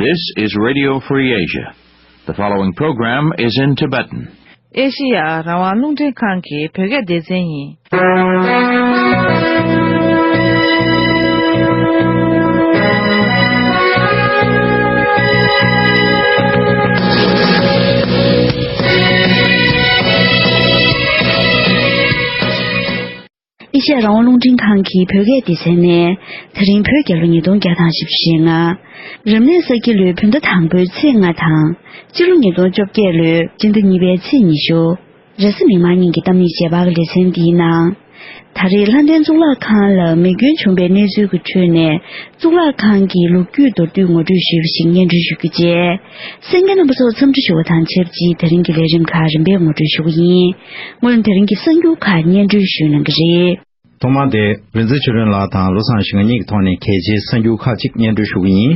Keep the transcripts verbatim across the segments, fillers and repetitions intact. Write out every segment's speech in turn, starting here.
This is Radio Free Asia. The following program is in Tibetan. ཨེ་ཤེ་ཡ་རང་དབང་རླུང་འཕྲིན་ཁང་གི་བོད་སྐད་སྡེ་ཚན་ཡིན། ཨེ་ཤེ་ཡ་རང་དབང་རླུང་འཕྲིན་ཁང་གི་བོད་སྐད་སྡེ་ཚན་ནས། དེ་རིང་བོད་རྒྱལ་ལོ་ཉིས་སྟོང་བརྒྱ་དང་བཞི་བཅུ་ཞེ་ལྔ། རབ་གནས་ས་ཁྱི་ལོའི་བོད་ཟླ་དང་པོའི་ཚེས་ལྔ་དང་། སྤྱི་ལོ་ཉིས་སྟོང་བཅོ་བརྒྱད་ལོའི་སྤྱི་ཟླ་གཉིས་པའི་ཚེས་ཉི་ཤུ། རེས་གཟའ་མིག་དམར་ཉིན་གྱི་གཏམ་གླེང་རྗེས་དཔག་གི་ལེ་ཚན་འདིའི་ནང་། ད་རེས་ལྷ་ལྡན་གཙུག་ལག་ཁང་ལ་མེ་སྐྱོན་བྱུང་བའི་གནས་ཚུལ་གྱི་ཁྲོད་ནས། གཙུག་ལག་ཁང་གི་ལོ་རྒྱུས་མདོར་བསྡུས་ངོ་སྤྲོད་ཞུས་པ་ཞིག་སྙན་སྒྲོན་ཞུ་རྒྱུ་བཅས། གསན་མཁན་རྣམ་པ་ཚོ་འཚམས་འདྲི་ཞུ་བ་དང་ཆབས་ཅིག་དེ་རིང་གི་ལས་རིམ་ཁག་རིམ་པས་ངོ་སྤྲོད་ཞུ་གི་ཡིན། སྔོན་དེ་རིང་གི་གསར་འགྱུར་ཁག་སྙན་སྒྲོན་ཞུ་གནང་གི་རེད། ཐོག་མར་དེ་རིག་འཛིན་ཆོས་སྒྲོན་ལགས་དང་བློ་བཟང་ཞིང་གཉིས་ཀྱི་ཐོག་ནས་གལ་ཆེའི་གསར་འགྱུར་ཁག་ཅིག་སྙན་སྒྲོན་ཞུ་གི་ཡིན།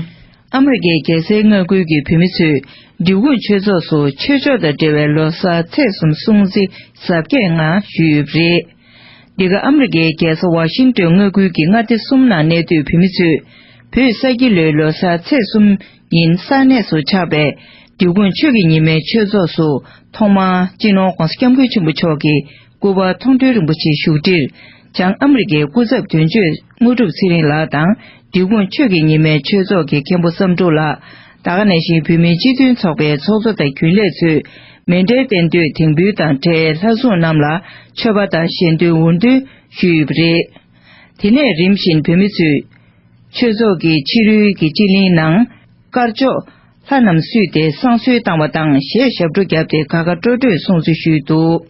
ཨ་མི་རི་ཀའི་རྒྱལ་སའི་མངའ་ཁུལ་གྱི་བོད་མི་ཚོས་འབྲི་གུང་ཆོས་ཚོགས་སུ་ཆོས་ཕྱོགས་དང་འབྲེལ་བའི་ལོ་གསར་ཚེས་གསུམ་སྲུང་བརྩི་གཟབ་རྒྱས་ངང་ཞུས་ཡོད་པ་རེད། འདི་ག་ཨ་མི་རི་ཀའི་རྒྱལ་ས་ཝ་ཤིང་ཏོན་མངའ་ཁུལ་གྱི་མངའ་སྡེ་གསུམ་ནང་གནས་སྡོད་བོད་མི་ཚོས། བོད་ས་ཁྱི་ལོའི་ལོ་གསར་ཚེས་གསུམ་ཉིན་ས་གནས་སུ་ཆགས་པའི་འབྲི་གུང་ཆོས་ཀྱི་ཉི་མའི་ཆོས་ཚོགས་སུ་ཐོག་མར་སྤྱི་ནོར་༸གོང་ས་༸སྐྱབས་མགོན་ཆེན་པོ་མཆོག་གི་སྐུ་པར་མཐོང་གྲོལ་རིན་པོ་ཆེའི་བཞུགས་ཁྲིར། བྱང་ཨ་མི་རི་ཀའི་སྐུ་ཚབ་དོན་གཅོད་དངོས་གྲུབ་ཚེ་རིང་ལགས་དང་། འབྲི་གུང་ཆོས་ཀྱི་ཉི་མའི་ཆོས་ཚོགས་ཀྱི་མཁན་པོ་བསམ་འགྲུབ་ལགས། ད་ག་ནང་བཞིན་བོད་མིའི་སྤྱི་མཐུན་ཚོགས་པའི་ཚོགས་གཙོ་དང་རྒྱུན་ལས་ཚོས། མཎྜལ་རྟེན་མདོས་དེང་ཕུལ་དང་འབྲེལ་ལྷ་སྲུང་རྣམས་ལ་མཆོད་པ་དང་ཞལ་འདོན་འུར་འདོན་ཞུས་ཡོད་པ་རེད། དེ་ནས་རིམ་བཞིན་བོད་མི་ཚོས། ཆོས་ཚོགས་ཀྱི་ཕྱི་རོལ་གྱི་སྤྱི་གླིང་ནང་། དཀར་ཕྱོགས། ལྷ་རྣམས་བསུས་ཏེ་བསང་གསོལ་བཏང་བ་དང་། གཞས་ཞབས་བྲོ་བརྒྱབ་སྟེ་གར་དགའ་སྤྲོ་སྤྲོས་སྲུང་བརྩི་ཞུས་འདུག་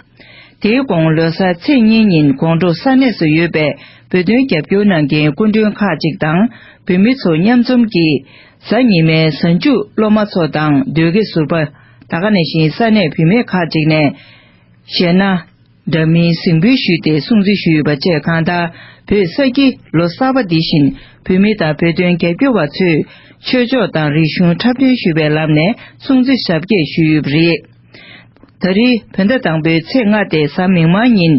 དེའི་གོང་ལོ་གསར་ཚེས་གཉིས་ཉིན་དགོང་དྲོ་ས་གནས་སུ་ཡོད་པའི་བོད་དོན་རྒྱབ་སྐྱོར་གནང་མཁན་སྐུ་མགྲོན་ཁག་ཅིག་དང་བོད་མི་ཚོ་མཉམ་འཛོམས་ཀྱིས། གཟའ་ཉི་མའི་གཟའ་མཇུག་སློབ་མ་ཚོ་དང་ཟློས་དགེ་ཟུར་པ། ད་ག་ནང་བཞིན་ས་གནས་བུད་མེད་ཁག་ཅིག་ནས། གཞས་སྣ། འདྲ་མིན་གཟིགས་འབུལ་ཞུས་ཏེ་སྲུང་བརྩི་ཞུས་ཡོད་པ་བཅས་གང་ལྟར་བོད་ས་ཁྱི་ལོ་གསར་པ་འདི་བཞིན་བོད་མི་དང་བོད་དོན་རྒྱབ་སྐྱོར་བ་ཚོས་ཆོས་ཕྱོགས་དང་རིག་གཞུང་འཁྲབ་སྟོན་ཞུས་པའི་ལམ་ནས་སྲུང་བརྩི་ཞབས་རྒྱས་ཞུས་ཡོད་པ་རེད། ད་རེས་བོད་ཟླ་དང་པོའི་ཚེས་ལྔ་སྟེ་གཟའ་མིག་དམར་ཉིན་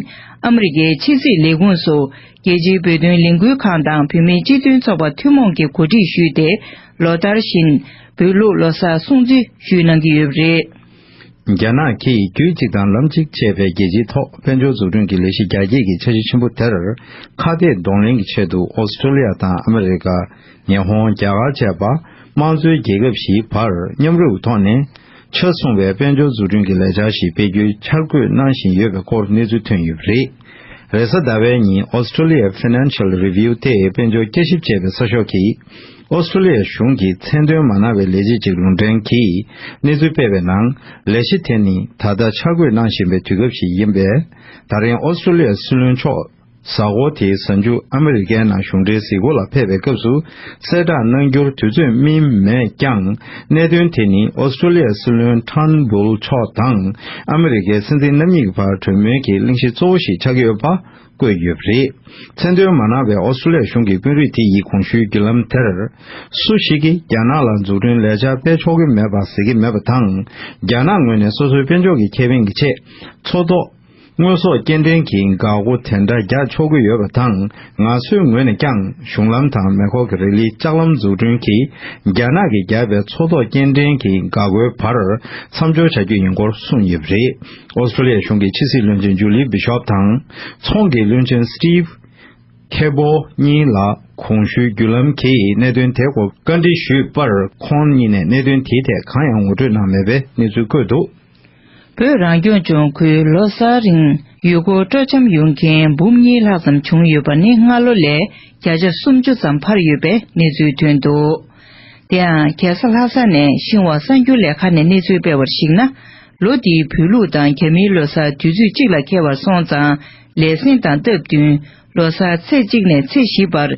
ཨ་མི་རི་ཀའི་ཕྱི་སྲིད་ལས་ཁུངས་སུ་རྒྱལ་སྤྱིའི་བོད་དོན་ལས་འགུལ་ཁང་དང་བོད་མིའི་སྤྱི་མཐུན་ཚོགས་པ་ཐུན་མོང་གིས་གོ་སྒྲིག་ཞུས་ཏེ་ལོ་ལྟར་བཞིན་བོད་ལུགས་ལོ་གསར་སྲུང་བརྩི་ཞུས་གནང་གི་ཡོད་པ་རེད། རྒྱ་ནག་གིས་རྒྱུད་གཅིག་དང་ལམ་གཅིག་ཅེས་པའི་རྒྱལ་སྤྱིའི་ཐོག་དཔལ་འབྱོར་འཛུགས་སྐྲུན་གྱི་ལས་གཞི་རྒྱ་སྐྱེད་ཀྱི་འཆར་གཞི་ཆེན་པོ་དེར་ཁ་གཏད་གདོང་ལེན་གྱི་ཆེད་དུ་ཨོ་སི་ཀྲོ་ལི་ཡ་དང་ཨ་མི་རི་ཀ། ཉི་ཧོང་། རྒྱ་གར་བཅས་པ་དམངས་གཙོའི་རྒྱལ་ཁབ་བཞིའི་བར་མཉམ་རུབ་ཐོག་ནས་ཆ་མཚུངས་པའི་དཔལ་འབྱོར་འཛུགས་སྐྲུན་གྱི་ལས་འཆར་ཞིག་སྤེལ་རྒྱུའི་འཆར་འགོད་གནང་བཞིན་ཡོད་པའི་སྐོར་གནས་ཚུལ་ཐོན་ཡོད་པ་རེད། རེས་གཟའ་ཟླ་བའི་ཉིན་Australia Financial Review སྟེ་དཔལ་འབྱོར་བསྐྱར་ཞིབ་བྱས་པའི་གསར་ཤོག་གིས། ཨོ་སི་ཀྲོ་ལི་ཡའི་གཞུང་གིས་མཚན་དོན་མ་གནང་བའི་ལས་བྱེད་ཅིག་ལུང་འདྲེན་གྱིས་གནས་ཚུལ་སྤེལ་བའི་ནང་། ལས་གཞི་དེ་ནི་ད་ལྟ་འཆར་འགོད་གནང་བཞིན་པའི་དུས་སྐབས་ཤིག་ཡིན་པས། ད་རིང་ཨོ་སི་ཀྲོ་ལི་ཡའི་སྲིད་བློན་མཆོག་གཟའ་འཁོར་དེའི་གཟའ་མཇུག་ཨ་མི་རི་ཀའི་ནང་གཞུང་འབྲེལ་གཟིགས་སྐོར་ལ་ཕེབས་པའི་སྐབས་སུ་གསལ་བསྒྲགས་གནང་རྒྱུར་དུས་ཚོད་སྨིན་མེད་ཀྱང་། གནད་དོན་དེ་ནི་ཨོ་སི་ཀྲོ་ལི་ཡའི་སྲིད་བློན་ཊརན་བྷུལ་མཆོག་དང་ཨ་མི་རི་ཀའི་སྲིད་འཛིན་རྣམ་གཉིས་ཀྱི་བར་གྲོས་མོལ་གྱི་གླེང་གཞི་གཙོ་བོ་ཞིག་ཆགས་ཀྱི་ཡོད་པ། བཀོད་ཡོད་པ་རེད། མཚན་དོན་མ་གནང་བའི་ཨོ་སི་ཀྲོ་ལི་ཡ་གཞུང་གི་དཔོན་རིགས་དེ་ཡིས་གོང་ཞུས་བརྒྱུད་ལམ་དེར། སུ་ཞིག་གིས་རྒྱ་ནག་ལ་འཛུགས་སྐྲུན་ལས་འཆར་སྤེལ་ཆོག་གི་མེད་པ་གཟིགས་ཀྱི་མེད་པ་དང་། རྒྱ་ནག་ངོས་ནས་སོ་སོའི་དཔལ་འབྱོར་གྱི་ཁེ་ཕན་གྱི་ཆེད། མཚོ་ཐོག་དངོས་ཟོག་སྐྱེལ་འདྲེན་གྱི་འགག་སྒོ་དེ་འདྲ་རྒྱག་ཆོག་གི་ཡོད་པ་དང་། ང་ཚོའི་ངོས་ནས་ཀྱང་གཞུང་ལམ་དང་མེ་འཁོར་གྱི་རི་ལིའི་ལྕགས་ལམ་འཛུགས་སྐྲུན་གྱིས། རྒྱ་ནག་གིས་བརྒྱབ་པའི་མཚོ་ཐོག་སྐྱེལ་འདྲེན་གྱི་འགག་སྒོའི་བར་མཚམས་སྦྱོར་བྱ་རྒྱུ་ཡིན་སྐོར་གསུངས་ཡོད་པ་རེད། ཨོ་སི་ཀྲོ་ལི་ཡ་གཞུང་གི་ཕྱི་སྲིད་བློན་ཆེན་ཇུ་ལི་བྷི་ཤོབ་དང་། ཚོང་གི་བློན་ཆེན་སི་ཊིབ་ཁེ་པོ་གཉིས་ལ་གོང་ཞུས་བརྒྱུད་ལམ་གྱིས་གནད་དོན་དེའི་སྐོར་བཀའ་འདྲི་ཞུས་པར། ཁོང་གཉིས་ནས་གནད་དོན་དེའི་ཐད་གང་ཡང་ངོ་སྤྲོད་གནང་མེད་པའི་གནས་ཚུལ་བཀོད་འདུག་བོད་རང་སྐྱོང་ལྗོངས་ཁུལ་ལོ་གསར་རིང་ཡུལ་སྐོར་སྤྲོ་འཆམ་ཡོང་མཁན་འབུམ་གཉིས་ལྷག་ཙམ་བྱུང་ཡོད་པ་ནི་སྔ་ལོ་ལས་བརྒྱ་ཆ་སུམ་ཅུ་ཙམ་འཕར་ཡོད་པའི་གནས་ཚུལ་ཐོན་འདུག་དེ་ཡང་རྒྱལ་ས་ལྷ་ས་ནས་ཤིན་ཧྭ་གསར་འགྱུར་ལས་ཁང་ནས་གནས་ཚུལ་སྤེལ་བར་གཞིགས་ན། ལོ་འདིའི་བོད་ལུགས་དང་རྒྱ་མིའི་ལོ་གསར་དུས་ཚོད་གཅིག་ལ་འཁེལ་བར་སོང་ཙང་། ལས་ཟིན་དང་སྟབས་བསྟུན་ལོ་གསར་ཚེས་གཅིག་ནས་ཚེས་བཞི་བར་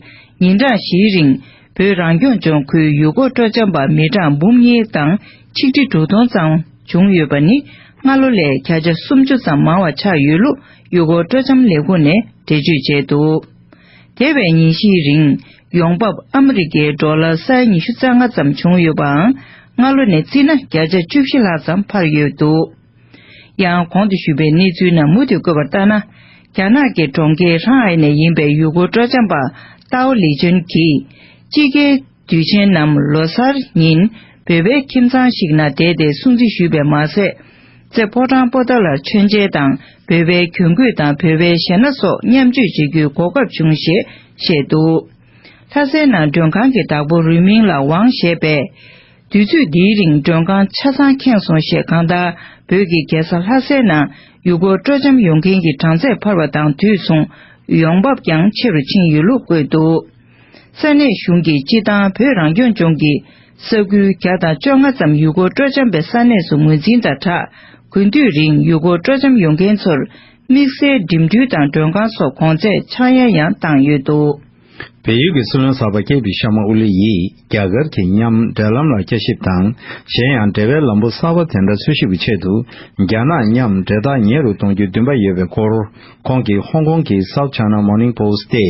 ཉིན་གྲངས་བཞིའི་རིང་བོད་རང་སྐྱོང་ལྗོངས་ཁུལ་ཡུལ་སྐོར་སྤྲོ་འཆམ་པ་མི་གྲངས་འབུམ་གཉིས་དང་ཆིག་ཁྲི་དྲུག་སྟོང་ཙམ་བྱུང་ཡོད་པ་ནི་སྔ་ལོ་ལས་བརྒྱ་ཆ་སུམ་ཅུ་ཙམ་མང་བ་ཆགས་ཡོད་ལུགས་ཡུལ་སྐོར་སྤྲོ་འཆམ་ལས་ཁུངས་ནས་འགྲེལ་བརྗོད་བྱས་འདུག་འདས་པའི་ཉིན་བཞིའི་རིང་ཡོང་འབབ་ཨ་མི་རི་ཀའི་ཌོ་ལར་ས་ཡ་ཉི་ཤུ་རྩ་ལྔ་ཙམ་བྱུང་ཡོད་པའང་སྔ་ལོ་ནས་བརྩིས་ན་བརྒྱ་ཆ་བཅུ་བཞི་ལྷག་ཙམ་འཕར་ཡོད་འདུག་ཡང་གོང་དུ་ཞུས་པའི་གནས་ཚུལ་རྣམས་མུ་མཐུད་བཀོད་པ་ལྟར་ན། རྒྱ་ནག་གི་གྲོང་ཁྱེར་ཧྲང་ཧའེ་ནས་ཡིན་པའི་ཡུལ་སྐོར་སྤྲོ་འཆམ་པ་ཏའོ་ལི་ཅན་གྱིས། དཔྱིད་ཀའི་དུས་ཆེན་ནམ་ལོ་གསར་ཉིན། བོད་པའི་ཁྱིམ་ཚང་ཞིག་ནང་བསྡད་དེ་སྲུང་བརྩི་ཞུས་པས་མ་ཟད། རྩེ་ཕོ་བྲང་པོ་ཏཱ་ལར་མཆོད་མཇལ་དང་བོད་པའི་གྱོན་གོས་དང་བོད་པའི་གཞས་སྣ་སོགས་མཉམ་སྤྱོད་བྱེད་རྒྱུའི་གོ་སྐབས་བྱུང་ཞེས་བཤད་འདུག་ལྷ་སའི་ནང་མགྲོན་ཁང་གི་བདག་པོ་རུས་མིང་ལགས་ཝང་ཞེས་པས། དུས་ཚོད་འདིའི་རིང་མགྲོན་ཁང་ཆ་ཚང་ཁེངས་སོང་ཞེས། གང་ལྟར་བོད་ཀྱི་རྒྱལ་ས་ལྷ་སའི་ནང་ཡུལ་སྐོར་སྤྲོ་འཆམ་ཡོང་མཁན་གྱི་གྲངས་ཚད་འཕར་བ་དང་དུས་མཚུངས་ཡོང་འབབ་ཀྱང་ཆེ་རུ་ཕྱིན་ཡོད་ལུགས་བཀོད་འདུག་ས་གནས་གཞུང་གིས་སྤྱི་བཏང་བོད་རང་སྐྱོང་ལྗོངས་ཀྱི་ས་ཁུལ་བརྒྱ་དང་བཅོ་ལྔ་ཙམ་ཡུལ་སྐོར་སྤྲོ་འཆམ་པའི་ས་གནས་སུ་ངོས་འཛིན་དང་སྦྲགས། དགུན་དུས་རིང་ཡུལ་སྐོར་སྤྲོ་འཆམ་ཡོང་མཁན་ཚོར་དམིགས་བསལ་འགྲིམ་འགྲུལ་དང་མགྲོན་ཁང་སོགས་གོང་ཚད་ཆག་ཡང་ཡང་བཏང་ཡོད་འདུག་བལ་ཡུལ་གྱི་སྲིད་བློན་གསར་པ་ཀེ་པི་ཤར་མ་ཨོ་ལི་ཡིས་རྒྱ་གར་གྱི་མཉམ་འབྲེལ་ལམ་ལ་བསྐྱར་ཞིབ་དང་། གཞན་ཡང་འབྲེལ་བའི་ལམ་བུ་གསར་པ་དེ་འདྲ་འཚོལ་ཞིབ་ཀྱི་ཆེད་དུ། རྒྱ་ནག་མཉམ་འབྲེལ་ཐག་ཉེ་རུ་གཏོང་རྒྱུའི་འདུན་པ་ཡོད་པའི་སྐོར། ཁོང་གིས་ཧོང་ཀོང་གི་South China Morning Post་སྟེ།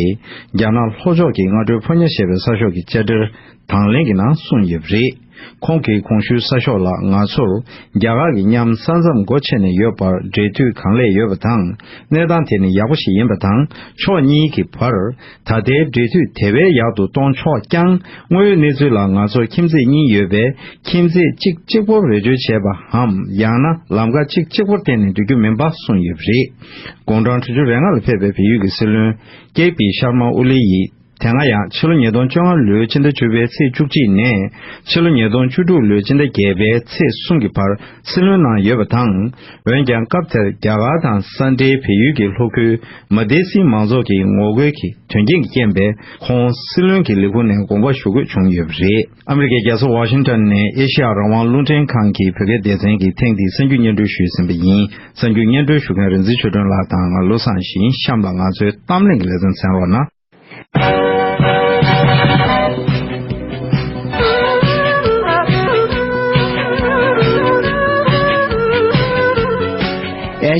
རྒྱ་ནག་ལྷོ་ཕྱོགས་ཀྱི་སྔ་དྲོའི་ཕོ་ཉ་ཞེས་པའི་གསར་ཤོག་གི་དཔྱ་ཁྲལ་དང་ལེན་གྱི་ནང་གསུངས་ཡོད་པ་རེད། ཁོང་གིས་གོང་ཞུས་གསར་ཤོག་ལ། ང་ཚོར་རྒྱ་གར་གྱི་མཉམ་ས་མཚམས་སྒོ་ཕྱེ་ནས་ཡོད་པར་འབྲེལ་མཐུད་གང་ལེགས་ཡོད་པ་དང་། གནས་སྟངས་དེ་ནི་ཡག་པོ་ཞིག་ཡིན་པ་དང་། ཕྱོགས་གཉིས་ཀྱི་བར་ད་ལྟའི་འབྲེལ་མཐུད་དེ་བས་ཡག་ཏུ་གཏོང་ཆོག་ཀྱང་། དངོས་ཡོད་གནས་ཚུལ་ལ། ང་ཚོར་ཁྱིམ་མཚེས་གཉིས་ཡོད་པས། ཁྱིམ་མཚེས་གཅིག་གཅིག་པོར་བེད་སྤྱོད་བྱས་པའམ། ཡང་ན་ལམ་ཁ་གཅིག་གཅིག་པོར་བརྟེན་ནས་འགྲོ་རྒྱུ་མིན་པ་གསུངས་ཡོད་པ་རེད། དགུང་གྲངས་དྲུག་ཅུ་རེ་ལྔ་ལ་ཕེབས་པའི་བལ་ཡུལ་གྱི་སྲིད་བློན་ཀེ་པི་ཤར་མ་ཨོ་ལི་ཡིས། དེ་སྔ་ཡང་ཕྱི་ལོ་ཉིས་སྟོང་བཅོ་ལྔ་ལོའི་ཕྱི་ཟླ་བཅུ་པའི་ཚེས་བཅུ་གཅིག་ནས་ཕྱི་ལོ་ཉིས་སྟོང་བཅུ་དྲུག་ལོའི་ཕྱི་ཟླ་བརྒྱད་པའི་ཚེས་གསུམ་གྱི་བར་སྲིད་བློན་གནང་ཡོད་པ་དང་། འོན་ཀྱང་སྐབས་དེར་རྒྱ་གར་དང་ས་འབྲེལ་བལ་ཡུལ་གྱི་ལྷོ་ཁུལ་མ་དེ་སི་མང་ཚོགས་ཀྱི་ངོ་རྒོལ་གྱི་དོན་རྐྱེན་གྱི་རྐྱེན་པས་ཁོང་སྲིད་བློན་གྱི་ལས་ཁུངས་ནས་དགོངས་པ་ཞུ་དགོས་བྱུང་ཡོད་པ་རེད། ཨ་མི་རི་ཀའི་རྒྱལ་ས་ཝ་ཤིང་ཊོན་ནས་ཨེ་ཤེ་ཡ་རང་དབང་རླུང་འཕྲིན་ཁང་གི་བོད་སྐད་སྡེ་ཚན་གྱིས་ཐེངས་འདིའི་གསར་འགྱུར་སྙན་སྒྲོན་ཞུས་ཟིན་པ་ཡིན། གསར་འགྱུར་སྙན་སྒྲོན་ཞུ་མཁན་རིག་འཛིན་ཆོས་སྒྲོན་ལགས་དང་ང་བློ་བཟང་ཞིང་གཤམ་ལ་ང་ཚོའི་གཏམ་གླེང་གི་ལེ་ཚན་གསན་རོགས་གནང་། ཨེ་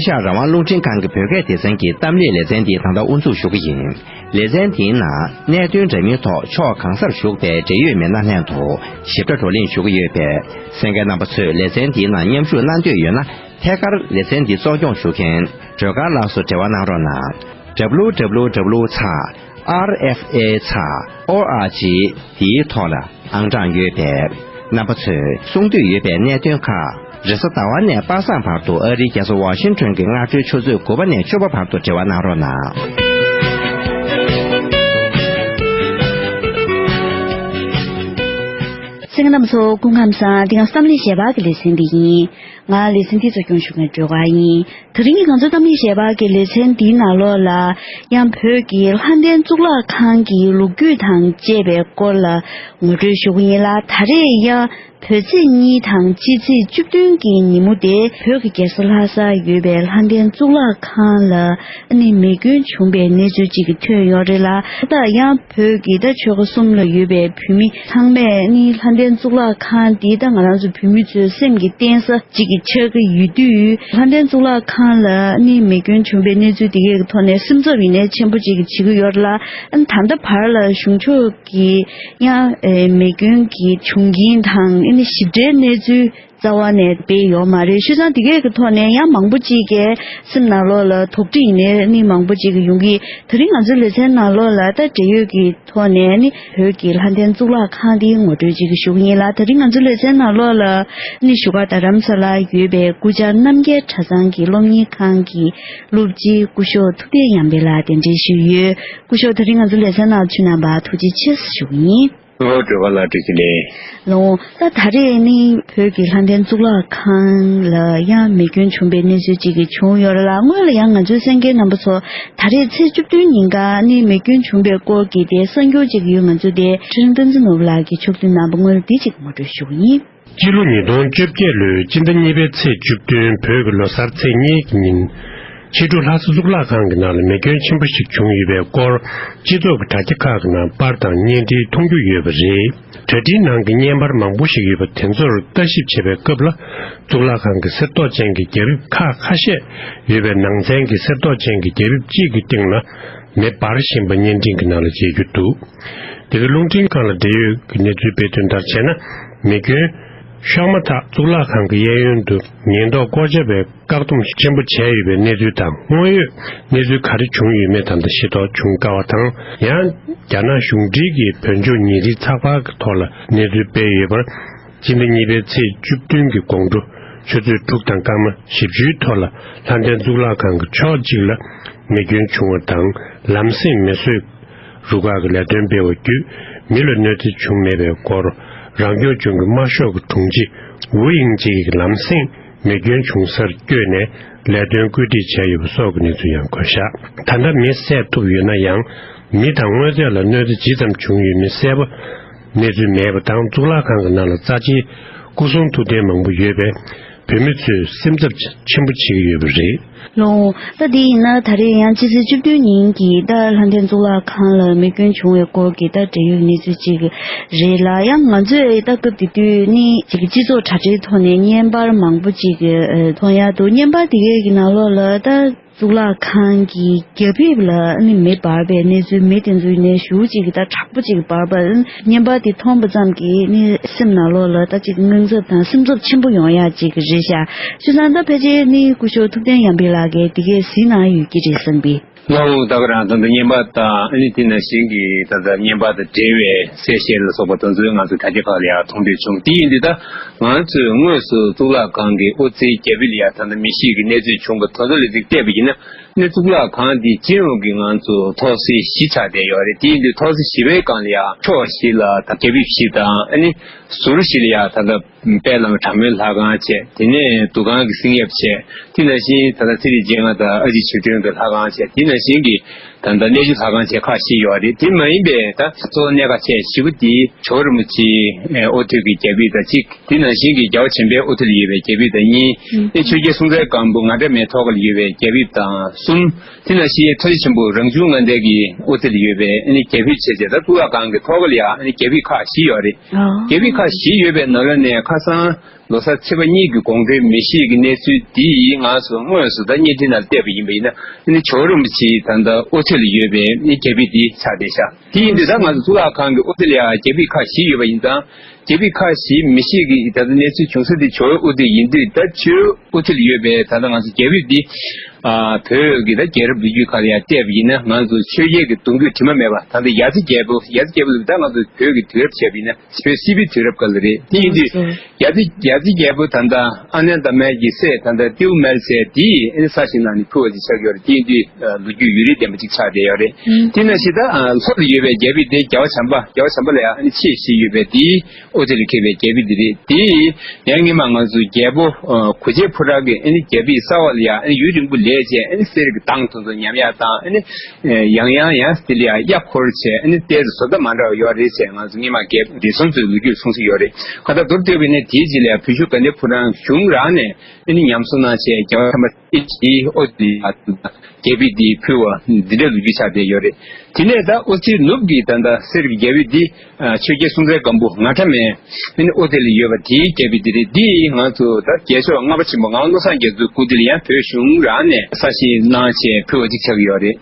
ཤ་ཡ་རང་དབང་རླུང་འཕྲིན་ཁང་གི་བོད་སྐད་སྡེ་ཚན་གྱི་གཏམ་གླེང་ལེ་ཚན་འདི་ད་ལྟ་དབུ་འཛུགས་ཞུ་གི་ཡིན། ལེ་ཚན་འདིའི་ནང་གནད་དོན་འདྲ་མིན་ཐོག་ཕྱོགས་གང་སར་བཞུགས་པའི་འབྲེལ་ཡོད་མི་སྣ་ལྷན་དུ་ཞིབ་ཕྲ་བགྲོ་གླེང་ཞུ་གི་ཡོད་པས། གསན་མཁན་རྣམ་པ་ཚོས་ལེ་ཚན་འདིའི་ནང་མཉམ་ཞུགས་གནང་འདོད་ཡོད་ན། ཐད་ཀར་ལེ་ཚན་འདི་གཙོ་སྐྱོང་ཞུ་མཁན་སྒྲོལ་དཀར་ལགས་སུ་འབྲེལ་བ་གནང་རོགས་གནང་། W W W ཚེག་R F A ཚེག O R G འདིའི་ཐོག་ལ་ཨང་གྲངས་ཡོད་པས། རྣམ་པ་ཚོས་གསུང་འདོད་ཡོད་པའི་གནད་དོན་ཁག་རེས་གཟའ་ཟླ་བ་ནས་པ་སངས་བར་དུ། ཨ་རིའི་རྒྱལ་ས་ཝ་ཤིང་ཊོན་གྱི་སྔ་དྲོའི་ཆུ་ཚོད་དགུ་པ་ནས་བཅུ་པ་བར་དུ་འབྲེལ་བ་གནང་རོགས་གནང་། གསན་མཁན་རྣམ་པ་ཚོ་སྐུ་ཁམས་བཟང་། འདི་སྐབས་བསམ་གླིང་ཞལ་པར་གྱི་ལེ་ཚན་འདི་ཡིན། ང་ལེ་ཚན་འདི་གཙོ་སྐྱོང་ཞུ་མཁན་སྒྲོལ་དཀར་ཡིན། དེ་རིང་གི་ང་ཚོའི་གཏམ་གླེང་ཞལ་པར་གྱི་ལེ་ཚན་འདིའི་ནང་ལོགས་ལ་ཡང་བོད་ཀྱི་ལྷ་ལྡན་གཙུག་ལག་ཁང་གི་ལོ་རྒྱུས་དང་བཅས་པའི་སྐོར་ལ་ངོ་སྤྲོད་ཞུ་གི་ཡིན་ལ། ད་རེས་ཡང་བོད་ཚེས་གཉིས་དང་སྤྱི་ཚེས་བཅུ་བདུན་གྱི་ཉིན་མོ་དེ་བོད་ཀྱི་རྒྱལ་ས་ལྷ་སར་ཡོད་པའི་ལྷ་ལྡན་གཙུག་ལག་ཁང་ལ་ཨ་ནི་མེ་སྐྱོན་བྱུང་པའི་གནས་ཚུལ་ཅིག་གི་ཐོན་ཡོད་རེད་ལ། ད་ཡང་བོད་ཀྱི་ད་ཆོལ་ཁ་གསུམ་ལ་ཡོད་པའི་བོད་མི་ཚང་མས་ནི་ལྷ་ལྡན་གཙུག་ལག་ཁང་འདི་ད་ང་རང་ཚོ་བོད་མི་ཚོའི་སེམས་ཀྱི་རྟེན་ས་ཅིག་གི་ཆགས་ཀྱི་ཡོད་དུས། ལྷ་ལྡན་གཙུག་ལག་ཁང་ལ་ནི་མེ་སྐྱོན་བྱུང་པའི་གནས་ཚུལ་འདི་གའི་ཐོག་ནས་སེམས་འཚབ་ཡིན་ནའི་ཆེན་པོ་ཅིག་བྱེད་ཀྱི་ཡོད་ལ། ད་ལྟ་བར་ལ་གཞུང་ཕྱོགས་ཀྱི་ཡང་མེ་སྐྱོན་གྱི་བྱུང་རྐྱེན་དང་ཨ་ནི་ཞིབ་ཕྲའི་གནས་ཚུལ་རྩ་བ་ནས་སྤེལ་ཡོད་མ་རེད། བྱས་ཙང་འདི་གའི་གི་ཐོག་ནས་ཡང་མང་པོ་ཅིག་གི་སེམས་ནང་ལོགས་ལ་དོགས་འདྲི་ཡིན་ནའི་ནི་མང་པོ་ཅིག་གི་ཡོང་གི། དེ་རིང་ང་ཚོའི་ལེ་ཚན་ནང་ལོགས་ལ་ད་འབྲེལ་ཡོད་ཀྱི་ཐོག་ནས་ནི་བོད་ཀྱི་ལྷ་ལྡན་གཙུག་ལག་ཁང་འདིའི་ངོ་སྤྲོད་ཅིག་ཞུ་གི་ཡིན་ལ། དེ་རིང་ང་ཚོའི་ལེ་ཚན་ནང་ལོགས་ལ་ནི་བཞུགས་སྒར་རྡ་རམ་ས་ལར་ཡོད་པའི་སྐུ་བཅར་རྣམ་རྒྱལ་གྲྭ་ཚང་གི་སློབ་གཉེར་ཁང་གི་སློབ་སྤྱི་སྐུ་ཞབས་ཐུབ་བསྟན་ཡར་འཕེལ་ལགས་གདན་འདྲེན་ཞུས་ཡོད། སྐུ་ཞབས་དེ་རིང་ང་ཚོའི་ལེ་ཚན་ནང་ཚུད་གནང་བར་ཐུགས་རྗེ་ཆེ་ཞུ་གི་ཡིན། ལོ་སྒྲོལ་དཀར་ལགས་བཀྲ་ཤིས་བདེ་ལེགས། ལོ། ད་ད་རེས་ནི་བོད་ཀྱི་ལྷ་ལྡན་གཙུག་ལག་ཁང་ལ་ཡང་མེ་སྐྱོན་བྱུང་པའི་གནས་ཚུལ་ཅིག་གི་བྱུང་ཡོད་རེད་ལ། སྔོན་ལ་ཡང་ང་ཚོའི་གསན་མཁན་རྣམ་པ་ཚོ་ད་རེས་ཚེས་བཅུ་བདུན་ཉིན་ཀ་ནི་མེ་སྐྱོན་བྱུང་པའི་སྐོར་གྱི་དེ་གསར་འགྱུར་ཅིག་ཡོད། ང་ཚོའི་དེ་ཁྲི་རིང་བསྟན་འཛིན་ནོར་བུ་ལགས་ཀྱིས་ཕྱོགས་བསྡུས་གནང་བ་སྔོན་ལ་དེ་ཅིག་ངོ་སྤྲོད་ཞུ་གི་ཡིན། སྤྱི་ལོ་ཉིས་སྟོང་བཅོ་བརྒྱད་ལོའི་སྤྱི་ཟླ་གཉིས་པའི་ཚེས་བཅུ་བདུན་བོད་ཀྱི་ལོ་གསར་ཚེས་གཉིས་ཀྱི་ཉིན། ཕྱི་དྲོ་ལྷ་ས་གཙུག་ལག་ཁང་གི་ནང་ལ་མེ་སྐྱོན་ཆེན་པོ་ཞིག་བྱུང་ཡོད་པའི་སྐོར་སྤྱི་ཚོགས་ཀྱི་དྲ་རྒྱ་ཁག་གི་ནང་པར་དང་བརྙན་འཕྲིན་མཐོང་རྒྱུ་ཡོད་པ་རེད། གྲ་སྒྲིག་ནང་གི་བརྙན་པར་མང་པོ་ཞིག་ཡོད་པ་དེ་ཚོར་ལྟ་ཞིབ་བྱེད་པའི་སྐབས་ལ། གཙུག་ལག་ཁང་གི་གསེར་ཏོག་ཅན་གྱི་རྒྱ་ཕིབས་ཁག་ཁ་ཤས་ཡོད་པའི་ནང་ཚན་གྱི་གསེར་ཏོག་ཅན་གྱི་རྒྱ་ཕིབས་གཅིག་གི་སྟེང་ལ་མེ་འབར་བཞིན་པ་བརྙན་འཕྲིན་གྱི་ནང་ལ་མཇལ་རྒྱུ་འདུག་དེ་གའི་རླུང་འཕྲིན་ཁང་ལ་འབྲེལ་ཡོད་ཀྱི་གནས་ཚུལ་སྤེལ་དོན་ལྟར་བྱས་ན། མེ་སྐྱོན་ཤོར་མ་ཐག་གཙུག་ལག་ཁང་གི་གཡས་གཡོན་དུ་ཉེན་རྟོག་སྐོར་སྐྱོད་པས་བཀག་སྡོམ་ཆེན་པོ་བྱས་ཡོད་པའི་གནས་ཚུལ་དང་། དངོས་ཡོད་གནས་ཚུལ་ག་རེ་བྱུང་ཡོད་མེད་ད་ལྟ་ཤེས་རྟོགས་བྱུང་དཀའ་བ་དང་། ཡང་རྒྱ་ནག་གཞུང་འབྲེལ་གྱི་བོད་ལྗོངས་ཉིན་རེའི་ཚགས་པར་གྱི་ཐོག་ལ་གནས་ཚུལ་སྤེལ་ཡོད་པར། སྤྱི་ཟླ་གཉིས་པའི་ཚེས་བཅུ་བདུན་གྱི་དགོང་དྲོ་ཆུ་ཚོད་དྲུག་དང་སྐར་མ་བཞི་བཅུའི་ཐོག་ལ་ལྷ་ལྡན་གཙུག་ལག་ཁང་གི་ཕྱོགས་གཅིག་ལ་མེ་སྐྱོན་བྱུང་བ་དང་། ལམ་སེང་མེ་གསོད་རུ་ཁག་གི་ལས་དོན་སྤེལ་བ་བརྒྱུད། མི་ལ་གནོད་འཚེ་བྱུང་མེད་པའི་སྐོར། རང་སྐྱོང་ལྗོངས་ཀྱི་དམར་ཤོག་གི་དྲུང་ཆེ་ཝུ་དབྱིང་ཅེ་ཡིས་ལམ་སེང་མེ་སྐྱོན་བྱུང་སར་བསྐྱོད་ནས་ལས་དོན་བཀོད་སྒྲིག་བྱས་ཡོད་པ་སོགས་ཀྱི་གནས་ཚུལ་ཡང་འཁོད་བཞག་ད་ལྟ་མི་བསད་ཐུབ་ཡོད་ན་ཡང་། མི་དང་དངོས་རྫས་ལ་གནོད་འཚེ་ཇི་ཙམ་བྱུང་ཡོད་མེད་གསལ་པོ་གནས་ཚུལ་མེད་པ་དང་། གཙུག་ལག་ཁང་གི་ནང་ལ་རྩ་ཆེའི་སྐུ་གསུང་ཐུགས་རྟེན་མང་པོ་ཡོད་པས། བོད་མི་ཚོས་སེམས་འཚབ་ཆེན་པོ་བྱེད་ཀྱི་ཡོད་པ་རེད། ལགས། ད་དེ་ཡིན་ན་ད་རེས་ཡང་ཕྱི་ཚེས་བཅུ་བདུན་ཉིན་གྱི་ད་ལྷ་ལྡན་གཙུག་ལག་ཁང་ལ་མེ་སྐྱོན་བྱུང་བའི་སྐོར་གྱི་ད་འབྲེལ་ཡོད་གནས་ཚུལ་ཅིག་རེད་ལ། ཡང་ང་ཚོས་ད་སྐབས་དེ་དུས་ནི་ཅིག་སྤྱི་ཚོགས་དྲ་རྒྱའི་ཐོག་ནས་བརྙན་པར་མང་པོ་ཅིག་མཐོང་ཡག་འདུག་བརྙན་པར་དེ་གའི་གི་ནང་ལོགས་ལ་ད་གཙུག་ལག་ཁང་གི་རྒྱ་ཕིབས་ལ་ནི་མེ་འབར་བའི་གནས་ཚུལ། མེ་དེ་ཚོའི་ནས་ཞུ་ཅིག་ད་དྲག་པོ་ཅིག་འབར་བ། བརྙན་པར་དེ་མཐོང་པ་ཙམ་གྱིས་ནི་སེམས་ནང་ལོགས་ལ་ད་ཅིག་དངངས་འཚབ་དང་སེམས་འཚབ་ཆེན་པོ་ཡོང་ཡག་ཅིག་རེད་ཤག་བྱས་ཙང་ད་ཕལ་ཆེར་ནི་སྐུ་ཞབས་ཐུབ་བསྟན་ཡར་འཕེལ་ལགས་ཀྱིས་དེ་གས་གཟིགས་གནང་ཡོད་ཀྱི་རེད་བསམ་པས། ལགས་འོང་། ད་ག་རང་ད་ལྟ་བརྙན་པར་དང་ཨ་ནི་དེ་ནང་བཞིན་གྱི་ད་ལྟ་བརྙན་པར་དང་འབྲེལ་བའི་གསལ་བཤད་ལ་སོགས་པ་དེ་ཚོ་ང་ཚོ་དྲ་རྒྱ་ཁག་ལ་ཡང་མཐོང་ཐོས་བྱུང་། དེ་ཡིན་དུས་ད་ང་ཚོས་དངོས་སུ་གཙུག་ལག་ཁང་གི་དབུ་རྩེའི་རྒྱ་ཕིབས་ལ་ཡང་ད་ལྟ་མེ་ཤི་ཀའི་གནས་ཚུལ་བྱུང་བ་དེ་ཚོ་ལ་གཟིགས་བལྟས་པ་ཡིན་ན། ཨ་ནི་གཙུག་ལག་ཁང་འདི་སྤྱི་ཡོངས་ཀྱི་ང་ཚོ་ཐོག་སེ་བཞི་ཆགས་བསྡད་ཡོད་རེད། དེ་ཡིན་དུས་ཐོག་སེ་བཞི་པའི་སྒང་ལ་ཡང་ཕྱོགས་བཞི་ལ་ད་རྒྱ་ཕིབས་བཞི་དང་། ཨ་ནི་ཟུར་བཞི་ལ་ཡང་ད་ལྟ་དཔལ་ལམ་གྲྭ་མོའི་ལྷ་ཁང་བྱས། དེ་ནས་འདུ་ཁང་གི་སྲིན་ཡབ་བྱས། དེ་ནང་བཞིན་ད་ལྟ་ཚེ་རིང་སྤྱན་སྔ་དང་ཨ་ཅེ་ཆོས་སྒྲོན་གྱི་ལྷ་ཁང་བྱས། དེ་ནང་བཞིན་གྱི་ད་ལྟ་གནས་མཆོག་ལྷ་ཁང་བཅས་ཁག་བཞི་ཡོད་རེད། དེ་མ་ཡིན་པའི་ད་གཙོ་བོ་གནད་འགག་ཆེ་ཞེ་པོ་དེ་ཇོ་བོ་རིན་པོ་ཆེའི་ཨེ་དབུ་ཐོད་ཀྱི་རྒྱ་ཕིབས་དང་གཅིག་དེ་ནང་བཞིན་གྱི་རྒྱལ་བ་བྱམས་པའི་དབུ་ཐོད་ལ་ཡོད་པའི་རྒྱ་ཕིབས་དང་གཉིས། ཨེ་ཆོས་རྒྱལ་སྲོང་བཙན་སྒམ་པོ་ང་འདྲ་མའི་ཐོག་ལ་ཡོད་པའི་རྒྱ་ཕིབས་དང་གསུམ། དེ་ནང་བཞིན་ཐུགས་རྗེ་ཆེན་པོ་རང་བྱུང་ལྔ་ལྡན་གྱི་དབུ་ཐོད་ལ་ཡོད་པའི་ཨ་ནི་རྒྱ་ཕིབས་བྱས་བྱས། ད་གཙུག་ལག་ཁང་གི་ཐོག་ལ་ཡང་ཨ་ནི་རྒྱ་ཕིབས་ཁག་བཞི་ཡོད་རེད། རྒྱ་ཕིབས་ཁག་བཞི་ཡོད་པའི་ནང་ལ་ནས་ཁ་སང་ལོ་གསར་ཚེས་པ་གཉིས་ཀྱི་དགོང་དྲོའི་མེ་ཤི་ཀའི་གནས་ཚུལ་འདི་ཡིས་ང་ཚོ་དངོས་སུ་ད་བརྙན་འཕྲིན་ནང་བལྟས་པ་ཡིན་པ་ཡིན་ན། ཨ་ནི་ཇོ་བོ་རིན་པོ་ཆེའི་ད་ལྟ་དབུ་ཐོད་ལ་ཡོད་པའི་ཨ་ནི་རྒྱ་ཕིབས་འདི་ཆགས་བསྡད་ཤག་དེ་ཡིན་དུས་ད་ང་ཚོ་གཙུག་ལག་ཁང་གི་དབུ་ཐོད་ལ་ཡང་རྒྱ་ཕིབས་ཁག་བཞི་ཡོད་པ་ཡིན་ཙང་། རྒྱ་ཕིབས་ཁག་བཞི་མེ་ཤི་ཀའི་ད་ལྟ་གནས་ཚུལ་བྱུང་ས་དེ་ཇོ་བོའི་དབུ་ཐོད་ཡིན་དུས། ད་ཇོ་བོའི་དབུ་ཐོད་ལ་ཡོད་པའི་ད་ལྟ་ང་ཚོ་རྒྱ་ཕིབས་འདི་ཨ་བོད་ཀྱི་ད་རྒྱལ་རབས་ལོ་རྒྱུས་ཁག་ལ་ཡང་བལྟས་པ་ཡིན་ན། ང་ཚོ་ཆོས་རྒྱལ་གྱི་གདུང་རྒྱུད་དྲི་མ་མེད་པ་ད་ལྟ་ཡ་རྩེ་རྒྱལ་པོ། ཡ་རྩེ་རྒྱལ་པོ་ལ་ད་ང་ཚོ་བོད་ཀྱི་དུས་རབས་བྱས་པ་ཡིན་ན་བོད་སིལ་བུའི་དུས་རབས་སྐབས་ལ་རེད། དེ་ཡིན་དུས་ཡ་རྩེ་ཡ་རྩེ་རྒྱལ་པོ་ད་ལྟ་ཨ་ནེ་ཟླ་མེད་ཀྱི་སྲས་ད་ལྟ་ཏེའུ་མེལ་ཟེར་དེས་ཨ་ནི་ས་ཞིང་ནང་ནས་ཕུལ་བ་ཅིག་ཆགས་ཡོད་རེད། དེ་ཡིན་དུས་ལོ་རྒྱུས་ཡུན་རིང་ལྡན་པ་ཅིག་ཆགས་བསྡད་ཡོད་རེད། དེ་ནང་བཞིན་ད་ལྷོ་ལ་ཡོད་པའི་རྒྱ་ཕིབས་དེ་རྒྱལ་བ་བྱམས་པ། རྒྱལ་བ་བྱམས་པ་ལ་ཡང་ཨ་ནི་ཕྱེད་བཞི་ཡོད་པའི་དེའི་དབུ་ཐོད་ལ་འཁེལ་བའི་རྒྱ་ཕིབས་འདི་རེད། དེ་ཡང་སྔོན་མ་ང་ཚོ་རྒྱལ་པོ་གུ་ཇེ་ཕུ་ར་གིས་ཨ་ནི་རྒྱ་ཕིབས་གསར་པ་ལ་ཡང་ཨ་ནི་ཡུན་རིང་པོ་ལས་བྱས། ཨ་ནི་གསེར་གྱི་མདངས་དེ་ཚོ་ཉམས་ཡག་དང་། ཨ་ནི་ཡང་ཡང་ཡང་དེ་ལ་ཡང་གཡའ་འཁོར་བྱས། ཨ་ནི་ལྟས་དེ་བཟོ་ལྟ་མ་འདྲ་བ་ཡོད་རེད་ཟེར་ང་ཚོ་སྔོན་མ་རྒྱལ་པོ་རིགས་གསུམ་ཚོས་ལོ་རྒྱུས་གསུངས་ས་ཡོད་རེད། གང་ལྟར་མདོར་བསྡུས་པ་ཡིན་ན་དེའི་རྗེས་ལ་ཡང་བོད་ཆུ་དགའ་ལྡན་ཕོ་བྲང་གཞུང་རང་ནས་ཨ་ནི་ཉམས་གསོ་གནང་བྱས། རྒྱལ་བ་བྱམས་པ་ཨེ་ཅིའི་ཨོ་ཏི་ཡ་རྒྱལ་པོས་དེ་ཕུལ་བ་འདི་འདྲ་ལོ་རྒྱུས་ཆགས་བསྡད་ཡོད་རེད། དེ་ནས་ད་ཨོ་ཙི་ནུབ་ཀྱི་ད་ལྟ་གསེར་གྱི་རྒྱལ་པོ་འདི་ཆོས་རྒྱལ་སྲོང་བཙན་སྒམ་པོ་ང་ཁྲ་མའི་ཨོ་ཏི་ལ་ཡོད་པ་དེའི་རྒྱལ་པོ་འདི་རེད། འདི་ང་ཚོ་ད་རྒྱལ་མཆོག་ལྔ་པ་ཆེན་པོ་ངག་དབང་བློ་བཟང་རྒྱ་མཚོའི་སྐུ་དུས་ལ་ཡང་བོད་གཞུང་རང་ནས་ས་ཞིང་གནང་བྱས་ཕུལ་བ་ཅིག་ཆགས་ཀྱི་ཡོད་རེད།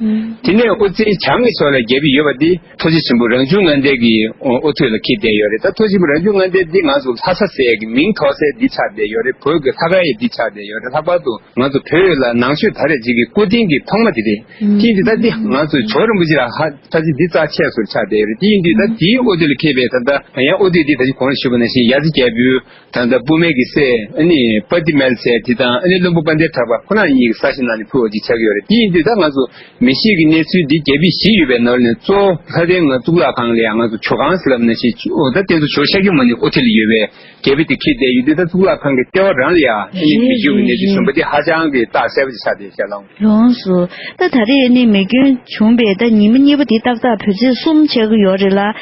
དེ་ནས་ཨོ་ཙི་བྱང་གི་ཕྱོགས་ལ་རྒྱལ་པོ་ཡོད་པ་འདི་ཐུགས་རྗེ་ཆེན་པོ་རང་བྱུང་ལྔ་ལྡན་གྱི་ཨོ་ཐོད་ལ་འཁེལ་བསྡད་ཡོད་རེད། ད་ཐུགས་རྗེ་ཆེན་པོ་རང་བྱུང་ལྔ་ལྡན་འདི་ང་ཚོ་ལྷ་ས་ཟེར་ཡག་གི་མིང་ཐོགས་སའི་འདི་ཆགས་བསྡད་ཡོད་རེད། བོད་ཀྱི་ལྷ་ཁང་ཡང་འདི་ཆགས་བསྡད་ཡོད་རེད། ལྷག་པར་དུ་ང་ཚོ་བོད་ལ་ནང་ཆོས་དར་བའི་རྗེས་ཀྱི་སྐུ་རྟེན་གྱི་ཐོག་མ་དེ་རེད། དེ་ཡིན་དུས་ད་འདི་ང་ཚོས་ཇོ་བོ་རིན་པོ་ཆེ་ལ་ཧ་ད་ཅི་འདི་རྩ་ཆེ་སོར་ཆགས་བསྡད་ཡོད་རེད། དེ་ཡིན་དུས་ད་དེའི་དབུ་ཐོད་ལ་འཁེལ་བའི་ད་ལྟ་ཡང་དབུ་ཐོད་འདི་ད་ཅི་གོང་ལ་ཞུས་པ་ནང་བཞིན་ཡ་རྩེ་རྒྱལ་པོའི་ད་ལྟ་བུད་མེད་ཀྱི་སྲས་ཨ་ནི་པ་ཏི་མལ་ཟེར་དེ་དང་། ཨ་ནི་བློན་པོ་དཔལ་ལྡན་གྲགས་པ་ཁོ་རང་གཉིས་ཀྱི་ས་ཞིང་ནང་ནས་ཕུལ་བ་ཅིག་ཆགས་ཀྱི་ཡོད་རེད། དེ་ཡིན་དུས་ད་ང་ཚོ་མི་ཤེས་ཀྱི་གནས་ཚུལ་འདི་རྒྱལ་པོ་བཞི་ཡོད་པའི་ནང་ནས་གཙོ་བོ་ལྷ་ལྡན་ང་གཙུག་ལག་ཁང་ལ་ཡང་ང་ཚོ་ཇོ་ཁང་ཟེར་ལབ་ནང་བཞིན་ཨོ་ད་དེ་ཚོ་ཇོ་བོ་ཤཱཀྱ་མུ་ནེ་དབུ་ཐོད་ལ་ཡོད་པའི་རྒྱལ་པོ་དེ་འཁེལ་བསྡད་ཡོད་དུས། ད་གཙུག་ལག་ཁང་གི་ལྟེ་བ་རང་ལ་ཡང་ཨ་ནི་མེ་སྐྱོན་གྱི་གནས་ཚུལ་བྱུང་བ་དེ་ཧ་ཅང་གི་རྟགས་གསལ་པོ་ཅིག་ཆགས་བསྡད་ཤག་ལགས། ལོངས་སུ། ད་ད་རེས་ནི་མེ་སྐྱོན་བྱུང་བའི་ད་ཉིན་མོ་གཉིས་པ་དེ་ཏག་ཏག་བོད་ཚེས་གསུམ་ཆགས་ཀྱི་ཡོད་རེད་ལ། ཨེ་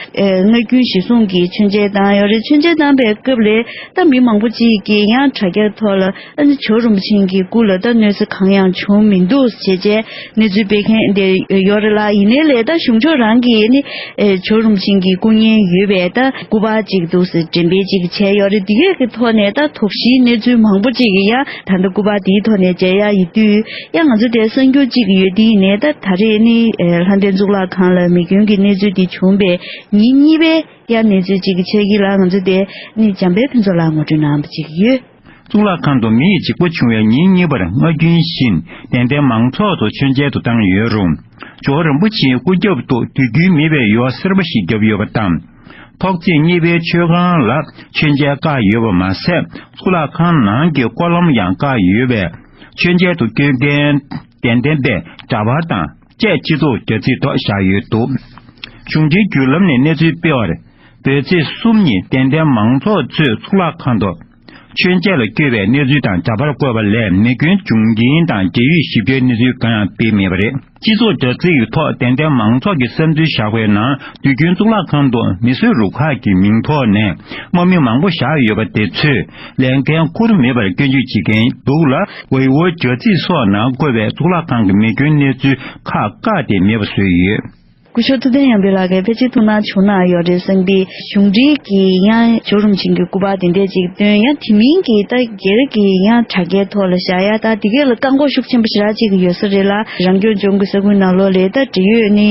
སྔ་རྒྱུན་གཞི་བཟུང་གིས་མཆོད་མཇལ་བཏང་ཡོད་རེད། མཆོད་མཇལ་བཏང་པའི་སྐབས་ལ་ད་མི་མང་པོ་ཅིག་གིས་ཡང་དྲ་རྒྱ་ཐོག་ལ་ཨ་ནི་ཇོ་རིན་པོ་ཆེ་གི་སྐུ་ལ་ད་གནོད་འཚེ་གང་ཡང་བྱུང་མི་འདུག་ཅེས་བྱས་གནས་ཚུལ་སྤེལ་མཁན་དེ་ཡོད་རེད་ལ། ཡིན་ནའི་ལས་ད་གཞུང་ཕྱོགས་རང་གིས་ནི་ཨེ་ཇོ་རིན་པོ་ཆེ་གི་སྐུ་བརྙན་ཡོད་པའི་ད་སྐུ་པར་ཅིག་འདུག་ཟེར་འགྲེམས་སྤེལ་ཅིག་བྱས་ཡོད་རེད། དེ་གས་ཀྱི་ཐོག་ནས་ད་དོགས་གཞིའི་གནས་ཚུལ་མང་པོ་ཅིག་ཡང་ད་ལྟ་སྐུ་པར་དེའི་ཐོག་ནས་མཇལ་ཡག་ཡོད་དུས། ཡང་ང་ཚོ་དེ་གསར་འགྱུར་གཅིག་ཡོད་དེ་ཡིན་ནའི་ད་ད་རེས་ནི་ལྷ་ལྡན་གཙུག་ལག་ཁང་ལ་མེ་སྐྱོན་གྱི་གནས་ཚུལ་དེ་བྱུང་པའི་ཉིན་གཉིས་པའི་ཡང་གནས་ཚུལ་གཅིག་གི་ཆ་གི་ལ་ང་ཚོ་དེ་ནི་འཇམ་དཔལ་ཕུན་ཚོགས་ལགས་ངོ་སྤྲོད་གནང་བ་ཅིག་ཡོད། གཙུག་ལག་ཁང་དུ་མེ་ཡི་འཇིགས་པ་བྱུང་བའི་ཉིན་གཉིས་པར་སྔ་རྒྱུན་བཞིན་དད་ལྡན་མང་ཚོགས་ཚོ་མཆོད་མཇལ་དུ་བཏང་ཡོད་རུང་། ཇོ་བོ་རིན་པོ་ཆེའི་སྐུ་རྒྱབ་ཏུ་དུས་རྒྱུན་མེད་པའི་ཡོལ་བ་སེར་པོ་ཞིག་བརྒྱབ་ཡོད་པ་དང་། ཐོག་བརྩེགས་གཉིས་པའི་མཆོད་ཁང་ལ་མཆོད་མཇལ་བཀག་ཡོད་པ་མ་ཟད། གཙུག་ལག་ཁང་ནང་གི་སྐོར་ལམ་ཡང་བཀག་ཡོད་པས། མཆོད་མཇལ་དུ་བསྐྱོད་མཁན་དད་ལྡན་པས་འདྲ་པར་དང་བཅས་སྤྱི་ཚོགས་རྒྱ་ཚིག་ཐོག་བཞག་ཡོད་འདུག་གཞུང་འབྲེལ་བརྒྱུད་ལམ་ནས་གནས་ཚུལ་སྤེལ་བར། བོད་ཚེས་གསུམ་ཉིན་དད་ལྡན་མང་ཚོགས་ཚོས་གཙུག་ལག་ཁང་དུ་མཆོད་མཇལ་ལ་བསྐྱོད་པའི་གནས་ཚུལ་དང་འདྲ་པར་བཀོད་པ་ལས་མེ་སྐྱོན་བྱུང་རྐྱེན་དང་འབྲེལ་ཡོད་ཞིབ་ཕྲའི་གནས་ཚུལ་གང་ཡང་སྤེལ་མེད་པ་རེད། སྤྱི་ཚོགས་དྲ་ཚིགས་ཀྱི་ཐོག་དད་ལྡན་མང་ཚོགས་ཀྱིས་བསམ་ཚུལ་བཞག་པའི་ནང་དུས་རྒྱུན་གཙུག་ལག་ཁང་དུ་མིས་བཟོས་རུ་ཁག་གི་མིང་ཐོག་ནས་དམག་མི་མང་པོ་བཞག་ཡོད་པ་དེ་ཚོས་ལས་འགན་འཁུར་མེད་པར་སྐྱོན་བརྗོད་བྱེད་མཁན་འདུག་ལ། ཝེ་ཝོ་དྲ་ཚིགས་སོགས་ནང་བཀོད་པའི་གཙུག་ལག་ཁང་གི་མེ་སྐྱོན་གནས་ཚུལ་ཁག་བཀག་སྟེ་མེད་པ་བཟོས་ཡོད། སྐུ་ཞབས་ཐུབ་བསྟན་ཡར་འཕེལ་ལགས་ཀྱིས་ཕལ་ཆེར་ཐུགས་སྣང་བྱུང་གནང་ཡོད་རེད་བསམ་པའི་གཞུང་འབྲེལ་གྱི་ཡང་ཇོ་རིན་པོ་ཆེ་གི་སྐུ་པར་དེ་འདྲས་ཅིག་བཏོན། ཡང་དེ་མིན་གྱི་ད་སྒེར་གྱི་ཡང་དྲ་རྒྱའི་ཐོག་ལ་བཞག་ཡ་ད་དེ་གས་ལ་བཀག་འགོག་ཤུགས་ཆེན་པོ་ཞེ་དྲག་ཅིག་ཡོད་ས་རེད་ལ། རང་སྐྱོང་ལྗོངས་ཀྱི་ས་ཁུལ་ནང་ལོགས་ལ་ད་འབྲེལ་ཡོད་ནི་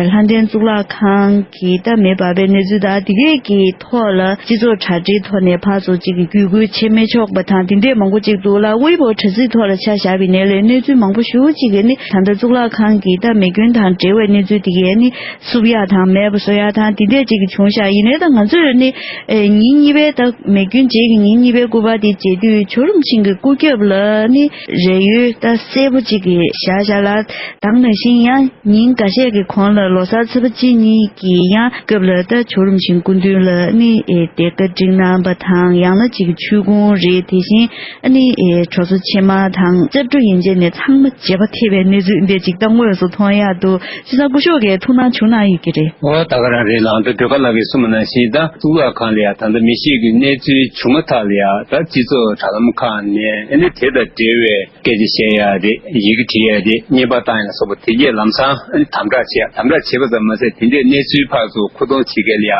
ལྷ་ལྡན་གཙུག་ལག་ཁང་གི་ད་མེ་འབར་བའི་གནས་ཚུལ་དང་དེ་གས་ཀྱི་ཐོག་ལ་སྤྱི་ཚོགས་དྲ་སྦྲེལ་ཐོག་ནས་ཕར་ཚུར་ཅིག་གི་བརྒྱུད་སྐུལ་བྱེད་མི་ཆོག་པ་དང་དེ་འདྲས་མང་པོ་ཅིག་འདུག་ལ། ཝེ་པོ་དྲ་ཚིགས་ཐོག་ལ་ཆ་བཞག་པའི་ནས་ལས་གནས་ཚུལ་མང་པོ་ཞེ་པོ་ཅིག་གི་ནི་ད་ལྟ་གཙུག་ལག་ཁང་གི་ད་མེ་སྐྱོན་དང་འབྲེལ་བའི་གནས་ཚུལ་དེ་གས་ནི་བསུབ་ཡག་དང་མེད་པ་བཟོ་ཡག་དང་དེ་འདྲས་ཅིག་གི་བྱུང་ཤག་ཡིན་ནའི་ད་ང་ཚོས་ནི་ཨེ་ཉིན་གཉིས་པའི་ད་མེ་སྐྱོན་རྗེས་ཀྱི་ཉིན་གཉིས་པའི་སྐུ་པར་དེ་མཇལ་དུས་ཇོ་རིན་པོ་ཆེ་གི་སྐུ་རྒྱབ་ལ་ནི་རས་ཡོལ་ད་གསལ་པོ་ཅིག་གི་བཞག་བཞག་ལ། ད་ག་ནང་བཞིན་ཡང་ཉིན་འགའ་ཤས་ཀྱི་གོང་ལ་ལོ་གསར་ཚེས་པ་གཅིག་གཉིས་ཀྱི་ཡང་སྐབས་ལ་ད་ཇོ་རིན་པོ་ཆེའི་སྐུ་མདུན་ལ་ནི་ཨེ་གདན་ཁ་བསྒྲིགས་གནང་པ་དང་ཡང་ན་ཅིག་ཆོས་གུང་རེད། དེ་བཞིན་ཨ་ནི་ཨེ་གྲོ་སོ་ཕྱེ་མར་དང་སྐྱབས་འགྲོ་ཡན་ཆད་ནས་ཚང་མ་བརྗེད་པ་ཐེབས་པའི་གནས་ཚུལ་འདི་ཅིག་ད་དངོས་སུ་མཐོང་ཡག་འདུག་བྱས་ཙང་སྐུ་ཞབས་ཀྱིས་ཐུགས་སྣང་བྱུང་གནང་ཡོད་ཀྱི་རེད། ཨོ་ད་ག་རང་རེད་ལགས། འདི་སྒྲོལ་དཀར་ལགས་ཀྱིས་གསུངས་པ་ནང་བཞིན་ད་གཙུག་ལག་ཁང་ལ་ཡ་ད་ལྟ་མེ་ཤེད་ཀྱི་གནས་ཚུལ་བྱུང་མ་ཐག་ལ་ཡ་ད་སྤྱི་ཚོགས་དྲ་ལམ་ཁག་ནས་ཨ་ནི་དེ་དང་འབྲེལ་བའི་སྐད་ཆ་བཤད་ཡ་རེད། ཡི་གེ་བྲིས་ཡ་རེད། བརྙན་པར་བཏང་ཡ་ལ་སོགས་པ་དེ་གས་ལམ་སང་ཨ་ནི་དམ་དྲག་བྱས་ཡ། དམ་དྲག་བྱས་པ་ཙམ་མ་ཟད་དེ་འདྲའི་གནས་ཚུལ་ཕར་ཚུར་མཁོ་གཏོང་བྱེད་མཁན་ལ་ཡ་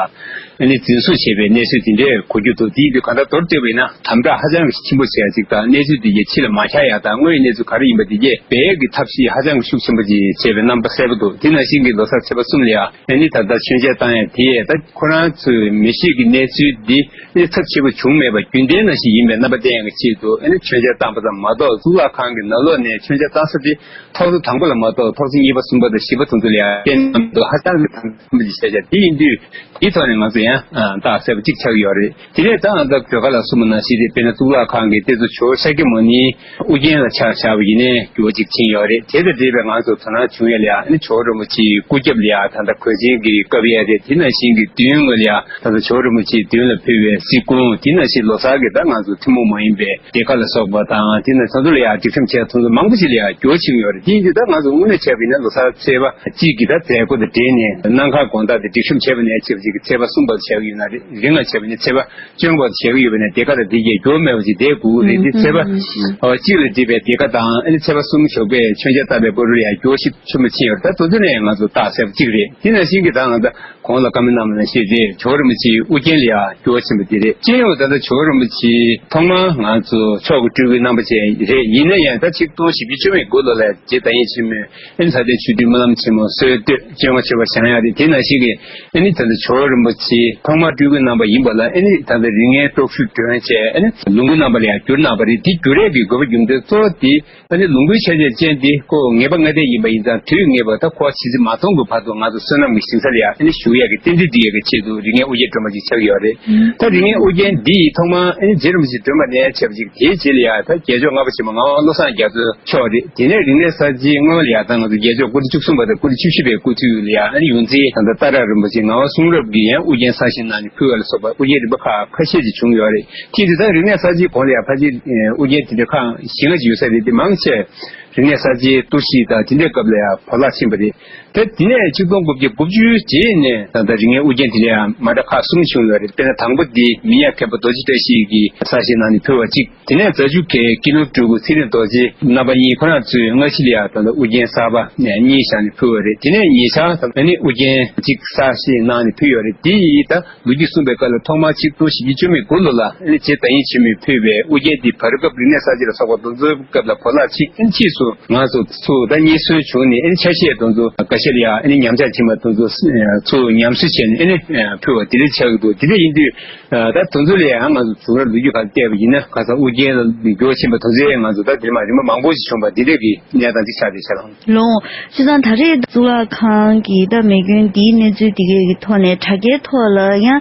ཨ་ནི་འཛིན་བཟུང་བྱས་པའི་གནས་ཚུལ་དེ་འདྲས་གོ་རྒྱུ་འདུག་དེ་ཡིན་དུས་གང་ལྟར་མདོར་བསྡུས་པ་ཡིན་ན་དམ་དྲག་ཧ་ཅང་གི་ཆེན་པོ་བྱས་ཡ་ཅིག་དང་གནས་ཚུལ་དེ་གས་ཕྱི་ལ་མ་ཤར་ཡ་དང་དངོས་ཡོད་གནས་ཚུལ་ག་རེ་ཡིན་པ་དེ་གས་སྦས་ཡ་གི་ཐབས་ཤེས་ཧ་ཅང་གི་ཤུགས་ཆེན་པོ་ཅིག་བྱས་པའི་རྣམ་པ་གསལ་པོ་འདུག་དེ་ནང་བཞིན་གྱི་ལོ་གསར་ཚེས་པ་གསུམ་ལ་ཡ་ཨ་ནི་ད་ལྟ་མཆོད་མཇལ་བཏང་ཡ་དེ་ད་ཁོ་རང་ཚོའི་མེ་ཤེད་ཀྱི་གནས་ཚུལ་འདི་ཨ་ནི་ཚབས་ཆེ་པོ་བྱུང་མེད་པ་རྒྱུན་ལྡན་ནང་བཞིན་ཡིན་པའི་རྣམ་པ་བསྟན་ཡག་གི་ཆེད་དུ་ཨ་ནི་མཆོད་མཇལ་བཏང་པ་ཙམ་མ་གཏོགས་གཙུག་ལག་ཁང་གི་ནང་ལོགས་ནས་མཆོད་མཇལ་བཏང་ས་དེ་ཐོག་ས་དང་པོ་ལ་མ་གཏོགས་ཐོག་ས་གཉིས་པ་གསུམ་པ་དང་བཞི་པ་དེ་ཚོ་ལ་ཡང་བསྟན་གནང་མི་འདུག་ཧ་ཅང་གི་དམ་དམ་གྱི་བྱས་བྱས་དེ་ཡིན་དུས་དེའི་ཐོག་ནས་ང་ཚོ་ཡང་རྟགས་གསལ་པོ་གཅིག་ཆགས་ཀྱི་ཡོད་རེད། དེ་ནས་ད་ང་ཚོ་སྒྲོལ་དཀར་ལགས་གསུངས་པ་ནང་བཞིན་རེད། དཔེར་ན་གཙུག་ལག་ཁང་གི་དེ་ཚོ་ཇོ་བོ་ཤཱཀྱ་མུ་ནེ་ཨུ་རྒྱན་ལ་ཆ་བཞག་པ་ཡིན་ནའི་འགྱུར་བ་གཅིག་ཕྱིན་ཡོད་རེད། དེ་དང་འབྲེལ་བའི་ང་ཚོ་དོ་སྣང་བྱུང་ཡ་ལ་ཡ་ཨ་ནི་ཇོ་བོ་རིན་པོ་ཆེའི་སྐུ་རྒྱབ་ལ་ཡ་ད་ལྟ་གོས་ཆེན་གྱི་བཀབ་ཡས་རེད། དེ་ནང་བཞིན་གྱི་མདུན་ངོས་ལ་ཡ་ད་ལྟ་ཇོ་བོ་རིན་པོ་ཆེའི་མདུན་ལ་ཕུལ་བའི་གཟིགས་སྐོང་། དེ་ནང་བཞིན་ལོ་གསར་གྱི་ད་ང་ཚོ་ཐུན་མོང་མ་ཡིན་པའི་སྡེར་ཁ་ལ་སོགས་པ་དང་དེ་ནང་ཚོ་ཚོ་ལ་ཡང་སྒྲིག་གཤོམ་བྱས་ཚོ་ཚོ་མང་པོ་ཞིག་ལ་ཡང་འགྱུར་བ་ཕྱིན་ཡོད་རེད། དེ་ཡིན་དུས་ད་ང་ཚོ་དངོས་གནས་བྱས་པ་ཡིན་ན་ལོ་གསར་ཚེས་པ་གཅིག་གི་ད་མཛད་སྒོ་དང་འབྲེལ་ནས་གནམ་གང་དགོང་དག་དེ་སྒྲིག་གཤོམ་བྱས་པ་ནས་བྱས་པ་ཅིག་གི་ཚེས་པ་གསུམ་བར་བྱས་ཀྱི་ཡོད་ན་རེད། རིང་ལ་བྱས་པ་ནས་ཚེས་པ་བཅོ་ལྔ་བར་བྱས་ཀྱི་ཡོད་པ་ནས་དེ་ག་ལ་དེ་གས་འགྱུར་བ་མེད་པ་ཅིག་བསྡད་དགོས་རེད། དེ་ཚེས་པ་གཅིག་ལ་སྒྲིག་པའི་དེ་ག་དང་ཨ་ནི་ཚེས་པ་གསུམ་ཞོགས་པའི་མཆོད་མཇལ་བཏབ་པའི་སྐོར་ལ་ཡང་འགྱུར་བ་ཞིག་ཆེན་པོ་ཕྱིན་ཡོད་རེད། ད་དེ་ཚོ་ནས་ང་ཚོ་རྟགས་གསལ་པོ་གཅིག་རེད། དེ་ནང་བཞིན་གྱི་ད་ང་ཚོ་གོང་ལ་བཀའ་མོལ་གནང་བ་ནང་བཞིན་རེད། ཇོ་བོ་རིན་པོ་ཆེའི་དབུ་རྒྱན་ལ་ཡང་འགྱུར་བ་ཕྱིན་པ་དེ་རེད། སྤྱི་ཡོངས་ད་ལྟ་ཇོ་བོ་རིན་པོ་ཆེ་ཐོག་མར་ང་ཚོ་མཆོག་གི་སྤྲུལ་སྐུའི་རྣམ་པ་ཅན་རེད། ཡིན་ན་ཡང་ད་ཆིག་སྟོང་བཞི་བརྒྱ་བཅུ་མེད་དགུ་ལོ་ལ་རྗེ་བདག་ཉིད་ཆེན་མོས་ཨ་ནི་ལྷ་ལྡན་ཆོས་སྡུད་སྨོན་ལམ་ཆེན་མོ་སྲོལ་གཏོད་བཅོ་ལྔ་མཆོད་པ་བཞེངས་ཡག་རེད། དེ་ནང་བཞིན་གྱི་ཨ་ནི་ད་ལྟ་ཇོ་བོ་རིན་པོ་ཆེ་ཐོག་མར་སྤྲུལ་སྐུའི་རྣམ་པ་ཡིན་པ་ལ་ཨ་ནི་ད་ལྟ་རིགས་ལྔའི་སྟོབས་ཤུགས་སྒྲོན་བྱས་ཨ་ནི་ལོངས་སྐུའི་རྣམ་པ་ལ་ཡང་བསྒྱུར་གནང་བ་རེད། དེ་བསྒྱུར་ཡས་ཀྱི་དགོས་པ་རྒྱུ་མཚན་གཙོ་བོ་དེ། ཨ་ནི་ལོངས་སྐུའི་ཆ་བྱད་ཅན་འདི་ཁོ་ངེས་པ་ལྔ་ལྡན་ཡིན་པ་ཡིན་ཙང་དུས་ངེས་པར་ད་ཁོ་ཇི་སྲིད་མ་སྟོངས་ཀྱི་བར་དུ་ང་ཚོ་བསོད་ནམས་ཀྱི་ཞིང་ས་ལ་ཡང་ཨ་ནི་བཞུགས་ཡག་གི་རྟེན་འབྲེལ་སྒྲིག་ཡག་གི་ཆེད་དུ་རིགས་ལྔའི་དབུ་རྒྱན་སྒྲོན་པ་ཅིག་ཆགས་ཀྱི་ཡོད་རེད། ད་རིགས་ལྔའི་དབུ་རྒྱན་འདི་ཡིས་ཐོག་མར་ཨ་ནི་རྗེ་རིན་པོ་ཆེ་སྒྲོན་མ་ནས་བྱས་པ་ཅིག་དེའི་རྗེས་ལ་ཡང་ད་རྒྱལ་མཆོག་ལྔ་པ་ཆེན་པོ་ངག་དབང་བློ་བཟང་རྒྱ་མཚོ་མཆོག་རེད། དེ་ནས་རིག་གནས་གསར་བརྗེའི་སྔོན་ལ་ཡང་ད་ང་ཚོ་རྒྱལ་མཆོག་སྐུ་ཕྲེང་བཅུ་གསུམ་པ་དང་སྐུ་ཕྲེང་བཅུ་བཞི་པའི་སྐུ་དུས་ལ་ཡང་ཨ་ནི་ཡོངས་འཛིན་ད་ལྟ་ཏཱ་ར་རིན་པོ་ཆེ་ངག་དབང་གསུང་རབ་ཀྱི་ཡང་དབུ་རྒྱན་གསར་བཞེངས་གནང་ནས་ཕུལ་བ་ལ་སོགས་པ་དབུ་རྒྱན་རིམ་པ་ཁག་ཁ་ཤས་ཅིག་བྱུང་ཡོད་རེད། དེ་དུས་ད་རིག་གནས་གསར་བརྗེའི་གོང་ལ་ཡང་ཕལ་ཆེར་ཨེ་དབུ་རྒྱན་དེ་འདྲ་ཁག་བཞི་ལྔ་ཅིག་ཡོད་ས་རེད། དེ་མང་ཆེ་རིག་གནས་གསར་བརྗེའི་གཏོར་བཤིག་དང་དེ་འདྲའི་སྐབས་ལ་ཡང་བོར་བརླག་ཕྱིན་པ་རེད། ད་དེ་ནས་ཆིག་སྟོང་དགུ་བརྒྱ་དགུ་བཅུའི་རྗེས་ནས་ད་ལྟ་རིག་གནས་དབུ་རྒྱན་དེ་འདྲ་ཡང་མ་འདྲ་ཁག་གསུམ་བྱུང་ཡོད་རེད། དཔེར་ན་དང་པོ་འདི་མི་ཉག་མཁན་པོ་རྡོ་རྗེ་བཀྲ་ཤིས་ཀྱིས་གསར་བཞེངས་གནང་ནས་ཕུལ་བ་གཅིག་དེ་ནས་རྫ་ཆུ་ཁའི་དགེ་ལུགས་སྤྲུལ་སྐུ་ཚེ་རིང་རྡོ་རྗེ་རྣམ་པ་གཉིས་ཁོ་རང་ཚོས་སྔ་ཕྱི་ལ་ཡང་ད་ལྟ་དབུ་རྒྱན་གསར་པ་གཉིས་བཞག་ནས་ཕུལ་བ་རེད། དེ་ནས་ཉེ་ཆར་ད་ནི་དབུ་རྒྱན་གཅིག་གསར་བཞེངས་གནང་ནས་ཕུལ་ཡོད་རེད། དེ་ཡིས་ད་ལོ་རྒྱུས་གསུངས་པའི་སྐབས་ལ་ཐོག་མར་ཆིག་སྟོང་བཞི་བརྒྱ་བཅུ་མེད་དགུ་ལོ་ལ་ཨ་ནི་རྗེ་བདག་ཉིད་ཆེན་མོས་ཕུལ་བའི་དབུ་རྒྱན་འདི་བར་སྐབས་རིག་གནས་གསར་བརྗེ་ལ་སོགས་པ་དེ་ཚོའི་སྐབས་ལ་བོར་བརླག་ཕྱིན། ཨ་ནི་ཕྱིས་སུ་ང་ཚོ་ཚུར་ད་རྙེད་སོན་བྱུང་ནས་ཨ་ནི་ཆ་ཤས་དེ་ཚོ་འགའ་ཤས་ ཆེད་ལ་ཡང་ཨ་ནི་ཉམས་ཆག་ཕྱིན་པ་དེ་ཚོ་ཚུར་ཉམས་གསོ་བྱས་ནས་ཨ་ནི་ཕུལ་བ་དེ་འདྲ་ཆགས་ཀྱི་འདུག་དེ་འདྲ་ཡིན་དུས་ད་དེ་ཚོ་ལ་ཡང་ང་ཚོ་གཞུང་ལ་ལོ་རྒྱུས་ཁག་བལྟས་པ་ཡིན་ན་ཁ་སང་ཨུ་རྒྱན་ལ་འགྱུར་བ་ཕྱིན་པ་དེ་ཚོ་ཡང་ང་ཚོ་ད་དེ་མ་རིམ་པ་མང་པོ་ཞིག་བྱུང་པ་འདི་འདྲ་གི་གནས་སྟངས་ཅིག་ཆགས་བསྡད་ཤག་ལགས། ལོ། བྱས་ཙང་ད་རེས་གཙུག་ལག་ཁང་གི་ད་མེ་སྐྱོན་འདིའི་གནས་ཚུལ་འདི་གའི་གི་ཐོག་ནས་དྲ་རྒྱའི་ཐོག་ལ་ཡང་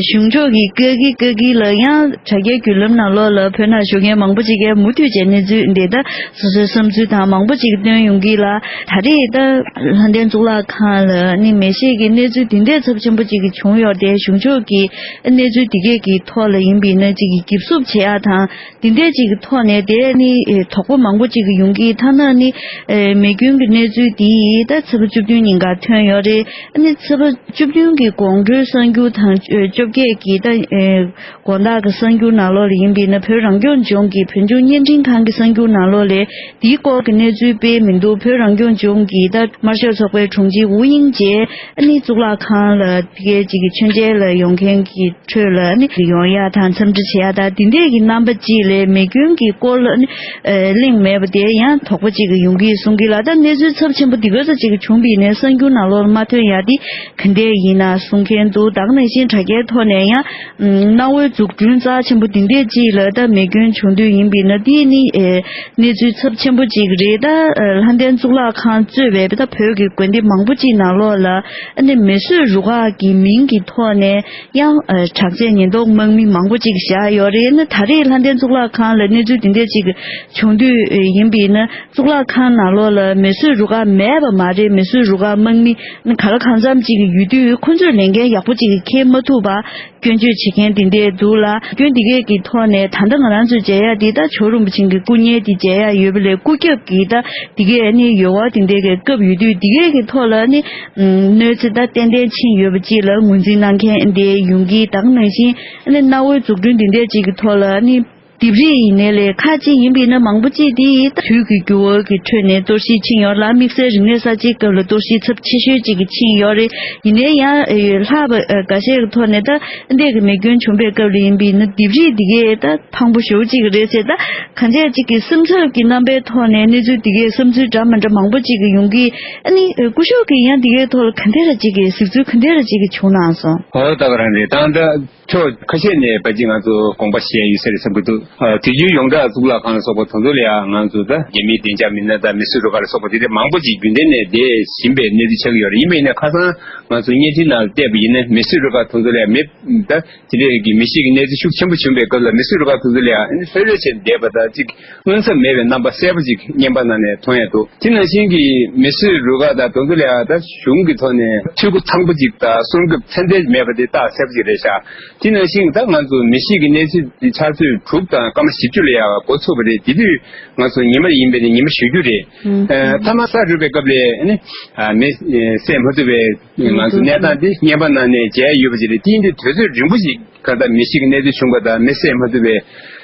གཞུང་ཕྱོགས་ཀྱི་བཀའ་བཀྱིན་བཀའ་བཀྱིན་ལ་ཡང་དྲ་རྒྱའི་བརྒྱུད་ལམ་ནང་ལོགས་ལ་བོད་ནང་བཞུགས་མཁན་མང་པོ་ཅིག་གིས་མུ་མཐུད་བྱས་གནས་ཚུལ་འདི་ད་སོ་སོའི་བསམ་ཚུལ་དང་མང་པོ་ཅིག་བཏོན་ཡོང་གི་ལ། ད་རེས་ད་ལྷ་ལྡན་གཙུག་ལག་ཁང་ལ་ནི་མེ་ཤེད་ཀྱི་གནས་ཚུལ་འདི་འདྲའི་ཚབས་ཆེན་པོ་ཅིག་བྱུང་ཡོད་དེ། གཞུང་ཕྱོགས་ཀྱི་གནས་ཚུལ་འདི་གའི་གི་ཐོག་ལ་ཡིན་པའི་ན་ཅིག་གི་འགྱིབ་སུབ་བྱེད་ཡ་དང་། འདི་འདྲས་ཅིག་གི་ཐོག་ནས་དེ་ནི་ཨེ་དོགས་པ་མང་པོ་ཅིག་གི་ཡོང་གི། ཐ་ན་ནི་ཨེ་མེ་སྐྱོན་གྱི་གནས་ཚུལ་འདི་ད་ཚེས་པ་བཅུ་བདུན་ཉིན་ཀ་ཐོན་ཡོད་རེད། ཨ་ནི་ཚེས་པ་བཅུ་བདུན་གྱི་དགོང་དྲོའི་གསར་འགྱུར་དང་ཨེ་བཅོ་བརྒྱད་ཀྱི་ད་ཨེ་དགོང་དག་གི་གསར་འགྱུར་ནང་ལོགས་ལ་ཡིན་པས་ན་བོད་རང་སྐྱོང་ལྗོངས་ཀྱི་བོད་ལྗོངས་བརྙན་འཕྲིན་ཁང་གི་གསར་འགྱུར་ནང་ལོགས་ལ་འདིའི་སྐོར་གྱི་གནས་ཚུལ་སྤེལ་མི་འདུག་བོད་རང་སྐྱོང་ལྗོངས་ཀྱི་ད་དམར་ཤོག་ཚོགས་པའི་དྲུང་ཆེ་ཝུ་དབྱིང་ཇེས་ཨ་ནི་གཙུག་ལག་ཁང་ལ་དེ་གའི་ཅིག་གི་མཆོད་མཇལ་ལ་ཡོང་མཁན་གྱི་ཁྲོད་ལ་ནི་ཡོང་ཡ་དང་འཚམས་འདྲི་བྱེད་ཡ་དང་དེ་འདྲས་ཀྱི་རྣམ་པ་ཅིག་ལས་མེ་སྐྱོན་གྱི་སྐོར་ལ་ནི་ཨ་གླེང་མེད་པ་དེ་ཡང་དོགས་པ་ཅིག་ཡོང་གི་གསུང་གི་ལ། ད་གནས་ཚུལ་ཚབས་ཆེན་པོ་འདི་ག་ཚོད་ཅིག་བྱུང་བའི་ནས་གསར་འགྱུར་ནང་ལོགས་ལ་མ་ཐོན་ཡ་དེ་ག་འདྲས་ཡིན་ན་གསུང་མཁན་འདུག་ད་ག་ནང་བཞིན་དྲ་རྒྱའི་ཐོག་ནས་ཡང་གནའ་བོའི་འཛུགས་སྐྲུན་རྩ་ཆེན་པོ་འདི་འདྲས་ཅིག་ལ་ད་མེ་སྐྱོན་བྱུང་དུས་ཡིན་པའི་ན་དེ་ནི་ཨ་གནས་ཚུལ་ཚབས་ཆེན་པོ་ཅིག་རེད། ད་ཨ་ལྷ་ལྡན་གཙུག་ལག་ཁང་གཙོས་པའི་ད་བོད་ཀྱི་དགོན་སྡེ་མང་པོ་ཅིག་ནང་ལོགས་ལ་ཨ་ནི་མེ་གསོད་རུ་ཁག་གི་མིང་གི་ཐོག་ནས་ཡང་ཨ་དྲག་ཆས་ཉེན་རྟོག་དམག་མི་མང་པོ་ཅིག་བཞག་ཡོད་རེད། ཨ་ནི་ད་རེས་ལྷ་ལྡན་གཙུག་ལག་ཁང་ལ་གནས་ཚུལ་འདི་འདྲས་ཅིག་བྱུང་དུས་ཨ་ཡིན་པའི་ན་གཙུག་ལག་ཁང་ནང་ལོགས་ལ་མེ་གསོད་རུ་ཁག་མེད་པ་མ་རེད། མེ་གསོད་རུ་ཁག་དམག་མི་ཨ་ནི་ག་ལ་གང་འཚམ་ཅིག་ཡོད་དུས་ཁོ་ཚོས་ལས་འགན་ཡག་པོ་ཅིག་འཁྱེར་མ་ཐུབ་པ། སྐྱོན་བརྗོད་བྱེད་མཁན་དེ་འདྲས་འདུག་ལ། སྐྱོན་འདི་གས་ཀྱི་ཐོག་ནས་ད་ལྟ་ང་རང་ཚོས་མཇལ་ཡ་འདི་ད་ཇོ་བོ་རིན་པོ་ཆེ་གི་སྐུ་བརྙན་དེ་མཇལ་ཡ་ཡོད་པ་ལས་སྐུ་རྒྱབ་ཀྱི་ད་འདི་གས་ནི་ཡོལ་བ་དེ་འདྲས་ཀྱི་སྐབས་ཡོད་དུས་འདི་གས་ཀྱི་ཐོག་ལ་ནི་གནོད་འཚེ་ད་ཏན་ཏན་ཕྱིན་ཡོད་པ་ཅིག་ལ་ངོས་འཛིན་གནང་མཁན་འདི་ཡོང་གི། ད་ག་ནང་བཞིན་ནི་གནའ་བོའི་འཛུགས་སྐྲུན་འདི་འདྲས་ཅིག་གི་ཐོག་ལ་ནི་ལྡེབས་རིས་ཡིན་ནའི་ལས་ཁ་ཅིག་ཡིན་པས་ན་མང་པོ་ཅིག་དེ་ད་དུས་ཀྱི་འགྱུར་བ་གི་ཁྲོད་ནས་གཏོར་བཤིག་ཕྱིན་ཡོད་ལ། དམིགས་བསལ་རིག་གནས་གསར་བརྗེའི་སྐབས་ལ་གཏོར་བཤིག་ཚབས་ཆེ་ཤོས་ཅིག་གི་ཕྱིན་ཡོད་རེད། ཡིན་ནའི་ཡང་ཨེ་ལྷག་པ་ཨེ་འགའ་ཤས་ཀྱི་ཐོག་ནས་ད་འདས་ཀྱི་མེ་སྐྱོན་བྱུང་པའི་སྐབས་ལ་ཡིན་པའི་ནི་ལྡེབས་རིས་འདི་གས་ད་ཕངས་པོ་ཞེ་པོ་ཅིག་རེད་ཟེར། ད་གང་ཅག་ཅིག་གི་སེམས་འཚབ་ཀྱི་རྣམ་པའི་ཐོག་ནས་གནས་ཚུལ་འདི་གས་བསམ་ཚུལ་འདྲ་མི་འདྲ་མང་པོ་ཅིག་གི་ཡོང་གི། ཨ་ནི་ཨེ་སྐུ་ཞབས་ཀྱིས་ཡང་འདི་གས་ཐོག་ལ་ག་འདྲ་ཅིག་གི་གཟིགས་ཚུལ་ག་འདྲ་ཅིག་གི་བྱུང་གནང་སོང་། ཨོ་ད་ག་རང་རེད། ད་ད་ཕྱོགས་ཁ་ཤས་ནས་ཕལ་ཆེར་ང་ཚོ་དགོངས་པ་བཞེས་ཡོད་ས་རེད་བསམ་གྱི་འདུག་ཨ་དུས་རྒྱུན་ཡོངས་གྲགས་གཙུག་ལག་ཁང་ལ་སོགས་པ་དེ་ཚོ་ལ་ཡང་ང་ཚོ་ད་རྒྱ་མིའི་བདེ་འཇགས་མི་སྣ་དང་མེ་གསོད་རུ་ཁག་ལ་སོགས་པ་དེ་འདྲ་མང་པོ་ཅིག་རྒྱུན་ལྡན་ནས་བསྡད་བཞིན་པའི་གནས་ཚུལ་ཆགས་ཀྱི་ཡོད་རེད། ཡིན་པ་ཡིན་ན་ཁ་སང་ང་ཚོ་བརྙན་འཕྲིན་ནང་བལྟས་པ་ཡིན་ན་མེ་གསོད་རུ་ཁག་དེ་ཚོ་ལ་ཡང་མེ་ད་དེ་འདྲའི་གི་མེ་ཤེད་ཀྱི་གནས་ཚུལ་ཤུགས་ཆེན་པོ་བྱུང་པའི་སྐབས་ལ་མེ་གསོད་རུ་ཁག་དེ་ཚོ་ལ་ཡང་ལྷོད་ལྷོད་བྱས་བསྡད་པ་དང་ཅིག་མངོན་ཚབ་མེད་པའི་རྣམ་པ་གསལ་པོ་ཅིག་བརྙན་པ་ནང་ནས་མཐོང་ཡ་འདུག་དེ་ནང་བཞིན་གྱི་མེ་གསོད་རུ་ཁག་དང་དེ་ཚོ་ལ་ཡང་ད་གཞུང་གི་ཐོག་ནས་འཐུས་སྒོ་ཚང་པོ་ཅིག་དང་སྲུང་སྐྱོབ་ཚད་ལྡན་མེད་པ་དེ་རྟགས་གསལ་པོ་ཅིག་རེད་ཤག་དེ་ནང་བཞིན་ད་ང་ཚོ་མེ་ཤེད་ཀྱི་གནས་ཚུལ་འདི་ཆུ་ཚོད་དྲུག་དང་སྐར་མ་བཞི་བཅུ་ལ་ཡང་འགོ་ཚུགས་པ་རེད། དེ་དུས་ང་ཚོ་ཉི་མ་ཡིན་པས་ནི་ཉི་མ་བཞི་བཅུ་རེད། ཨ་མཐའ་མ་ས་རུབ་པའི་སྐབས་ལ་ནི་ཨ་མེ་ཨེ་བསད་མ་ཐུབ་པའི་ང་ཚོ་གནས་སྟངས་འདི་བརྙན་པ་ནང་ནས་མཇལ་ཡོད་པ་ཅིག་རེད། དེ་ཡིན་དུས་དུས་ཚོད་རིང་པོ་ཞིག་ག་ད་མེ་ཤེད་ཀྱི་གནས་ཚུལ་བྱུང་པ་དང་མེ་བསད་མ་ཐུབ་པའི་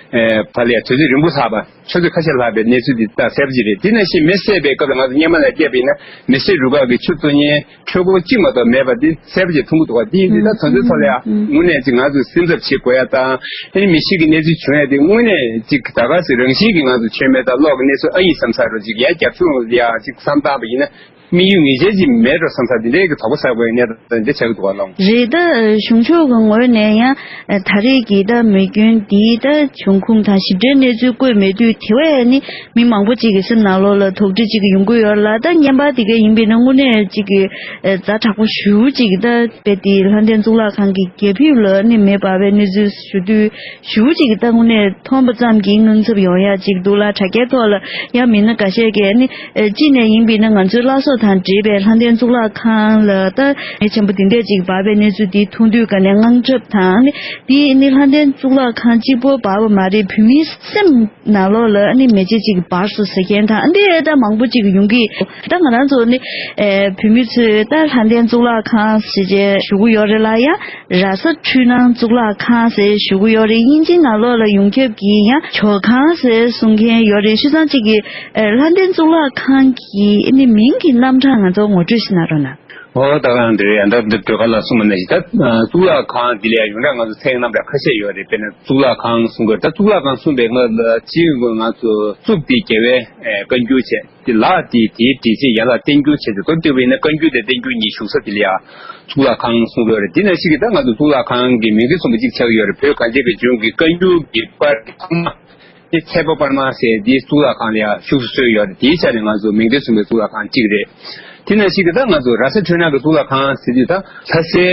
ཨེ་བར་ལ་ཡང་དུས་ཚོད་རིང་པོ་ལྷག་པ། ཆུ་ཚོད་ཁ་ཤས་ལྷག་པའི་གནས་ཚུལ་འདི་ད་གསལ་པོ་ཅིག་རེད། དེ་ནང་བཞིན་མེ་བསད་པའི་སྐབས་ལ་ང་ཚོ་སྔོན་མ་ལ་བལྟས་པ་ཡིན་ན་མེ་གསོད་རུ་ཁག་གི་ཆུ་བཙོ་མཁན་འཕྲུལ་འཁོར་གཅིག་མ་གཏོགས་མེད་པ་འདི་གསལ་པོ་ཅིག་མཐོང་གི་འདུག་པ། འདི་འདི་ད་དོན་ཚན་ཐོག་ལ་ཡང་དངོས་གནས་ཅིག་ང་ཚོས་སེམས་འཚབ་བྱེད་དགོས་ཡ་དང་། ཨ་ནི་མེ་ཤེད་ཀྱི་གནས་ཚུལ་བྱུང་ཡ་དེ་དངོས་གནས་ཅིག་ད་ག་སེ་རང་བཞིན་གྱིས་ང་ཚོ་མཆོད་མེ་དང་གློག་གི་གནས་ཚུལ་ཨ་ཡིན་བསམ་ས་རུ་ཅིག་ཡ་རྒྱབ་ལྗོངས་ལ་ཡ་ཅིག་བསམ་བཏང་པ་ཡིན་ན། དམིགས་ཡུལ་ངེས་ཅན་ཅིག་མེད་འགྲོ་བསམ་ས་འདི་འདྲའི་གི་དོགས་པ་ཟ་དགོས་ཡ་གནས་སྟངས་འདི་ཆགས་ཀྱི་འདུག་པ་ལགས། རེད། ད་གཞུང་ཕྱོགས་ཀྱི་ངོས་ནས་ཡང་ད་རེས་ཀྱི་ད་མེ་སྐྱོན་འདིའི་ད་འབྱུང་ཁུངས་དང་ཞིབ་ཕྲའི་གནས་ཚུལ་བཀོད་མེད་དུས་དེ་བས་ནི་མི་མང་པོ་ཅིག་གི་སེམས་ནང་ལོགས་ལ་དོགས་འདྲི་ཅིག་ཡོང་གི་ཡོད་ལ། ད་བརྙན་པར་དེ་ག་ཡིན་པས་ན་དངོས་གནས་ཅིག་གི་ཛ་དྲག་པོ་ཞེ་པོ་ཅིག་ད་དཔེ་དེ་ལྷ་ལྡན་གཙུག་ལག་ཁང་གི་རྒྱ་ཕིབས་ལ་ནི་མེ་འབར་བའི་གནས་ཚུལ་ཞུ་དུས་ཞེ་པོ་ཅིག་ད་དངོས་གནས་མཐོང་པ་ཙམ་གྱིས་ངང་ཚབ་ཡོང་ཡ་ཅིག་འདུག་ལ། དྲ་རྒྱའི་ཐོག་ལ་ཡང་མི་སྣ་འགའ་ཤས་ཀྱིས་ནི་ཨེ་གཅིག་ནས་ཡིན་པས་ན་ང་ཚོའི་བླ་སྲོག་དང་འབྲེལ་བའི་ལྷ་ལྡན་གཙུག་ལག་ཁང་ལ་ད་མེ་ཆེན་པོ་འདི་འདྲས་ཅིག་འབར་བའི་གནས་ཚུལ་འདི་མཐོང་དུས་ཀ་ནས་དངངས་འཚབ་དང་ནི་འདི་ནི་ལྷ་ལྡན་གཙུག་ལག་ཁང་གཅིག་པོ་འབར་བ་མ་རེད། བོད་མིའི་སེམས་ནང་ལོགས་ལ་ནི་མེ་ལྕེ་ཅིག་འབར་སོང་ཟེར་མཁན་དང་འདི་ད་མང་པོ་ཅིག་ཡོང་གི། ད་ང་རང་ཚོ་ནི་ཨེ་བོད་མི་ཚོས་ད་ལྷ་ལྡན་གཙུག་ལག་ཁང་ཟེར་བྱས་ཞུ་གི་ཡོད་རེད་ལ། ཡང་ར་ས་འཕྲུལ་སྣང་གཙུག་ལག་ཁང་ཟེར་ཞུ་གི་ཡོད་རེད། དབྱིན་ཇི་ནང་ལོགས་ལ་ཡོངས་ཁྱབ་ཀྱིས་ཡང་ཇོ་ཁང་ཟེར་གསུང་མཁན་ཡོད་རེད། བྱས་ཙང་གཅིག་གིས་ཨེ་ལྷ་ལྡན་གཙུག་ལག་ཁང་གི་ཨ་ནི་མིང་གི་རྣམ་གྲངས་ང་ཚོ་ངོ་སྤྲོད་ཞིག་གནང་རོགས་གནང་། ཨོ་ད་ག་རང་འདི་རེད། ཡང་ད་འདི་སྒྲོལ་དཀར་ལགས་གསུངས་པ་ནང་བཞིན་ད་གཙུག་ལག་ཁང་འདི་ལ་ཡང་ཡོངས་གྲགས་ང་ཚོ་མཚན་རྣམ་གྲངས་ཁ་ཤས་ཡོད་རེད། དཔེར་ན་གཙུག་ལག་ཁང་གསུང་གི་རེད། ད་གཙུག་ལག་ཁང་གསུངས་པའི་སྔ་ལ་སྤྱིར་ང་ཚོ་གཙུག་དེ་རྒྱལ་བའི་བཀའ་འགྱུར་བྱས། དེ་ལག་དེ་དེའི་འགྲེལ་བྱེད་ཡན་ལག་བསྟན་འགྱུར་བྱས་ཏེ། མདོར་བསྡུས་པ་ཡིན་ན་བཀའ་འགྱུར་དང་བསྟན་འགྱུར་གཉིས་བཞུགས་ས་དེ་ལ་ཡང་གཙུག་ལག་ཁང་གསུང་གི་ཡོད་རེད། དེ་ནང་བཞིན་གྱི་ད་ང་ཚོ་གཙུག་ལག་ཁང་གི་མིང་གི་གསུང་པ་གཅིག་ཆགས་ཀྱི་ཡོད་རེད། བོད་གངས་ཅན་གྱི་ལྗོངས་ཀྱི་བཀའ་འགྱུར་གྱི་པར་ཐོག་མ། དེ་ཚལ་པ་པར་མ་ཟེར་དེའི་གཙུག་ལག་ཁང་ལ་ཡང་བཞུགས་སུ་གསོལ་ཡོད་རེད། དེའི་ཆ་ནས་ང་ཚོ་མིང་དོན་མཚུངས་པའི་གཙུག་ལག་ཁང་གཅིག་རེད། དེ་ནང་བཞིན་གྱི་ད་ང་ཚོ་ར་ས་འཕྲུལ་སྣང་གི་གཙུག་ལག་ཁང་ཟེར་དུས། ད་ལྷ་སའི་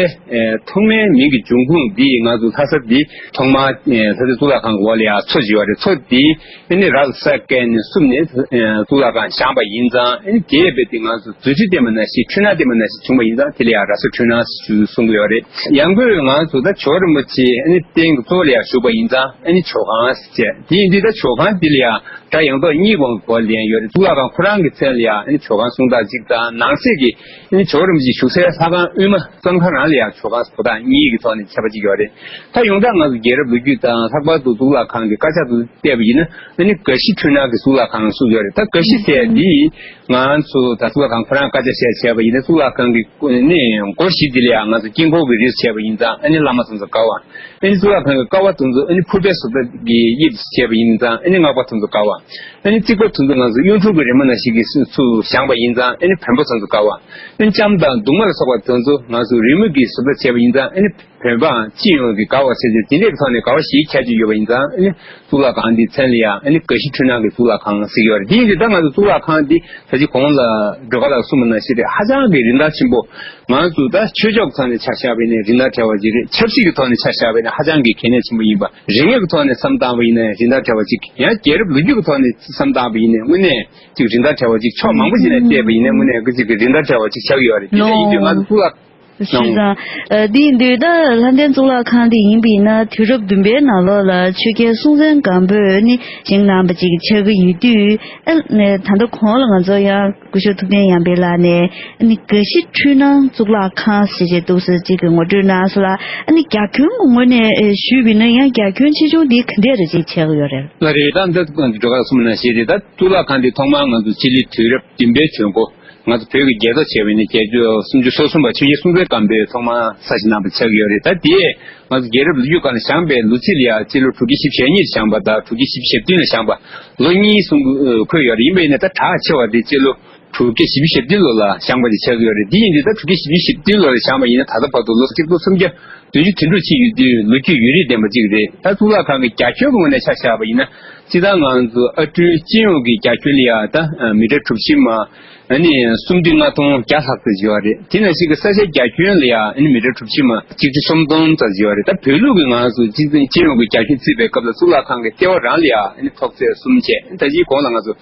ཐོག་མའི་མིང་གི་འབྱུང་ཁུངས་འདི་ང་ཚོ་ལྷ་ས་འདི་ཐོག་མ་ལྷ་སའི་གཙུག་ལག་ཁང་གི་འོག་ལ་ཡང་མཚོ་ཅིག་ཡོད་རེད། མཚོ་འདི་ཨ་ནི་ར་ས་བཀལ་ནས་བསུབས་ནས་གཙུག་ལག་ཁང་བཞེངས་པ་ཡིན་ཙང་། ཨ་ནི་དེ་རྦད་དེ་ང་ཚོ་རྫུ་འཕྲུལ་བསྟན་པ་ནང་བཞིན་འཕྲུལ་སྣང་བསྟན་པ་ནང་བཞིན་བྱུང་བ་ཡིན་ཙང་། དེ་ལ་ཡང་ར་ས་འཕྲུལ་སྣང་ཞེས་གསུང་གི་ཡོད་རེད། ཡང་སྒོས་ང་ཚོ་ད་ཇོ་བོ་རིན་པོ་ཆེ་ཨ་ནི་རྟེན་གྱི་གཙོ་བོ་ལ་ཡང་བཞུགས་པ་ཡིན་ཙང་། ཨ་ནི་ཇོ་ཁང་ཟེར་བྱས། དེ་ཡིན་དུས་ད་ཇོ་ཁང་འདི་ལ་ཡང་སྒྲ་ཡངས་དོག་གཉིས་སྒང་གི་སྒོ་ལ་ལེན་ཡོད་རེད། གཙུག་ལག་ཁང་ཁོ་རང་གི་མཚན་ལ་ཡང་ཨ་ནི་ཇོ་ཁང་གསུང་སྟངས་གཅིག་དང་། ནང་གསེས་ཀྱི་ཨ་ནི་ཇོ་བོ་རིན་པོ་ཆེ་བཞུགས་སའི་ལྷ་ཁང་དབུས་མ་བསམ་ཁང་རང་ལ་ཡང་ཇོ་ཁང་ཟེར་སྒོ་རྡོག་གཉིས་ཀྱི་ཐོག་ནས་ཁྱབ་པ་གཅིག་ཡོད་རེད། ད་ཡོངས་གྲགས་ང་ཚོ་རྒྱལ་རབས་ལོ་རྒྱུས་དང་ལྷག་པར་དུ་གཙུག་ལག་ཁང་གི་དཀར་ཆག་ཏུ་བལྟས་པ་ཡིན་ན། ཨ་ནི་དགའ་བཞི་འཕྲུལ་སྣང་གི་གཙུག་ལག་ཁང་གསུངས་ཡོད་རེད། ད་དགའ་བཞི་ཟེར་འདི་ང་ཚོ་ད་གཙུག་ལག་ཁང་ཁོ་རང་དཀར་ཆག་བཤད་བྱས་པ་ཡིན་ན། གཙུག་ལག་ཁང་གི་ནི་སྒོ་བཞི་འདི་ལ་ཡང་ང་ཚོ་དཀྱིལ་འཁོར་གྱི་རིས་བྱས་པ་ཡིན་ཙང་། ཨ་ནི་བླ་མ་ཚོ་ཚོ་དགའ་བ། ཨ་ནི་གཙུག་ལག་ཁང་གི་ཀ་བ་དེ་ཚོ་ཨ་ནི་ཕུར་པའི་བཟོ་ལྟ་གི་དབྱིབས་བྱས་པ་ཡིན་ཙང་། ཨ་ནི་སྔགས་པ་དེ་ཚོ་དགའ་བ། ཨ་ནི་རྩིག་པ་དེ་ཚོ་ང་ཚོ་གཡུང་དྲུང་གི་རི་མོ་ནང་བཞིན་གྱི་ཚུར་བཞེངས་པ་ཡིན་ཙང་། ཨ་ནི་བོན་པོ་ཚོ་ཚོ་དགའ་བ། ཨ་ནི་ལྕམ་དང་གདུང་མ་ལ་སོགས་པ་དེ་ཚོ་ང་ཚོ་རི་མོ་གི་བཟོ་ལྟ་བྱས་པ་ཡིན་ཙང་། ཨ་ནི་བོད་པའང་སྤྱི་ཡོངས་ཀྱི་དགའ་བ་ཟེར་ཏེ། དེ་འདྲའི་ཐོག་ནས་དགའ་བ་བཞིའི་ཁྱད་ཆོས་ཡོད་པ་ཡིན་ཙང་། ཨ་ནི་གཙུག་ལག་ཁང་འདིའི་མཚན་ལ་ཡང་ཨ་ནི་དགའ་བཞི་འཕྲུལ་སྣང་གི་གཙུག་ལག་ཁང་ཟེར་གྱི་ཡོད་རེད། དེ་ཡིན་དུས་ད་ང་ཚོ་གཙུག་ལག་ཁང་འདི་ད་ཅི་གོང་ལ་སྒྲོལ་དཀར་ལགས་གསུངས་པ་ནང་བཞིན་རེད། ཧ་ཅང་གི་རིན་ཐང་ཆེན་པོ། ང་ཚོ་ད་ཆོས་ཕྱོགས་ཐོག་ནས་ཆ་བཞག་པ་ཡིན་ན་རིན་ཐང་བྲལ་བ་ཅིག་རེད། ཆབ་སྲིད་ཀྱི་ཐོག་ནས་ཆ་བཞག་པ་ཡིན་ན་ཧ་ཅང་གི་གལ་གནད་ཆེན་པོ་ཡིན་པ། རིག་གནས་ཀྱི་ཐོག་ནས་བསམ་བཏང་བ་ཡིན་ན་རིན་ཐང་བྲལ་བ་ཅིག། ཡང་རྒྱལ་རབས་ལོ་རྒྱུས་ཀྱི་ཐོག་ནས་བསམ་བཏང་བ་ཡིན་ན་དངོས་གནས་ཅིག་རིན་ཐང་བྲལ་བ་ཅིག། ཕྱོགས་མང་པོ་ཞིག་ནས་བལྟས་པ་ཡིན་ན་དངོས་གནས་ཅིག་གི་རིན་ཐང་བྲལ་བ་ཅིག་ཆགས་ཀྱི་ཡོད་རེད། དེ་འདྲ་ཡིན་དུས་ང་ཚོ་གཙུག་ལག་བྱས་ཙང་། ཨ། དེ་ཡིན་དུས་ད་ལྷ་ལྡན་གཙུག་ལག་ཁང་དེ་ཡིན་པ་ཡིན་ན། དུས་རབས་བདུན་པའི་ནང་ལོགས་ལ་ཆོས་རྒྱལ་སྲོང་བཙན་སྒམ་པོས་ནི་བཞེངས་གནང་བ་ཅིག་ཆགས་ཀྱི་ཡོད་དུས། ཨ་ནི་ད་ལྟ་གོང་ལ་ང་ཚོ་ཡང་སྐུ་ཞབས་ཐུབ་བསྟན་ཡར་འཕེལ་ལགས་ནས་ཨ་ནི་དགའ་བཞི་འཕྲུལ་སྣང་གཙུག་ལག་ཁང་ཟེར་བྱས་འདུག་ཟེར་ཅིག་གི་ངོ་སྤྲོད་གནང་སོང་ལ། ཨ་ནི་རྒྱ་ཁྱོན་གྱི་ངོས་ནས་ཞུས་པ་ཡིན་ན། ཡང་རྒྱ་ཁྱོན་ཆེ་ཆུང་དེ་ག་འདྲས་རེ་ཅིག་ཆགས་ཀྱི་ཡོད་རེད། ལགས་རེད། ད་འདི་སྒྲོལ་དཀར་གསུངས་པ་ནང་བཞིན་རེད། ད་གཙུག་ལག་ཁང་འདི་ཐོག་མར་ང་ཚོ་སྤྱི་ལོའི་དུས་རབས་བདུན་པའི་དུས་འགོ། ང་ཚོ་བོད་ཀྱི་རྒྱལ་ཚོགས་བྱས་པ་ཡིན་ན་བརྒྱད་ཅུ་སུམ་ཅུ་སོ་གསུམ་པ་ཆོས་རྒྱལ་སྲོང་བཙན་སྒམ་པོས་ཐོག་མར་གསར་བཞེངས་གནང་བ་ཆགས་ཀྱི་ཡོད་རེད། ད་དེས་ང་ཚོ་རྒྱལ་རབས་ལོ་རྒྱུས་སྒང་ལ་བཞེངས་པའི་ལོ་ཚིགས་ལ་ཡང་སྤྱི་ལོ་དྲུག་བརྒྱ་བཞི་བཅུ་ཞེ་གཉིས་བཞེངས་པ་དང་དྲུག་བརྒྱ་བཞི་བཅུ་ཞེ་བདུན་ལ་བཞེངས་པ། ལོ་གཉིས་གསུང་འཁོད་ཡོད་རེད། ཡིན་པ་ཡིན་ན་ད་གྲགས་ཆེ་བ་དེ་སྤྱི་ལོ་དྲུག་བརྒྱ་བཞི་བཅུ་ཞེ་བདུན་ལོ་ལ་བཞེངས་པ་དེ་ཆགས་ཀྱི་ཡོད་རེད། དེ་ཡིན་དུས་ད་དྲུག་བརྒྱ་བཞི་བཅུ་ཞེ་བདུན་ལོ་ལ་བཞེངས་པ་ཡིན་ན། ད་ལྟ་བར་དུ་ལོ་གཅིག་སྟོང་སུམ་བརྒྱ་བདུན་ཅུ་དོན་དྲུག་ཕྱིན་ཡོད་དུས། ལོ་རྒྱུས་ཡུན་རིང་ལྡན་པ་ཅིག་རེད། ད་གཙུག་ལག་ཁང་གི་རྒྱ་ཁྱོན་གྱི་ངོས་ནས་ཆ་བཞག་པ་ཡིན་ན། སྤྱིར་བཏང་ང་ཚོ་ཨ་སྤྲུལ་སྤྱི་ཡོངས་ཀྱི་རྒྱ་ཁྱོན་ལ་ཡང་ད་མི་ཊར་གྲུ་བཞི་མ། ཨ་ནི་སུམ་བདུན་ལྔ་སྟོང་བརྒྱ་ལྷག་ཙམ་ཡོད་རེད། དེ་ནང་བཞིན་གྱི་ས་ཆའི་རྒྱ་ཁྱོན་ལ་ཡང་ཨ་ནི་མི་ཊར་གྲུ་བཞི་མ་གཅིག་ཁྲི་སུམ་སྟོང་ཙམ་ཡོད་རེད། ད་བོད་ལུགས་ཀྱི་ང་ཚོ་སྤྱི་སྤྱི་ཡོངས་ཀྱི་རྒྱ་ཁྱོན་བརྩིས་པའི་སྐབས་ལ་གཙུག་ལག་ཁང་གི་ལྟེ་བ་རང་ལ་ཡང་ཨ་ནི་ཐོག་ཚད་གསུམ་བྱས། ད་ཅིའི་གོང་ལ་ང་ཚོ་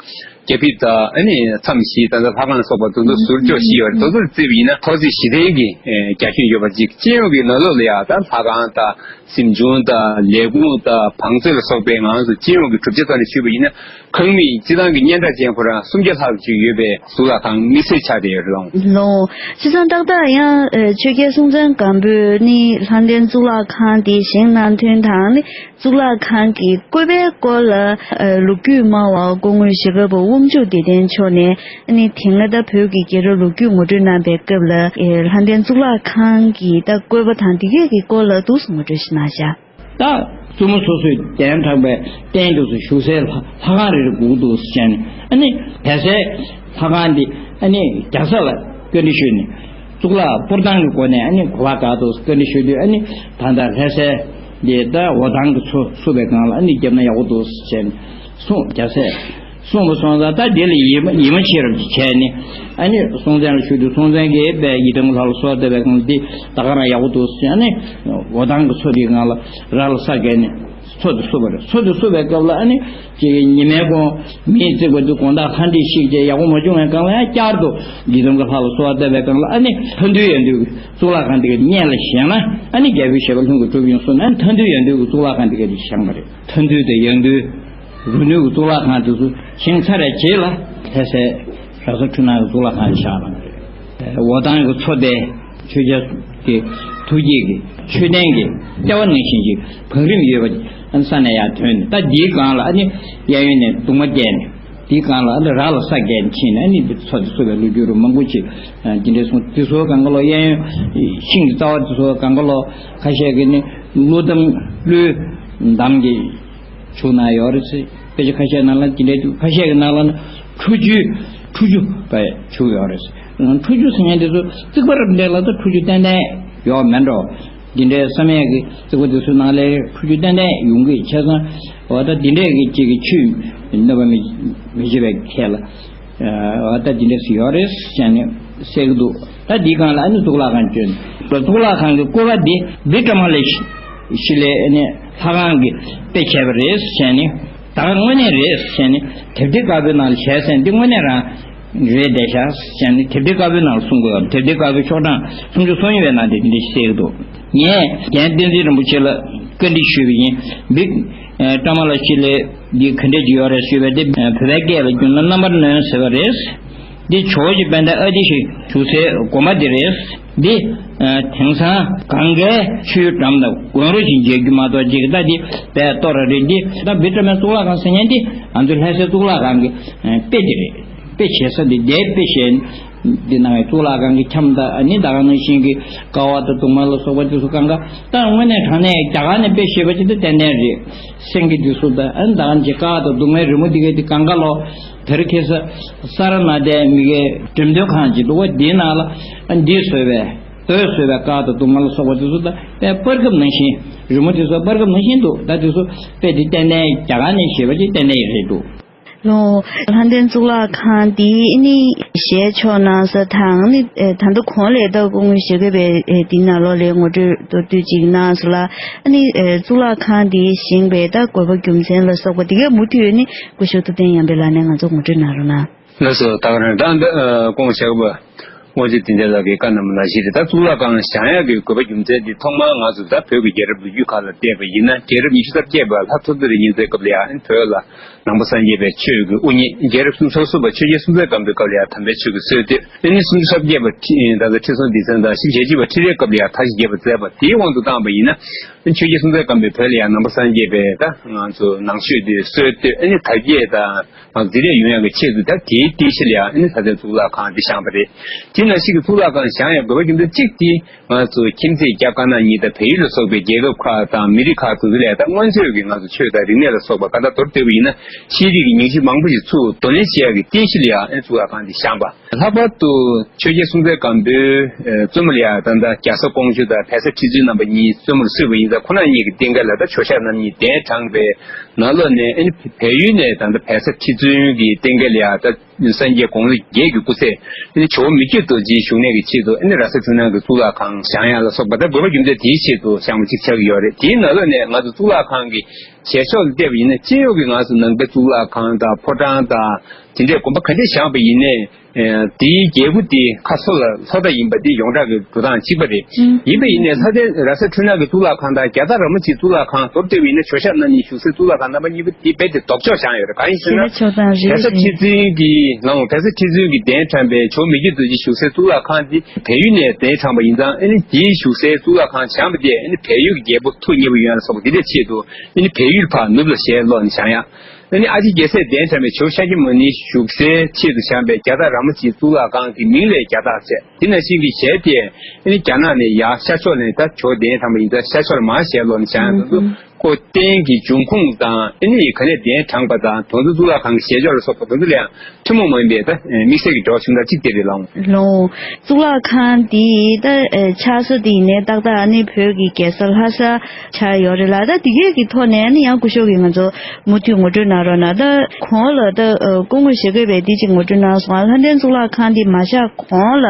རྒྱ་ཕིབས་དང་། ཨ་ནི་མཚམས་བཞི། ད་ལྟ་ལྷ་ཁང་ལ་སོགས་པ་དེ་ཚོ་ཟུར་འཇོག་བཞི་ཡོད་རེད། དེ་ཚོར་བརྩིས་པ་ཡིན་ན་ཐོག་ཚད་བཞི་ལྡན་གྱི་རྒྱ་ཁྱོན་ཡོད་པ་ཅིག། སྤྱི་ཡོངས་ཀྱི་ནང་ལོགས་ལ་ཡང་ད་ལྷ་ཁང་དང་། གཟིམ་ཆུང་དང་། ལས་ཁུངས་དང་། བང་མཛོད་ལ་སོགས་པའི་ང་ཚོ་སྤྱི་ཡོངས་ཀྱི་གྲུབ་ཆ་ཐོག་ནས་ཞུས་པ་ཡིན་ན། ཁང་མིག་སྤྱིར་བཏང་གི་སྙན་གྲགས་ཅན་ཁོ་རང་སུམ་བརྒྱ་ལྷག་ཅིག་ཡོད་པའི་གཙུག་ལག་ཁང་དམིགས་བསལ་ཆགས་བསྡད་ཡོད་རེད། ལགས། བྱས་ཙང་ཏག་ཏག་ཡང་ཆོས་རྒྱལ་སྲོང་བཙན་སྒམ་པོས་ནི་ལྷ་ལྡན་གཙུག་ལག་ཁང་དེ་བཞེངས་གནང་དོན་དང་ནི། གཙུག་ལག་ཁང་གི་བཀོད་པའི་སྐོར་ལ་ལོ་རྒྱུས་སྨྲ་བ་སྐུ་ངོ་ཞྭ་སྒབ་པ་དབང་ཕྱུག་བདེ་ལྡན་མཆོག་ནས་ནི། དེ་སྔ་ད་བོད་ཀྱི་རྒྱལ་རབས་ལོ་རྒྱུས་ངོ་སྤྲོད་གནང་པའི་སྐབས་ལ། ལྷ་ལྡན་གཙུག་ལག་ཁང་གི་ད་བཀོད་པ་དང་དེ་གས་ཀྱི་སྐོར་ལ་འདུག་སེ་ངོ་སྤྲོད་ཞིག་གནང་ཤག། ད་བཙུན་མོ་སོ་སོའི་གདན་དྲངས་པའི་རྟེན་དུ་བཞུགས་སའི་ལྷ་ལྷ་ཁང་རེ་རེ་སྒུག་འདུག་ཟེར་ནས། ཨ་ནི་བལ་སའི་ལྷ་ཁང་འདི་ཨ་ནི་རྒྱ་བཟའ་ལ་བཀའ་འདྲི་ཞུས་ནས། གཙུག་ལག་སྤུར་ཐང་གི་སྒོ་ནས་ཨ་ནི་གོ་བ་བཀག་འདུག་བཀའ་འདྲི་ཞུས་དུས། ཨ་ནི་ད་ལྟ་ལྷ་སའི་འདི་ད་འོ་ཐང་གི་མཚོ་བསུབ་པའི་སྒང་ལ་ཨ་ནི་བརྒྱབ་ན་ཡག་པོ་འདུག་ཟེར་ནས་གསུངས། རྒྱ་བཟའ་གསུངས་པ་སོང་ཙང་། ད་འདི་ལ་ཡིད་མ་ཡིད་མ་ཆེས་རབས་ཅིག་བྱས་ནས། ཨ་ནི་སྲོང་བཙན་ལ་ཞུས་དུས། སྲོང་བཙན་གྱིས་དཔེ་ཡི་དམ་གྱི་ལྷ་ལ་གསོལ་བ་བཏབ་པའི་སྒང་ལ་འདི་ད་ག་རང་ཡག་པོ་འདུག་ཟེར། ཨ་ནི་འོ་ཐང་གི་མཚོ་འདིའི་སྒང་ལ་ར་ལ་ས་བརྒལ་ནས་མཚོ་འདི་བསུབས་པ་རེད། མཚོ་འདི་བསུབས་པའི་སྐབས་ལ་ཨ་ནི་ཅིག་ཉི་མའི་གུང་མེས་བརྩིགས་པ་འདི་དགོང་དག་ལྷ་འདྲེས་བཤིག་བྱས་ཡག་པོ་མ་བྱུང་བའི་སྒང་ལ། ཡང་བསྐྱར་དུ་ཡི་དམ་གྱི་ལྷ་ལ་གསོལ་བ་བཏབ་པའི་སྒང་ལ། ཨ་ནི་མཐའ་འདུལ་ཡང་འདུལ་གྱི་གཙུག་ལག་ཁང་འདི་ག་སྔོན་ལ་བཞེངས་ན་ཨ་ནི་རྒྱལ་པོའི་ཞབས་པད་ལྷུན་གྱིས་གྲུབ་ཡོང་གསུངས་ནས། ཨ་ནི་མཐའ་འདུལ་ཡང་འདུལ་གྱི་གཙུག་ལག་ཁང་འདི་ག་དེ་བཞེངས་པ་རེད། མཐའ་འདུལ་དང་ཡང་འདུལ། རུ་ནུས་ཀྱི་གཙུག་ལག་ཁང་དེ་ཚོ་བཞེངས་ཚར་བའི་རྗེས་ལ་ལྷ་སའི་ར་ས་འཕྲུལ་སྣང་གི་གཙུག་ལག་ཁང་ལ་བཞག་གནང་བ་རེད། འོ་ཐང་གི་མཚོ་དེ་ཆོས་རྒྱལ་གྱི་ཐུགས་བསྐྱེད་ཀྱི་མཆོད་རྟེན་གྱི་ལྟེ་བ་ནང་བཞིན་གྱི་བང་རིམ་ཡོད་པ་ས་ནས་ཡར་ཐོན་ནས། ད་འདིའི་སྒང་ལ་ཨ་ནི་གཡས་གཡོན་ནས་གདུང་མ་བརྒྱབ་ནས། དེའི་སྒང་ལ་ཨ་ནི་ར་ལ་ས་བརྒྱད་ཕྱིན་ནས་ཨ་ནི་འདི་ཚོ་འདི་ཚོ་བའི་ལོ་རྒྱུས་རུ་མང་པོ་ཅིག་འདི་འདྲའི་གསུངས། འདི་ཚོ་སྒང་ག་ལོ་གཡས་གཡོན་ཤིང་གི་རྩ་བ་འདི་ཚོ་སྒང་ག་ལོ་ཁ་ཤས་ཀྱིས་ནི་ཀླུ་འདམ་ཀླུའི་འདམ་གྱིས་བྱུགས་གནང་ཡོད་རེད་ཟེར། དཔེ་ཆ་ཁ་ཤས་ནང་ལ་འདི་འདྲའི་འདུག་ཁ་ཤས་ཀྱི་ནང་ལ་ནི་ཁྲུ་ཆུའི་ཁྲུ་ཆུ་བས་བྱུགས་ཡོད་རེད་ཟེར། ཁྲུ་ཆུ་ཟེར་མཁན་འདི་ཚོ་རྩིག་པ་རབ་འདྲེན་ལ་ད་ཁྲུ་ཆུ་ཏན་ཏན་ཡོད་མེད་འགྲོ། འདི་འདྲའི་བསམ་ཡས་ཀྱི་རྩིག་པ་འདི་ཚོའི་ནང་ལས་ཁྲུ་ཆུ་ཏན་ཏན་ཡོང་གི་བྱས་ཙང་། འོ་ད་འདི་འདྲས་ཀྱི་གཅིག་གི་ཆུས་གནོད་པ་མི་མི་བྱེད་པའི་ཁྱད་ལ། འོ་ད་འདི་འདྲས་ཡོད་རེད་ཟེར་ནས་གསལ་གྱི་འདུག་ད་འདིའི་སྒང་ལ་ཨ་ནི་གཙུག་ལག་ཁང་བསྐྱོན། གཙུག་ལག་ཁང་གི་བཀོད་པ་འདི་བི་ཀྲ་མ་ལ་ཤི་ལའི་ཨ་ནི་ལྷ་ཁང་གི་དཔེ་བྱས་པ་རེད་ཟེར་ནས། ད་ག་དངོས་གནས་རེད་ཟེར་ནས་དེབ་ཐེར་དཀར་པོའི་ནང་ལ་བྱས་ཟེར་ནས་འདི་དངོས་གནས་རང་རེད་བསྡད་ཤག་ཟེར་ནས་དེབ་ཐེར་དཀར་པོའི་ནང་ལ་གསུང་གི་ཡོད། དེབ་ཐེར་དཀར་པོའི་ཤོག་གྲངས་སུམ་ཅུ་སོ་གཉིས་པའི་ནང་དེ་འདི་འདྲ་ཞིག་གསལ་གྱི་འདུག་ངས་རྒན་བསྟན་འཛིན་རིན་པོ་ཆེ་ལ་བཀའ་འདྲི་ཞུས་པ་ཡིན། བི་ཀྲ་མ་ལ་ཤི་ལའི་འདི་ག་འདྲས་ཅིག་ཡོད་རེད་ཞུས་པས། དེ་བོད་པའི་སྐད་ལ་བསྒྱུར་ན་རྣམ་པར་གནོན་ཟེར་བ་རེད། འདི་ཇོ་བོ་རྗེ་དཔལ་ལྡན་ཨ་ཏི་ཤ་བཞུགས་སའི་དགོན་པ་འདི་རེད། འདི་དེང་སང་གངྒཱའི་ཆུའི་འགྲམ་དུ་དགོན་རོ་ཞིག་མཇལ་རྒྱུ་མ་གཏོགས་ཅིག་ད་འདི་བས་ལྟོ་ར་རེད། འདི་ད་བི་ཀྲ་མའི་གཙུག་ལག་ཁང་ཟེར་མཁན་འདི་ང་ཚོའི་ལྷ་སའི་གཙུག་ལག་ཁང་གི་དཔེ་འདི་རེད། དཔེ་བྱེད་ས་འདི་འདིའི་དཔེ་བྱེད་འདི་ནང་གི་གཙུག་ལག་ཁང་གི་ཁྱམས་དང་ཨ་ནི་ད་ག་ནང་བཞིན་གྱི་ཀ་བ་དང་གདུང་མ་ལ་སོགས་པ་འདི་ཚོ་གང་ག་ད་དངོས་གནས་དྲང་གནས་རྒྱ་གར་ནས་དཔེ་བྱེད་པ་ཅིག་ད་ཏན་ཏན་རེད། སེང་གེ་འདི་ཚོ་ད་ཨ་ནི་ད་ག་ནང་བཞིན་ཀ་བ་དང་གདུང་མའི་རི་མོ་འདི་གའི་འདི་གང་ག་ལོ། དེར་ཁེ་ས་ས་ར་ན་དའི་མི་གའི་འགྲེམས་སྟོན་ཁང་ཅིག་འདུག་བ། འདིའི་ནང་ལ་ཨ་འདི་བཟོས་པའི་ལྟོས་བཟོས་པའི་ཀ་བ་དང་གདུང་མ་ལ་སོགས་པ་འདི་ཚོ་ད་དཔེ་པར་ཁབ་ནང་བཞིན་རི་མོ་འདི་ཚོ་པར་ཁབ་ནང་བཞིན་འདུག་ད་འདི་ཚོ་དཔེ་འདི་ཏན་ཏན་རྒྱ་གར་ནས་བྱས་པ་ཅིག་ཏན་ཏན་ཡིན་རེད་འདུག་ལོ། ལྷ་ལྡན་གཙུག་ལག་ཁང་འདི་ནི་ཞལ་ཕྱོགས་གནང་ས་དང་ནི་ད་ལྟ་གོང་ལས་ད་སྐུ་ངོ་ཞལ་དཀར་པའི་འདི་ནང་ལོགས་ལས་ངོ་སྤྲོད་མདོར་བསྡུས་ཅིག་གནང་སོང་ལ། ཨ་ནི་གཙུག་ལག་ཁང་འདི་བཞེངས་པའི་ད་དགོས་པ་རྒྱུ་མཚན་ལ་སོགས་པ་འདི་གའི་མུ་མཐུད་ནི་སྐུ་ཞབས་ཐུབ་བསྟན་ཡར་འཕེལ་ལགས་ནས་ང་ཚོ་ངོ་སྤྲོད་གནང་རོགས་གནང་། ལགས་སོ། ད་ག་རང་ད་ལྟ་སྐུ་ངོ་ཞལ་དཀར་པ་དབང་ཕྱུག་བསྟན་འཛིན་ལགས་ཀྱིས་བཀའ་གནང་བ་ནང་བཞིན་རེད། ད་གཙུག་ལག་ཁང་བཞེངས་ཡག་གི་དགོས་པ་རྒྱུ་མཚན་འདི་ཐོག་མར་ང་ཚོ་ད་བོད་ཀྱི་རྒྱལ་རབས་ལོ་རྒྱུས་ཁག་ལ་བལྟས་པ་ཡིན་ན། རྒྱལ་རབས་ཉི་ཤུ་རྩ་བརྒྱད་པ་ལྷ་ཐོ་ཐོ་རི་ཉི་ཟེར་སྐབས་ལ་ཡང་བོད་ལ་ནང་པ་སངས་རྒྱས་པའི་ཆོས་ཀྱི་དབུ་བརྙེས། རྒྱལ་རབས་སུམ་ཅུ་སོ་གསུམ་པ་ཆོས་རྒྱལ་སྲོང་བཙན་སྒམ་པོའི་སྐབས་ལ་ཡང་དམ་པའི་ཆོས་ཀྱི་སྲོལ་གཏོད། ཨ་ནི་སུམ་ཅུ་སོ་བརྒྱད་པ་ཁྲི་ད་ལྟ་ཁྲི་སྲོང་ལྡེ་བཙན་དང་བཞི་བཅུ་ཞེ་གཅིག་པ་ཁྲི་རལ་སྐབས་ལ་ཡང་ཐ་ཤལ་རྒྱས་པ་མཛད་པ་དེའི་དབང་དུ་བཏང་བ་ཡིན་ན། ཆོས་རྒྱལ་སྲོང་བཙན་སྒམ་པོས་བོད་ལ་ཡང་ནང་པ་སངས་རྒྱས་པའི་ད་ང་ཚོ་ནང་ཆོས་དེ་སྲོལ་གཏོད། ཨ་ནི་དར་རྒྱས་དང་ང་ཚོ་འཛིང་རེས་ཡོང་ཡག་གི་ཆེད་དུ་ད་དེའི་རྟེན་གཞི་ལ་ཡང་ཨ་ནི་ལྷ་ལྡན་གཙུག་ལག་ཁང་འདི་བཞེངས་པ་རེད། དེ་ནང་བཞིན་གྱི་གཙུག་ལག་ཁང་བཞེངས་ཡག་དགོས་པ་རྒྱུ་མཚན་གཅིག་དེ། ང་ཚོ་ཁྱིམ་མཚེས་རྒྱ་དཀར་ནག་གཉིས་དང་བལ་ཡུལ་ལ་སོགས་པའི་རྒྱལ་ཁབ་ཁག་དང་མི་རིགས་ཁག་དེ་ཚོ་ལ་ཡང་ད་སྔོན་ཆད་ཀྱི་ང་ཚོ་ཆོས་དང་རིག་གནས་ལ་སོགས་པ་ག་ད་མདོར་བསྡུས་པ་ཡིན་ན་ཤེས་རིག་གི་ཉིང་ཁྲི་མང་པོ་ཞིག་ཚུར་གདོང་ལེན་བྱེད་ཡག་གི་རྟེན་གཞི་ལ་ཡང་ཨ་ནི་གཙུག་ལག་ཁང་འདི་བཞེངས་པ། ལྷག་པར་དུ་ཆོས་རྒྱལ་སྲོང་བཙན་སྒམ་པོས་ཨ་བཙུན་མོ་ལ་ཡང་ད་ལྟ་རྒྱ་བཟའ་ཀོང་ཇོ་དང་བལ་བཟའ་ཁྲི་བཙུན་རྣམ་པ་གཉིས་བཙུན་མོར་གསོལ་བ་ཡིན་ཙང་། ཁོང་རྣམ་གཉིས་ཀྱི་རྟེན་སྐལ་ལ་ད་ཇོ་ཤཱཀ་རྣམ་གཉིས་གདན་དྲངས་པའི་ནང་ལོགས་ནས་ཨ་ནི་བལ་ཡུལ་ནས་ད་ལྟ་བལ་བཟའ་ཁྲི་བཙུན་གྱི་རྟེན་སྐལ་ལ་ཡང་ད་སངས་རྒྱས་དགུང་ལོ་བརྒྱད་ཀྱི་སྐུ་ཚེ། ཨ་ནི་ཇོ་བོ་མི་བསྐྱོད་རྡོ་རྗེའི་བཞུགས་གནས་ཀྱི་ཆེད་དུ་ཨ་ནི་ར་ས་འཕྲུལ་སྣང་གི་གཙུག་ལག་ཁང་བཞེངས་ཡག་ལ་སོགས་པ་ད་དགོས་པ་རྒྱུ་མཚན་དེའི་ཆེད་དུ་བཞེངས་པ་གཅིག་ཆགས་ཀྱི་ཡོད་རེད། དེའི་ནང་ལོགས་ནས་ང་ཚོ་གཙུག་ལག་ཁང་གི་ཞལ་ཕྱོགས་ལ་བལྟས་པ་ཡིན་ན། སྤྱི་ཡོངས་ཀྱི་ང་ཚོ་ནང་པའི་གཙུག་ལག་ཁང་དང་ཕོ་བྲང་དང་དེ་འདྲའི་དགོན་པ་ག་འདྲས་བཞེངས་པ་ཡིན་ནའི། ཨ་དེའི་རྒྱལ་པོ་དེ་ཁ་སོ་ལ་ལྷོ་མཐའ་ཡིན་པ་དེ་ཡོངས་གྲགས་ཀྱི་འགྲོ་སྟངས་གཅིག་པ་རེད། ཨང་། ཡིན་པ་ཡིན་ནའི་ལྷ་ལྡན་ར་ས་འཕྲུལ་སྣང་གི་གཙུག་ལག་ཁང་དང་རྒྱ་སྟག་ར་མོ་ཆེའི་གཙུག་ལག་ཁང་མདོར་བསྡུས་པ་ཡིན་ན། ཇོ་ཤཱཀ་རྣམ་གཉིས་བཞུགས་སའི་གཙུག་ལག་ཁང་རྣམ་པ་གཉིས་པོ་དེ་རྦད་དེ་ལྡོག་ཕྱོགས་བཞེངས་ཡོད་རེད། གང་ཡིན་ཟེར་ན། ཞེ་ན་ཕྱོགས་མཚམས་རེ་བལ་བཟའ་རེ་ཁྲི་བཙུན་གྱི་ལམ། བལ་བཟའ་ཁྲི་བཙུན་གྱི་གདན་དྲངས་པའི་ཇོ་བོ་མི་བསྐྱོད་རྡོ་རྗེ་བཞུགས་སའི་གཙུག་ལག་ཁང་དེ་བལ་ཡུལ་ནས་གདན་དྲངས་པ་ཡིན་ཙང་། ཨ་ནི་དེའི་བཞུགས་སའི་གཙུག་ལག་ཁང་བཞེངས་པ་དེས་ཨ་ནི་བལ་ཡུལ་གྱི་རྒྱལ་པོ་ཐུགས་མཉེས་པོ་ཡོང་ཡག་ལ་སོགས་པ་དེ་འདྲའི་ཆེད་དུ། ཨ་ནི་བལ་ཡུལ་ཕར་ནུབ་ལ་ཞལ་སློག་ནས་བཞེངས་ཡག་ཨ་ནི་ཨ་ཏི་རྒྱལ་སྲས་གདན་དྲངས་པའི་ཇོ་ཤཱཀྱ་མུ་ནེ་བཞུགས་སའི་ཆེད་དུ་བཞེངས་པའི་རྒྱ་སྟག་ར་མོ་ཆེའི་གཙུག་ལག་ཁང་གི་མིང་ལ་རྒྱ་སྟག་ཟེར། དེ་ནང་བཞིན་གྱི་ཞལ་དེ་ཨ་ནི་རྒྱ་ནག་ནས་ཡར་ཤར་ཕྱོགས་ནས་ད་ཇོ་བོ་གདན་དྲངས་པ་ཡིན་ཙང་ཤར་ཕྱོགས་ལ་མར་ཞལ་ལོག་ནས་བཞེངས་ཡག་དེ་ཚོ། ཨང་། ཁོ་རྟེན་གྱི་འབྱུང་ཁུངས་དང་། ཨ་ནི་ག་ནས་གདན་དྲངས་པ་དང་། དེ་ཚོ་གཙུག་ལག་ཁང་གི་ཞལ་ཕྱོགས་ལ་སོགས་པ་དེ་ཚོ་ལ་ཡང་ཐུན་མོང་མ་ཡིན་པའི་ད་དམིགས་བསལ་གྱི་འབྲེལ་བ་བྱུང་སྟངས་གཅིག་དེ་རེད་ལགས། ལགས། གཙུག་ལག་ཁང་འདི་ད་ཆགས་ས་དེ་ཡིན་ནའི་ཏག་ཏག་ཨ་ནི་བོད་ཀྱི་རྒྱལ་ས་ལྷ་ས་ཆགས་ཡོད་རེད་ལ། ད་དེ་གས་ཀྱི་ཐོག་ནས་ཨ་ནི་ཡང་སྐུ་ཞབས་ཀྱིས་ང་ཚོ་མུ་མཐུད་ངོ་སྤྲོད་གནང་རོགས་གནང་། ད་གོང་ལ་ད་སྐུ་ངོ་ཞལ་དཀར་པས་འདི་གཅིག་ངོ་སྤྲོད་གནང་སོང་། ལྷ་ལྡན་གཙུག་ལག་ཁང་འདི་མ་བཞག་གོང་ལ་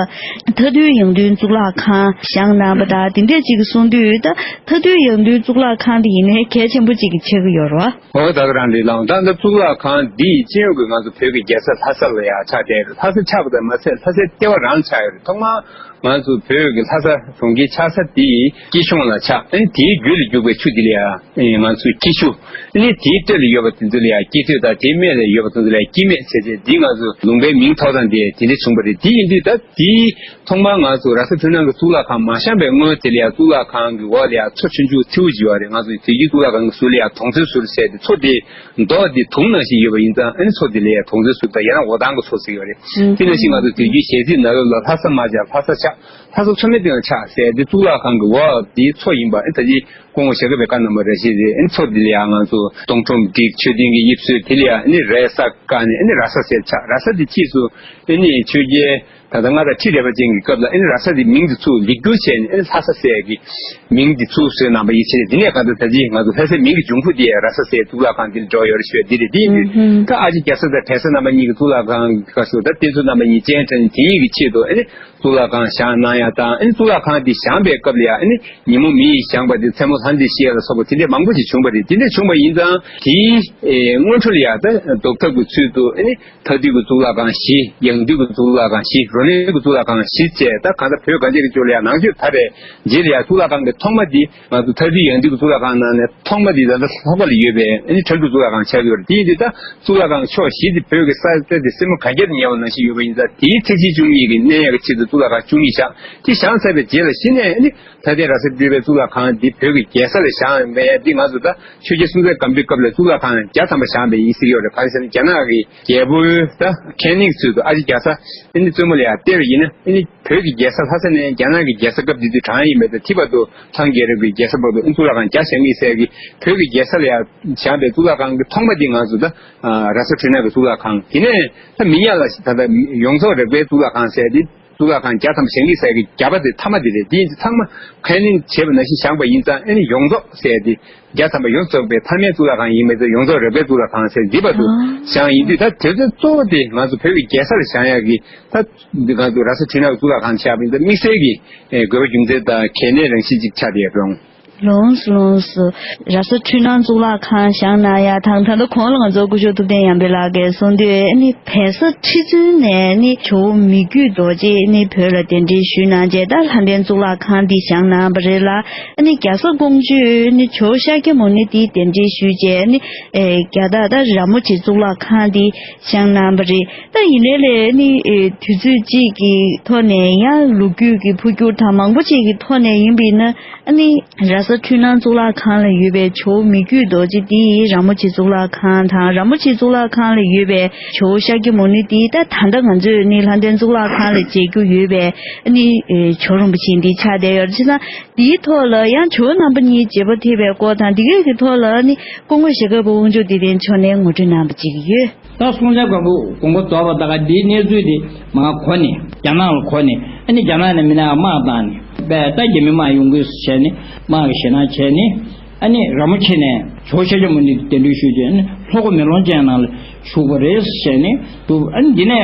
མཐའ་འདུལ་ཡང་སྟོན་གཙུག་ལག་ཁང་བཞེངས་གནང་པ་དང་དེ་འདྲས་ཅིག་གསུངས་དུས། ད་མཐའ་འདུལ་ཡང་སྟོན་གཙུག་ལག་ཁང་འདི་ཡིན་ནའི་གལ་ཆེན་པོ་ཅིག་གི་ཆགས་ཀྱི་ཡོད་རེད་བ། འོ་ད་ག་རང་རེད་ལགས། ད་ལྟ་གཙུག་ལག་ཁང་འདི་སྤྱི་ཡོངས་ཀྱི་ང་ཚོ་བོད་ཀྱི་རྒྱལ་ས་ལྷ་ས་ལ་ཡང་ཆགས་བསྡད་རེད། ལྷ་ས་ཆགས་པ་དང་མ་ཟད་ལྷ་སའི་ལྟེ་བ་རང་ཆགས་ཡོད་རེད། ཐོག་མར་ང་ཚོ་བོད་ཀྱི་ལྷ་ས་གྲོང་ཁྱེར་ཆགས་ས་དེ་སྐྱིད་གཤོངས་ལ་ཆགས། ཨ་ནི་དེའི་རྒྱུད་ལ་རྒྱུག་པའི་ཆུ་དེ་ལ་ཡང་ང་ཚོས་སྐྱིད་ཆུ། ཨ་ནི་དེའི་སྟོད་ལ་ཡོད་པ་དེ་ཚོ་ལ་ཡང་སྐྱིད་སྟོད་དང་། དེའི་སྨད་ལ་ཡོད་པ་དེ་ཚོ་ལ་ཡང་སྐྱིད་སྨད་བྱས་བྱས། འདི་ང་ཚོ་ལུང་པའི་མིང་ཐོགས་སྟངས་དེ་དེ་འདྲ་བྱུང་བ་རེད། དེ་ཡིན་དུས་ད་དེའི་ཐོག་མར་ང་ཚོ་ར་ས་འཕྲུལ་སྣང་གི་གཙུག་ལག་ཁང་མ་བཞེངས་པའི་སྔོན་དེ་ལ་ཡང་གཙུག་ལག་ཁང་གི་འོག་ལ་ཡང་མཚོ་ཆུང་ཆུང་མཐེའུ་ཅིག་ཡོད་རེད། ང་ཚོ་དེ་རྒྱུ་ གཙུག་ལག་ཁང་གི་ཟུར་ལ་ཡང་དོང་ཙེའི་ཟུར་ཟེར་ཏེ་མཚོ་དེ་མདོག་དེ་དུང་ནང་བཞིན་ཡོད་པ་ཡིན་ཙང་ཨ་ནི་མཚོ་དེ་ལ་ཡང་དོང་ཙེའི་ཟུར་དང་ཡང་ན་འོ་ཐང་གི་མཚོ་ཟེར་གྱི་ཡོད་རེད། དེ་ནང་བཞིན་ང་ཚོ་དུས་རྒྱུན་ཞལ་གཟིགས་ནང་ལོགས་ལ་ལྷ་ས་རྨ་བྱ་ལྷ་ས་ཆགས་ལྷ་ས་མཚོ་སྨད་སྟེང་ལ་ཆགས་ཟེར་ཏེ་གཙུག་ལག་ཁང་གི་འོག་དེའི་མཚོ་ཡིན་པ་ཨ་ནི་ད་ཅི་སྐུ་ངོ་ཞྭ་སྒབ་པའི་བཀའ་གནང་བ་རེ་ཞིག་རེད། ཨ་ནི་མཚོ་དེ་ལ་ཡང་ང་ཚོ་སྟོང་ཁྲོམ་བསྒྲིགས། མཆོད་རྟེན་གྱི་དབྱིབས་བཟོས། དེ་ལ་ཡང་ཨ་ནི་རས་གཟར་བཀལ་ནས་ཨ་ནི་ར་ས་ཟེར་ཆགས། ར་ས་དེ་ཕྱིས་སུ་ཨ་ནི་ཆོས་རྒྱལ་ད་ལྟ་མངའ་བདག་ཁྲི་རལ་པ་ཅན་གྱི་སྐབས་ལ་ཨ་ནི་ར་ས་དེ་མིང་དེ་ཚུར་ལེགས་བསྒྱུར་བྱས་ནས་ཨ་ནི་ལྷ་ས་ཟེར་གྱི་མིང་དེ་ཚུར་བཟོས་གནང་བ་ཡིན་ཕྱིར། དེ་ནས་གང་ལྟར་ད་ཅི་ང་ཚོ་ལྷ་སའི་མིང་གི་འབྱུང་ཁུངས་དེ་ར་ས་ཟེར་གཙུག་ལག་ཁང་དེ་ལ་འགྲོ་ཡོད་རེད་ཞུ་བ་འདི་རེད། དེ་ཡིན་དུས་ད་ཨ་ཅེ་རྒྱ་བཟའ་དང་བལ་བཟའ་རྣམ་པ་གཉིས་ཀྱི་གཙུག་ལག་ཁང་གི་སྐབས་སུ་ད་དེ་ཚོ་རྣམ་པ་གཉིས་སྤྱན་འདྲེན་དེ་ཡི་གི་ཆེད་དུ་ཨ་ནི་གཙུག་ལག་ཁང་བཞེངས་གནང་ཡ་དང་། ཨ་ནི་གཙུག་ལག་ཁང་དེ་བཞེངས་པའི་སྐབས་ལ་ཡ་ཨ་ནི་ཉིན་མོ་མེ་ཡིས་བཞེངས་པ་དེ་མཚན་མོ་ལྷ་འདྲེས་བཤལ་ལ་སོགས་པ་དེ་འདྲས་མང་པོ་ཞིག་བྱུང་བ་རེད། དེ་འདྲས་བྱུང་བ་ཡིན་ཙང་དེའི་ཨེ་སྔོན་འགྲོ་ལ་ཡ་ད་ཟློག་ཐབས་ཀྱི་ཚུལ་དུ་ཨ་ནི་མཐའ་འདུལ་གྱི་གཙུག་ལག་ཁང་བཞི། ཡང་འདུལ་གྱི་གཙུག་ལག་ཁང་བཞི། རོ་ལངས་ཀྱི་གཙུག་ལག་ཁང་བཞི་བཅས་ད་གང་ལྟར་བོད་གངས་ཅན་གྱི་ལྗོངས་ལ་ཡ་ནང་ཆོས་དར་བའི་རྗེས་ལ་ཡ་གཙུག་ལག་ཁང་གི་ཐོག་མ་འདི་ང་ཚོ་མཐའ་འདུལ་ཡང་འདུལ་གྱི་གཙུག་ལག་ཁང་ནང་ནས་ཐོག་མ་འདི་ད་ལྟ་ལྷོ་ཁ་ལ་ཡོད་པའི་ཨ་ནི་ཁྲ་འབྲུག་གཙུག་ལག་ཁང་ཆགས་ཀྱི་ཡོད་རེད། དེ་ཡིན་དུས་ད་གཙུག་ལག་ཁང་ཕྱོགས་བཞི་དེ་བོད་ཀྱི་ས་ཆ་དེ་སེན་མོ་གན་རྐྱལ་དང་ཉེ་བ་ནང་བཞིན་ཡོད་པ་ཡིན་ཙང་དེའི་ཚད་གཞི་བཅུ་གཉིས་ཀྱི་གནས་ཡག་གི་ཆེད་དུ་གཙུག་ལག་ཁང་བཅུ་གཉིས་བཞེངས། དེ་བཞེངས་ཚར་བའི་རྗེས་ལ་གཞི་ནས་ཨ་ནི་ལྷ་ལྡན་ར་ས་སྤྲུལ་པའི་གཙུག་ལག་ཁང་འདི་བོད་ཀྱི་རྒྱལ་ས་ལ་བཞེངས་ཡོད་མེད་འདི་ང་ཚོ་ད་ཆོས་རྒྱལ་སྲོང་བཙན་སྒམ་པོའི་སྐབས་ལ་གཙུག་ལག་ཁང་བརྒྱ་ཐམ་པ་བཞེངས་པ་ཡིན་ཟེར་གྱི་ཡོད་རེད། གང་ཡིན་ཟེར་ན་རྒྱ་ནག་གི་རྒྱལ་པོའི་ད་མཁན་སློབ་ཚུལ་དུ་ཨ་ཅེ་རྒྱ་བཟའ་ཨ་ནི་བཙུན་མོ་ལ་ཡང་སྟེར་བ་ཡིན་ན་ཨ་ནི་བོད་ཀྱི་རྒྱལ་ས་ལྷ་ས་ནས་རྒྱ་ནག་གི་རྒྱལ་ས་སྐབས་དེ་དུས་གྲངས་ཡིན་མེད་དུ་ཐི་བར་དུ་ཐང་རྒྱལ་རབས་ཀྱི་རྒྱལ་ས་བར་དུ་ཨ་ནི་གཙུག་ལག་ཁང་བརྒྱ་བཞེངས་ཀྱི་ཟེར་གྱི་བོད་ཀྱི་རྒྱལ་ས་ལ་ཡང་བཞེངས་པའི་གཙུག་ལག་ཁང་གི་ཐོག་མ་འདི་ང་ཚོ་ད་ར་ས་འཕྲུལ་སྣང་གི་གཙུག་ལག་ཁང་། དེ་ནས་ད་མི་ཉག་ལ་ད་ལྟ་ཡོངས་རྫོགས་རིག་པའི་གཙུག་ལག་ཁང་ཟེར་ཏེ། གཙུག་ལག་ཁང་བརྒྱ་ཐམ་པ་བཞེངས་ཀྱི་ཟེར་གྱི་བརྒྱ་པ་དེ་མཐའ་མ་དེ་རེད། དེ་ཡིན་དུས་ཚང་མ་ཁས་ལེན་བྱས་པ་ནང་བཞིན་བཞེངས་པ་ཡིན་ཙང་ཨ་ནི་ཡོངས་རྫོགས་ཟེར་ཏེ་བརྒྱ་ཐམ་པ་ཡོངས་རྫོགས་པའི་མཐའ་མའི་གཙུག་ལག་ཁང་ཡིན་མེད་དུ་ཡོངས་རྫོགས་རིག་པའི་གཙུག་ལག་ཁང་ཟེར་འདི་བར་དུ་བཞེངས་ཡིན་དུས། ད་དེ་ཚོ་གཙོ་བོ་དེ་ང་ཚོ་བོད་ཀྱི་རྒྱལ་ས་ལ་བཞེངས་ཡག་གི་ད་འདི་ང་ཚོ་ར་ས་འཕྲུལ་སྣང་གཙུག་ལག་ཁང་བཞེངས་པ་ཡིན་ཙང་དམིགས་བསལ་གྱི་དགོས་པ་རྒྱུ་མཚན་དང་གལ་གནད་རང་བཞིན་ཅིག་ཆགས་བསྡད་ཡོད་པ་རེད། ལོངས་སུ་ལོངས་སུ། ར་ས་འཕྲུལ་སྣང་གཙུག་ལག་ཁང་བཞེངས་གནང་ཡ་དང་། ད་ལྟ་གོང་ལ་ང་ཚོ་སྐུ་ཞབས་ཐུབ་བསྟན་ཡར་འཕེལ་ལགས་ཀྱིས་གསུངས་དུས་ཨ་ནི་བལ་བཟའ་ཁྲི་བཙུན་ནས་ཨ་ནི་ཇོ་བོ་མི་བསྐྱོད་རྡོ་རྗེ་ཨ་ནི་བོད་ལ་གདན་འདྲེན་ཞུས་གནང་རྗེས་ད་ལྷ་ལྡན་གཙུག་ལག་ཁང་འདི་བཞེངས་གནང་བ་རེད་ལ། ཨ་ནི་རྒྱ་བཟའ་ཀོང་ཇོས་ཨ་ནི་ཇོ་བོ་ཤཱཀྱ་མུ་ནེ་འདི་གདན་འདྲེན་ཞུས་རྗེས་ཨ་ནི་ཨེ་རྒྱ་སྟག་ད་ར་མོ་ཆེ་གཙུག་ལག་ཁང་འདི་བཞེངས་གནང་བ་རེད། ད་ཡིན་ནའི་ལས་ཨ་ནི་ཨེ་དུས་ཚོད་གཅིག་གི་ཐོག་ནས་ཡང་ལོ་རྒྱུས་ཀྱི་འཕོ་འགྱུར་དང་མང་པོ་ཅིག་གི་ཐོག་ནས་ཡིན་པ་ཡིན་ན། ཨ་ནི་ར་ས་འཕྲུལ་སྣང་གཙུག་ལག་ཁང་ལ་ཡོད་པའི་ཇོ་བོ་མི་བསྐྱོད་རྡོ་རྗེ་འདི་ར་མོ་ཆེ་གཙུག་ལག་ཁང་དང་། ར་མོ་ཆེ་གཙུག་ལག་ཁང་ལ་ཡོད་པའི་ཇོ་བོ་ཤཱཀྱ་མུ་ནེ་འདི་ད་ད་ལྟ་ང་ཚོས་ནི་ལྷ་ལྡན་གཙུག་ལག་ཁང་ལ་མཇལ་རྒྱུ་ཡོད་པའི་ཨ་ནི་ཇོ་རིན་པོ་ཆེ་འདི་ཆགས་བསྡད་ཡོད་རེད། བྱས་ཙང་འདིའི་ཐོག་ལ་ཡང་ཇོ་བོ་རྣམ་པ་གཉིས་མཇལ་བ་ཐེབས་པའི་སྐོར་དང་འདི་གའི་གི་ཐོག་ལ་ནི་སྐུ་ངོ་ཞྭ་སྒབ་པ་དབང་ཕྱུག་བདེ་ལྡན་མཆོག་ནས་ངོ་སྤྲོད་གནང་བ་ཅིག་ཡོད། ད་སྲོང་བཙན་སྒམ་པོ་དགོངས་པ་རྫོགས་པ་ད་ག་འདིའི་གནས་ཚུལ་དེ་མར་གོ་ནས་རྒྱ་ནག་ལ་གོ་ནས། ཨ་ནི་རྒྱ་ནག་ནས་མི་སྣ་དམག་བཏང་ནས་པས་ད་རྒྱ་མི་དམག་ཡོང་དགོས་བྱས་ནས་དམག་གི་ཞེད་སྣང་བྱས་ནས། ཨ་ནི་ར་མོ་ཆེ་ནས་ཇོ་བོ་ཤཱཀྱ་མུ་ནེ་གདན་འདྲེན་ཞུས་རྗེས་ཨ་ནི་ལྷོ་སྒོ་མེ་ལོང་ཅན་ནང་ལ་བཞུགས་པ་རེད་བྱས་ནས་འདུག་ཨ་ནི་འདི་ནས་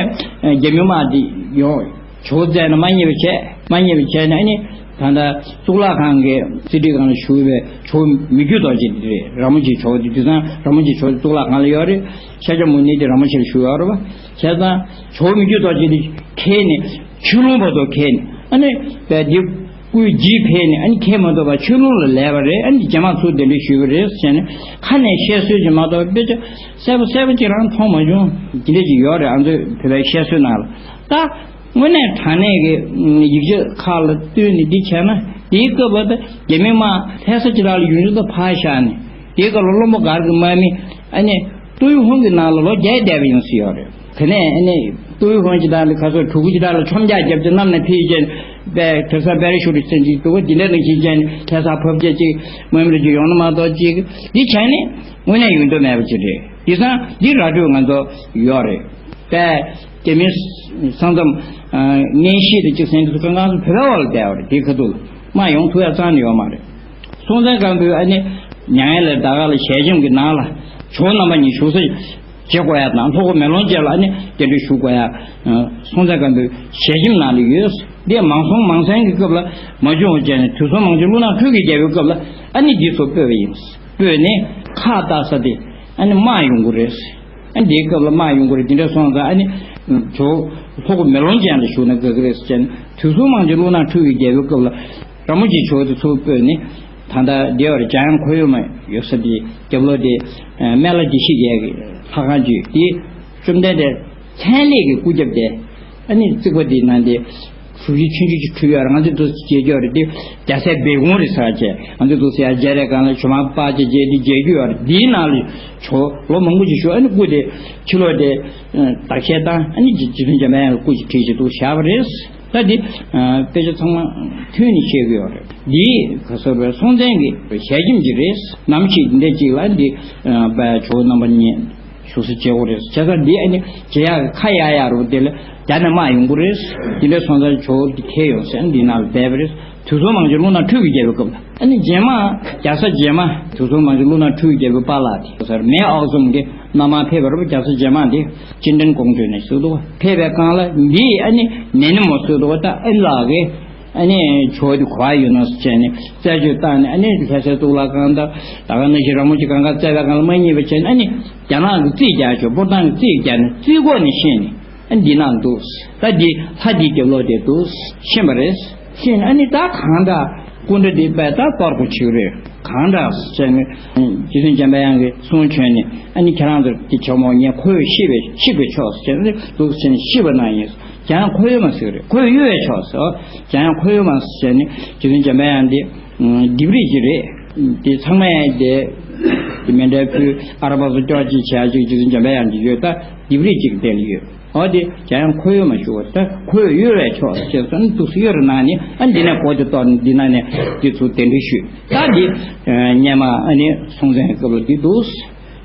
རྒྱ་མི་དམག་འདི་ཡོང་ཇོ་བོ་རྩད་ནས་མ་རྙེད་པ་བྱས། མ་རྙེད་པ་བྱས་ནས་ཨ་ནི། ད་ལྟ་གཙུག་ལག་ཁང་གི་རྩིག་ཁྲི་སྒང་ལ་བཞུགས་པའི་ཇོ་བོ་མི་བསྐྱོད་རྡོ་རྗེ་འདི་རེད། ར་མོ་ཆེ་ཇོ་བོ་འདི་དེང་སང་ར་མོ་ཆེ་ཇོ་བོ་གཙུག་ལག་ཁང་ལ་ཡོད་རེད། ཤཱཀྱ་མུ་ནེ་དེ་ར་མོ་ཆེ་ལ་བཞུགས་ཡོད་རེད་པ། བྱས་ཙང་ཇོ་བོ་མི་བསྐྱོད་རྡོ་རྗེ་འདི་ཁྱེར་ནས་ཆོས་ལུང་བར་དུ་ཁྱེར་ནས་ཨ་ནི་བས་འདི་སྐུའི་རྗེས་ཕེབས་ནས་ཨ་ནི་ཁྱེར་མ་ཐུབ་པར་ཆོས་ལུང་ལ་ལས་པ་རེད། ཨ་ནི་རྗེས་མ་ཚུར་གདན་འདྲེན་ཞུས་པ་རེད་ཟེར་ནས་ཁ་ནས་བཤད་སྲོལ་ཅིག་མ་གཏོགས་དཔེ་ཆ་གསལ་པོ་གསལ་པོ་ཅིག་རང་མཐོང་མ་བྱུང་། འདི་འདྲ་ཅིག་ཡོད་རེད། ང་ཚོའི་བོད་པའི་བཤད་སྲོལ་ནང་ལ་ད། དངོས་གནས་དྲང་གནས་ཀྱི་ཡིག་ཆ་ཁག་ལ་བསྟུན་ནས་འདི་བྱས་ན། དེའི་སྐབས་ལ་རྒྱ་མི་དམག་ལྷ་ས་ཇི་ལྟར་ལ་ཡུན་རིང་དུ་ཕར་བཞག་ནས། དེའི་སྐབས་ལ་བློན་པོ་སྒར་གྱི་དམག་མི་ཨ་ནི་ཏུའུ་ཧུང་གི་ནང་ལ་ལོག་བསྡད་བསྡད་པ་ཡིན་ཟེར་ཡོད་རེད། དེ་ནས་ཨ་ནི་ཏུའུ་ཧུང་ཇི་ལྟར་ལ་ཁ་སོ་གྲུ་གུ་ཇི་ལྟར་ལ་ཆོམ་རྒྱག་བརྒྱབ་ཅིང་གནམ་ནས་འཕུར་ཅིང་པའི་དེང་སང་པེ་ར་ཤུ་ཊི་ཟེར་ཅིག་འདུག་འདི་འདྲ་ནང་བཞིན་བྱས་ནས་ལྷ་སར་ཕབ་བྱས་ཅིག་དམག་མི་རེ་ཅིག་ཡོང་ན་མ་གཏོགས་ཅིག་འདི་བྱས་ནས་དངོས་གནས་ཡོང་དོན་མེད་པ་ཅིག་རེད། དེང་སང་འདི་ར་སྤྲོད་ང་ཚོ་ཡོད་རེད། པས། རྒྱ་མིའི་ས་མཚམས་ཨ་གནས་གཞི་དེ་གཅིག་ཟིན་དུས་སྐབས་ང་ཚོ་བོད་པའི་འོག་ལ་བསྡད་པ་རེད། དེའི་ཁ་ཐུག་ལ་དམག་ཡོང་ཐུབ་ཡ་རྩ་ནས་ཡོད་མ་རེད། སྲོང་བཙན་སྒམ་པོས་ཨ་ནི་མྱ་ངན་ལས་འདའ་ག་ལ་ཞལ་ཆེམས་ཀྱི་ནང་ལ་ཇོ་བོ་རྣམ་པ་གཉིས་བཞུགས་ས་བྱེད་དགོས་ཡ་དང་ལྷོ་སྒོ་མེ་ལོང་ཅན་ལ་ཨ་ནི་གདན་འདྲེན་ཞུ་དགོས་ཡ་སྲོང་བཙན་སྒམ་པོའི་ཞལ་ཆེམས་ནང་ལ་ཡོད། འདི་མང་སྲོང་མང་བཙན་གྱི་སྐབས་ལ་མ་བྱུང་བ་བྱས་ནས་དུས་གསུམ་མང་སྤྱོད་ཀླུ་ནག་ཁུལ་གྱི་རྒྱལ་པོའི་སྐབས་ལ་ཨ་ནི་འདི་ཚོ་སྤོས་པ་ཡིན། སྤོས་ནས་ཁ་བཏགས་ས་དེ་ཨ་ནི་དམག་ཡོང་གི་རེད། ཨ་འདིའི་སྐབས་ལ་དམག་ཡོང་གི་རེད། འདི་འདྲ་སོང་ཙང་ཨ་ནི་ཇོ་བོ་ལྷོ་སྒོ་མེ་ལོང་ཅན་ལ་བཞུགས་ན་དགའ་གི་རེད་ཟེར་ནས་དུས་གསུམ་མང་སྤྱོད་ཀླུ་ནག་ཁུལ་གྱི་རྒྱལ་པོའི་སྐབས་ལ་ར་མོ་ཆེ་ཇོ་བོ་དེ་ཚུར་སྤོས་ནས་ད་ལྟ་འདི་བར་འཇམ་དབྱངས་ཁོར་ཡུག་མ་ཡོད་ས་དེ་རྒྱབ་ལོགས་དེ་སྨན་བླ་བདེ་གཤེགས་རྒྱལ་གྱི་ལྷ་ཁང་བརྒྱུད་དེ་བཅོམ་ལྡན་འདས་ཚན་ལས་ཀྱི་སྐུ་རྒྱབ་དེ་ཨ་ནི་རྩིག་པ་དེའི་ནང་དེ། གཟུགས་གཞི་ཆུང་ཆུང་ཅིག་འཁྲུད་ཡོད་རེད། ང་ཚོས་འདུག་སེ་མཇལ་རྒྱུ་ཡོད་རེད། དེ་རྒྱ་སེ་སྦས་ཁུང་རེད་ཟེར་བྱས། ང་ཚོས་འདུག་སེ་ཡར་མཇལ་རེས་སྒང་ལ་ཇོ་མོ་པ་ཅིག་མཇལ་དེ་མཇལ་རྒྱུ་ཡོད་རེད། དེའི་ནང་ལ་ཇོ་ལོ་མང་པོ་ཞིག་བཞུགས། ཨ་ནི་སྐུ་དེ་ཕྱི་ལོགས་དེ་བདག་གཞས་བཏང་། ཨ་ནི་རྗེ་བཙུན་འཇམ་པའི་དབྱངས་ཀྱི་སྐུ་ཅིག་བྲིས་བྱས་འདུག་བཞག་པ་རེད། ད་འདི་དཔེ་ཆ་ཚང་མ་ཐོན་ནས་བཤད་ཀྱི་ཡོད་རེད། འདི་ག་ཟེར་བའི་སྲོང་བཙན་གྱི་ཞལ་ཆེམས་ཅིག་རེད། ནམ་ཞིག་འདི་འདྲ་ཅིག་ལ་འདི་ཨ་ཇོ་བོ་རྣམ་པ་གཉིས་བཞུགས་ས་བྱེད་དགོས་རེད། བྱས་ཙང་འདི་ཨ་ནི་མཇལ་ཡག་གི་ཁ་གཡར་ཡག་རུ་དེ་ལ་རྒྱ་ནས་དམག་ཡོང་གི་རེད། དེ་འདྲ་སོང་ཙང་ཇོ་བོ་འདི་འཁྱེར་ཡོང་ཟེར་འདི་ནང་ལ་བསྡད་པ་རེད། དུས་གསུམ་མང་སྤྱོད་ཀླུ་ནག་ཁྲུས་ཀྱི་རྒྱལ་པོའི་སྐབས་ལ། ཨ་ནི་རྗེས་མ་རྒྱ་བཟའ་རྗེས་མ་དུས་གསུམ་མང་སྤྱོད་ཀླུ་ནག་ཁྲུས་ཀྱི་རྒྱལ་པོའི་པཱ་ལགས་དེ་ཟེར་མེས་ཨག་ཚོམ་གྱི་མནའ་མར་ཕེབས་པ་རེད་པ། རྒྱ་བཟའ་རྗེས་མ་དེ་ཅི་འདྲེན་ཀོང་ཇོ་ནས་ཟེར་འདུག་པ། ཕེབས་པའི་སྒང་ལ་འདིས་ཨ་ནི་ནན་ནི་མོ་ཟེར་འདུག་པ། ད་ཨ་ནི་ལགས་ཀྱིས་ཨ་ནི་ཇོ་བོ་དེ་ག་པར་ཡོད་ན་ཟེར་བྱས་ནས་རྩད་གཅོད་བཏང་ནས། ཨ་ནི་ལྷ་སའི་གཙུག་ལག་ཁང་དང་ད་ག་ནང་བཞིན་ར་མོ་ཆེ་གང་ག་བཙལ་བའི་སྒང་ལ་མ་རྙེད་པ་བྱས་ནས། ཨ་ནི་རྒྱ་ནག་གི་རྩིས་རྒྱག་ཆོག་སྤོར་ཐང་གི་རྩིས་རྒྱག་ནས་རྩིས་སྐོར་ནས་ཤེས་ནས། ཨ་འདི་ནང་འདུག་ད་འདི་ལྷ་འདིའི་རྒྱབ་ལོགས་དེ་འདུག་ཤེས་པ་རེད། ཤེས་ནས་ཨ་ནི་ད་གང་འདྲ་སྐུ་འདྲ་འདི་དཔེ་ད་གཏོར་དགོས་ཆགས་རེད། གང་འདྲ་ཟེར་ནས་རྗེ་བཙུན་འཇམ་པའི་དབྱངས་ཀྱིས་གསུང་བྱོན་ནས། ཨ་ནི་ཁྱེད་རང་ཚོ་འདི་ཇོ་མོ་ངས་ཁོ་ཡོད་ཤི་བའི་ཤི་བའི་ཆོག་ཟེར་ནས་འདུག་ཟེར་ནས་ཤི་བ་གནང་ཡིན། ཀྱང་ཁོ་ཡོད་མ་ཟེར་རེད། ཁོ་ཡོད་ཡོད་ཆོག་ཟེར། ཀྱང་ཁོ་ཡོད་མ་ཟེར་ནས་རྗེ་བཙུན་འཇམ་པའི་དབྱངས་འདི་ལྡེབས་རིས་ཅིག་རེད། འདི་ཚང་མས་དེ་དེ་མཎྜལ་ཕུལ། ཨ་ར་པ་སོ་ཅོག་ཅིག་བྱས་ཅིག་རྗེ་བཙུན་འཇམ་པའི་དབྱངས་ཀྱི་ཡོད། ད་ལྡེབས་རིས་ཅིག་དེ་ལ་ཡོད། འོ་དེ་ཀྱང་ཁོ་ཡོད་མ་ཞུ་བ། ད་ཁོ་ཡོད་པས་ཆོག་ཟེར་སོང་། འདུག་སེ་གཡོ་རུ་གནང་ནས། ཨ་འདི་ནས་གོ་དེ་གཏོར་ནས་འདི་ནང་ནས་འདི་ཚུར་གདན་འདྲེན་ཞུས། ད་འདི་སྔོན་མ་ཨ་ནི་སྲོང་བཙན་སྐབས་ལ་འདི་འདུག་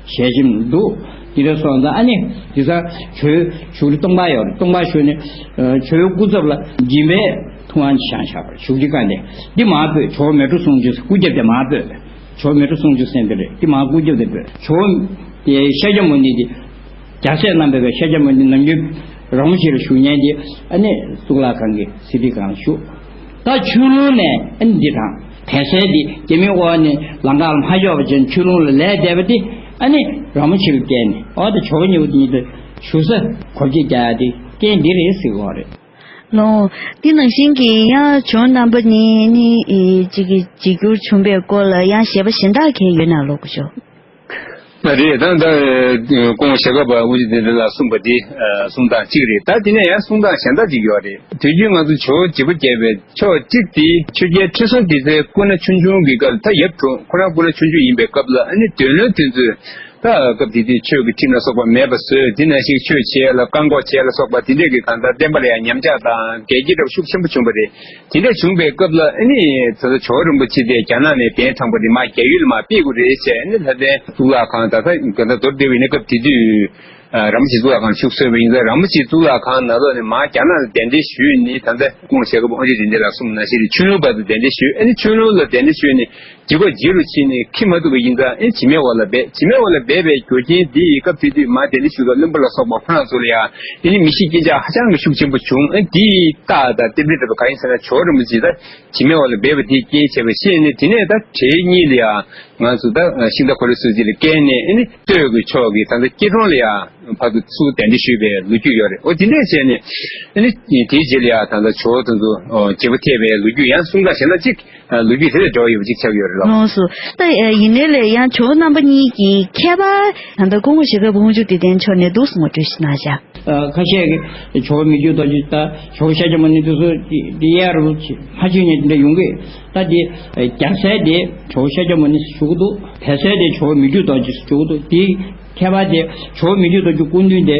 ཞལ་ཆེམས་འདུག་འདི་འདྲ་སོང་ཙང་ཨ་ནི་དེ་ཚོ་ཇོ་བོའི་བཞུགས་ཁྲི་སྟོང་པ་ཡོད་རེད། སྟོང་པ་བཞུགས་ནས་ཨ་ཇོ་བོའི་སྐུ་ཚབ་ལ་སྦྱིན་པའི་ཐུབ་དབང་བཞེངས་བཞག་པ་རེད། བཞུགས་ཁྲི་བཀའ་འདི་འདི་མར་སྤོས། ཇོ་བོ་མལ་གྲོ་གསུང་ཆོས་སྐུ་རྒྱབ་དེ་མར་སྤོས། ཇོ་བོ་མལ་གྲོ་གསུང་ཆོས་ཟེར་འདི་རེད། འདི་མར་སྐུ་རྒྱབ་དེ་སྤོས། ཇོ་བོ་དེ་ཤཱཀྱ་མུ་ནེ་འདི་རྒྱ་སྲས་རྣམ་པའི་བའི་ཤཱཀྱ་མུ་ནེ་ནམ་རྒྱུན་རིན་པོ་ཆེ་ལ་བཞུགས་མཁན་དེ་ཨ་ནི་གཙུག་ལག་ཁང་གི་གསེར་ཁྲིའི་སྒང་ལ་བཞུགས། ད་ཆོས་ལུང་ནས་ཨ་ནི་འདི་དང་བལ་སྲས་འདི་རྒྱ་མིའི་འོག་ནས་ལམ་ཁ་ལ་མ་ཤོར་བ་བྱས་ནས་ཆོས་ལུང་ལ་ལས་བསྡད་པ་དེ་ཨ་ནི་རིན་པོ་ཆེ་ལ་བསྐྱལ་ནས། འོ་ད་ཇོ་བོ་གཉིས་པོ་དེ་གཉིས་དེ་བཞུགས་ས་གོ་འབྱེད་རྒྱག་ཡ་དེ་རྐྱེན་འདི་རེད་ཟེར་གྱི་ཡོད་རེད། ལགས། དེ་ནང་བཞིན་གྱི་ཡང་ཇོ་བོ་རྣམ་པ་གཉིས་ནི་ཨེ་ཅིག་གི་འཇིགས་སྐྱོར་བྱུང་བའི་སྐོར་ལ་ཡང་གཞས་པ་གཞན་དག་གས་ཡོད་ན་ལབ་དགོས་ཤོག་རེད། ད་ད་སྐུ་ངོ་ཞྭ་སྒབ་པ་དབུ་འབྱེད་དེ་འདྲ་ལ་གསུངས་པ་དེ་གསུང་སྟངས་གཅིག་རེད། ད་དེ་ནས་ཡང་གསུང་སྟངས་གཞན་དག་ཅིག་ཡོད་རེད། དུས་རྒྱུན་ང་ཚོ་ཇོ་བོ་བྱེད་པོ་རྒྱས་པའི་ཕྱོགས་གཅིག་དེ་ཆོས་རྒྱལ་ཁྲི་སྲོང་ལྡེ་བཙན་སྐུ་ན་ཆུང་ཆུང་གི་སྐབས། ད་ཡབ་གྲོངས་ཁོ་རང་སྐུ་ན་ཆུང་ཆུང་ཡིན་པའི་སྐབས་ལ་ཨ་ནི་འདོད་ལྷུང་དེ་ཚོས། ད་སྐབས་དེ་དུས་ཆོས་ཀྱི་ཁྲིམས་ལ་སོགས་པ་མེད་པ་བཟོས། དེ་ནང་བཞིན་ཆོས་བྱེད་ལ་བཀག་འགོག་བྱེད་ལ་སོགས་པ་དེ་འདྲས་ཀྱི་གང་ལྟར་བསྟན་པ་ལ་ཡང་ཉམས་ཆག་དང་འགལ་རྐྱེན་འདྲ་བ་ཤུགས་ཆེན་པོ་བྱུང་བ་རེད། དེ་འདྲས་བྱུང་བའི་སྐབས་ལ་ཨ་ནི་ད་ལྟ་ཇོ་བོ་རིན་པོ་ཆེ་དེ་རྒྱ་ནག་ནས་གདན་དྲངས་པ་རེད། མར་རྒྱ་ཡུལ་ལ་མར་ཕེབས་དགོས་རེད་ཟེར། ཨ་ནི་ལྷ་ལྡན་གཙུག་ལག་ཁང་ད་ལྟ་ག་ད་མདོར་བསྡུས་པ་ཡིན་ན་སྐབས་དེ་དུས་རིན་པོ་ཆེ་གཙུག་ལག་ཁང་བཞུགས་སྲོལ་བ་ཡིན་ཙང་། རིན་པོ་ཆེ་གཙུག་ལག་ཁང་ནང་ལོགས་ནས་མར་རྒྱ་ནག་ལ་གདན་འདྲེན་ཞུས་ནས་ད་ལྟ་སྐུ་ངོ་ཞྭ་སྒབ་པ་དབུ་འབྱེད་དེ་འདྲས་ལ་གསུངས་ནང་བཞིན་ཆོས་ལུང་བར་དུ་གདན་འདྲེན་ཞུས། ཨ་ནི་ཆོས་ལུང་ལ་གདན་འདྲེན་ཞུས་ནས། ཇི་གོ་ཇི་རུ་ཕྱིན་ནས་ཁྱི་མ་ཐུབ་པ་ཡིན་ཙང་ཨེ་བྱེ་མའི་འོག་ལ་སྦས། བྱེ་མའི་འོག་ལ་སྦས་པའི་རྒྱུ་རྐྱེན་འདི་ཡི་སྐབས་དེ་དུས་མར་གདན་འདྲེན་ཞུ་སྐབས་བློན་པོ་ལ་སོགས་པ་ཁོ་རང་ཚོ་ལ་ཡང་དེ་ནི་མི་ཤི་རྐྱེན་ཆག་ཧ་ཅང་གི་ཤུགས་ཆེན་པོ་བྱུང་། ཨེ་འདི་ཡི་རྟགས་དང་རྟེན་འབྲེལ་འདྲ་པོ་གང་ཡིན་ཟེར་ན། ཇོ་བོ་རིན་པོ་ཆེ་ད་བྱེ་མའི་འོག་ལ་སྦས་པ་དེའི་རྐྱེན་བྱས་པ་ཤེས་ནས། དེ་ནས་ད་བྲེ་གཉིས་ལ་ཡང་ང་ཚོ་ད་ཤིང་རྟ་ཁོ་རེ་སོ་སོ་ལ་བཀལ་ནས། ཨེ་ནི་སྟོད་ཀྱི་ཕྱོགས་ཀྱི་ད་ལྟ་སྐྱིད་གྲོང་ལ་ཡང་ཕར་ཚུར་གདན་འདྲེན་ཞུས་པའི་ལོ་རྒྱུས་ཡོད་རེད། འོ་དེ་འདྲས་བྱས་ནས་ཨེ་ནི་དེའི་རྗེས་ལ་ཡང་ད་ལྟ་ཇོ་བོ་དེ་ཚོ་བྱེ་བ་ཐེབས་པའི་ལོ་རྒྱུས་ཡང་གསུང་སྟངས་གཞན་དག་ཅིག་ལོ་རྒྱུས་དེ་ལས་འབྲེལ་བ་ཡོད་པ་ཅིག་ཆགས་ཡོད་རེད་ལགས། ལགས་སོ། ད་ཡིན་ནའི་ལས་ཡང་ཇོ་བོ་རྣམ་པ་གཉིས་ཀྱི་ཁྱད་པར་ད་ལྟ་སྐུ་ངོ་ཞྭ་སྒབ་པ་དབུ་འབྱེད་དེ་དེ་ཕྱོགས་ནས་འདུག་སེ་ངོ་སྤྲོད་ཞིག་གནང་བཞག་ཁ་ཤས་ཀྱིས་ཇོ་བོ་མི་བསྐྱོད་རྡོ་རྗེ་དང་ཇོ་བོ་ཤཱཀྱ་མུ་ནེ་དེ་ཚོ་དེ་ཡར་མ་ཕྱིན་ནས་དེ་འདྲ་ཡོང་གི། ད་དེ་རྒྱལ་སྲས་དེ་ཇོ་བོ་ཤཱཀྱ་མུ་ནེ་ཞུ་གི་འདུག་བལ་སྲས་དེ་ཇོ་བོ་མི་བསྐྱོད་རྡོ་རྗེ་ཞུ་གི་འདུག་དེའི་ཁྱད་པར་དེ་ཇོ་བོ་མི་བསྐྱོད་རྡོ་རྗེ་སྐུ་མདུན་དེ།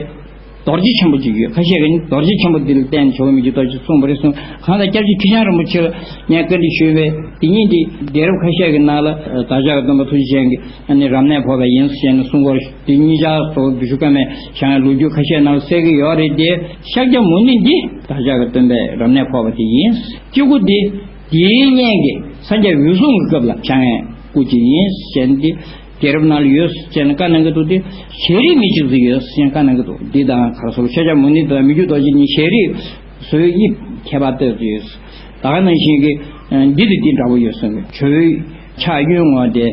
རྡོ་རྗེ་ཆེན་པོ་ཅིག་ཡོད། ཁ་ཤས་ཀྱིས་ནི་རྡོ་རྗེ་ཆེན་པོ་འདི་ལ་བརྟེན་ནས་ཇོ་བོ་མི་བསྐྱོད་རྡོ་རྗེ་གསུངས་པ་རེད་གསུངས། གང་ལྟར་སྐྱབས་རྗེ་ཁྲི་བྱང་རིན་པོ་ཆེ་ལ་ངས་བཀའ་འདྲི་ཞུས་པས། དེ་ཉིད་འདི་རྒྱལ་རབས་ཁ་ཤས་ཀྱི་ནང་ལ་བདག་ཅག་གི་སྟོན་པ་ཐུགས་རྗེ་ཅན་གྱིས་ཨ་ནི་རབ་གནས་ཕོག་པ་ཡིན་ཟེར་ནས་གསུང་སྐོར། དེ་གཉིས་ཆར་སོགས་བི་ཤུ་ཀརྨས་བཞེངས་པའི་ལོ་རྒྱུས་ཁ་ཤས་ནང་ལ་གསལ་གྱི་ཡོད་རེད་དེ། ཤཱཀྱ་མུ་ནེ་འདི་བདག་ཅག་གི་སྟོན་པས་རབ་གནས་ཕོག་པ་དེ་ཡིན། གཅིག་པུ་འདི་དེའི་སྔོན་གྱི་སངས་རྒྱས་འོད་སྲུང་གི་སྐབས་ལ་བཞེངས་པའི་སྐུ་ཅིག་ཡིན་ཟེར་ནས་འདི། རྒྱལ་རབས་ནང་ལ་ཡོད་ཟེར་ནས་བཀའ་གནང་གི་འདུག་སྟེ། ཞལ་རས་མི་གཅིག་ཙམ་ཡོད་ཟེར་ནས་བཀའ་གནང་གི་འདུག་འདི་དང་ག་རེ་ཟེར། ཤཱཀྱ་མུ་ནེ་དང་མི་བསྐྱོད་རྡོ་རྗེ་གཉིས་ཞལ་རས་བཟོ་དབྱིབས་ཁྱད་པར་ཏོག་ཙམ་ཡོད། ད་ག་ནང་བཞིན་གྱི་འདི་དང་འདི་འདྲ་པོ་ཡོད་གསུངས་པས། ཇོ་བོའི་ཕྱག་གཡོན་ངོས་དེ་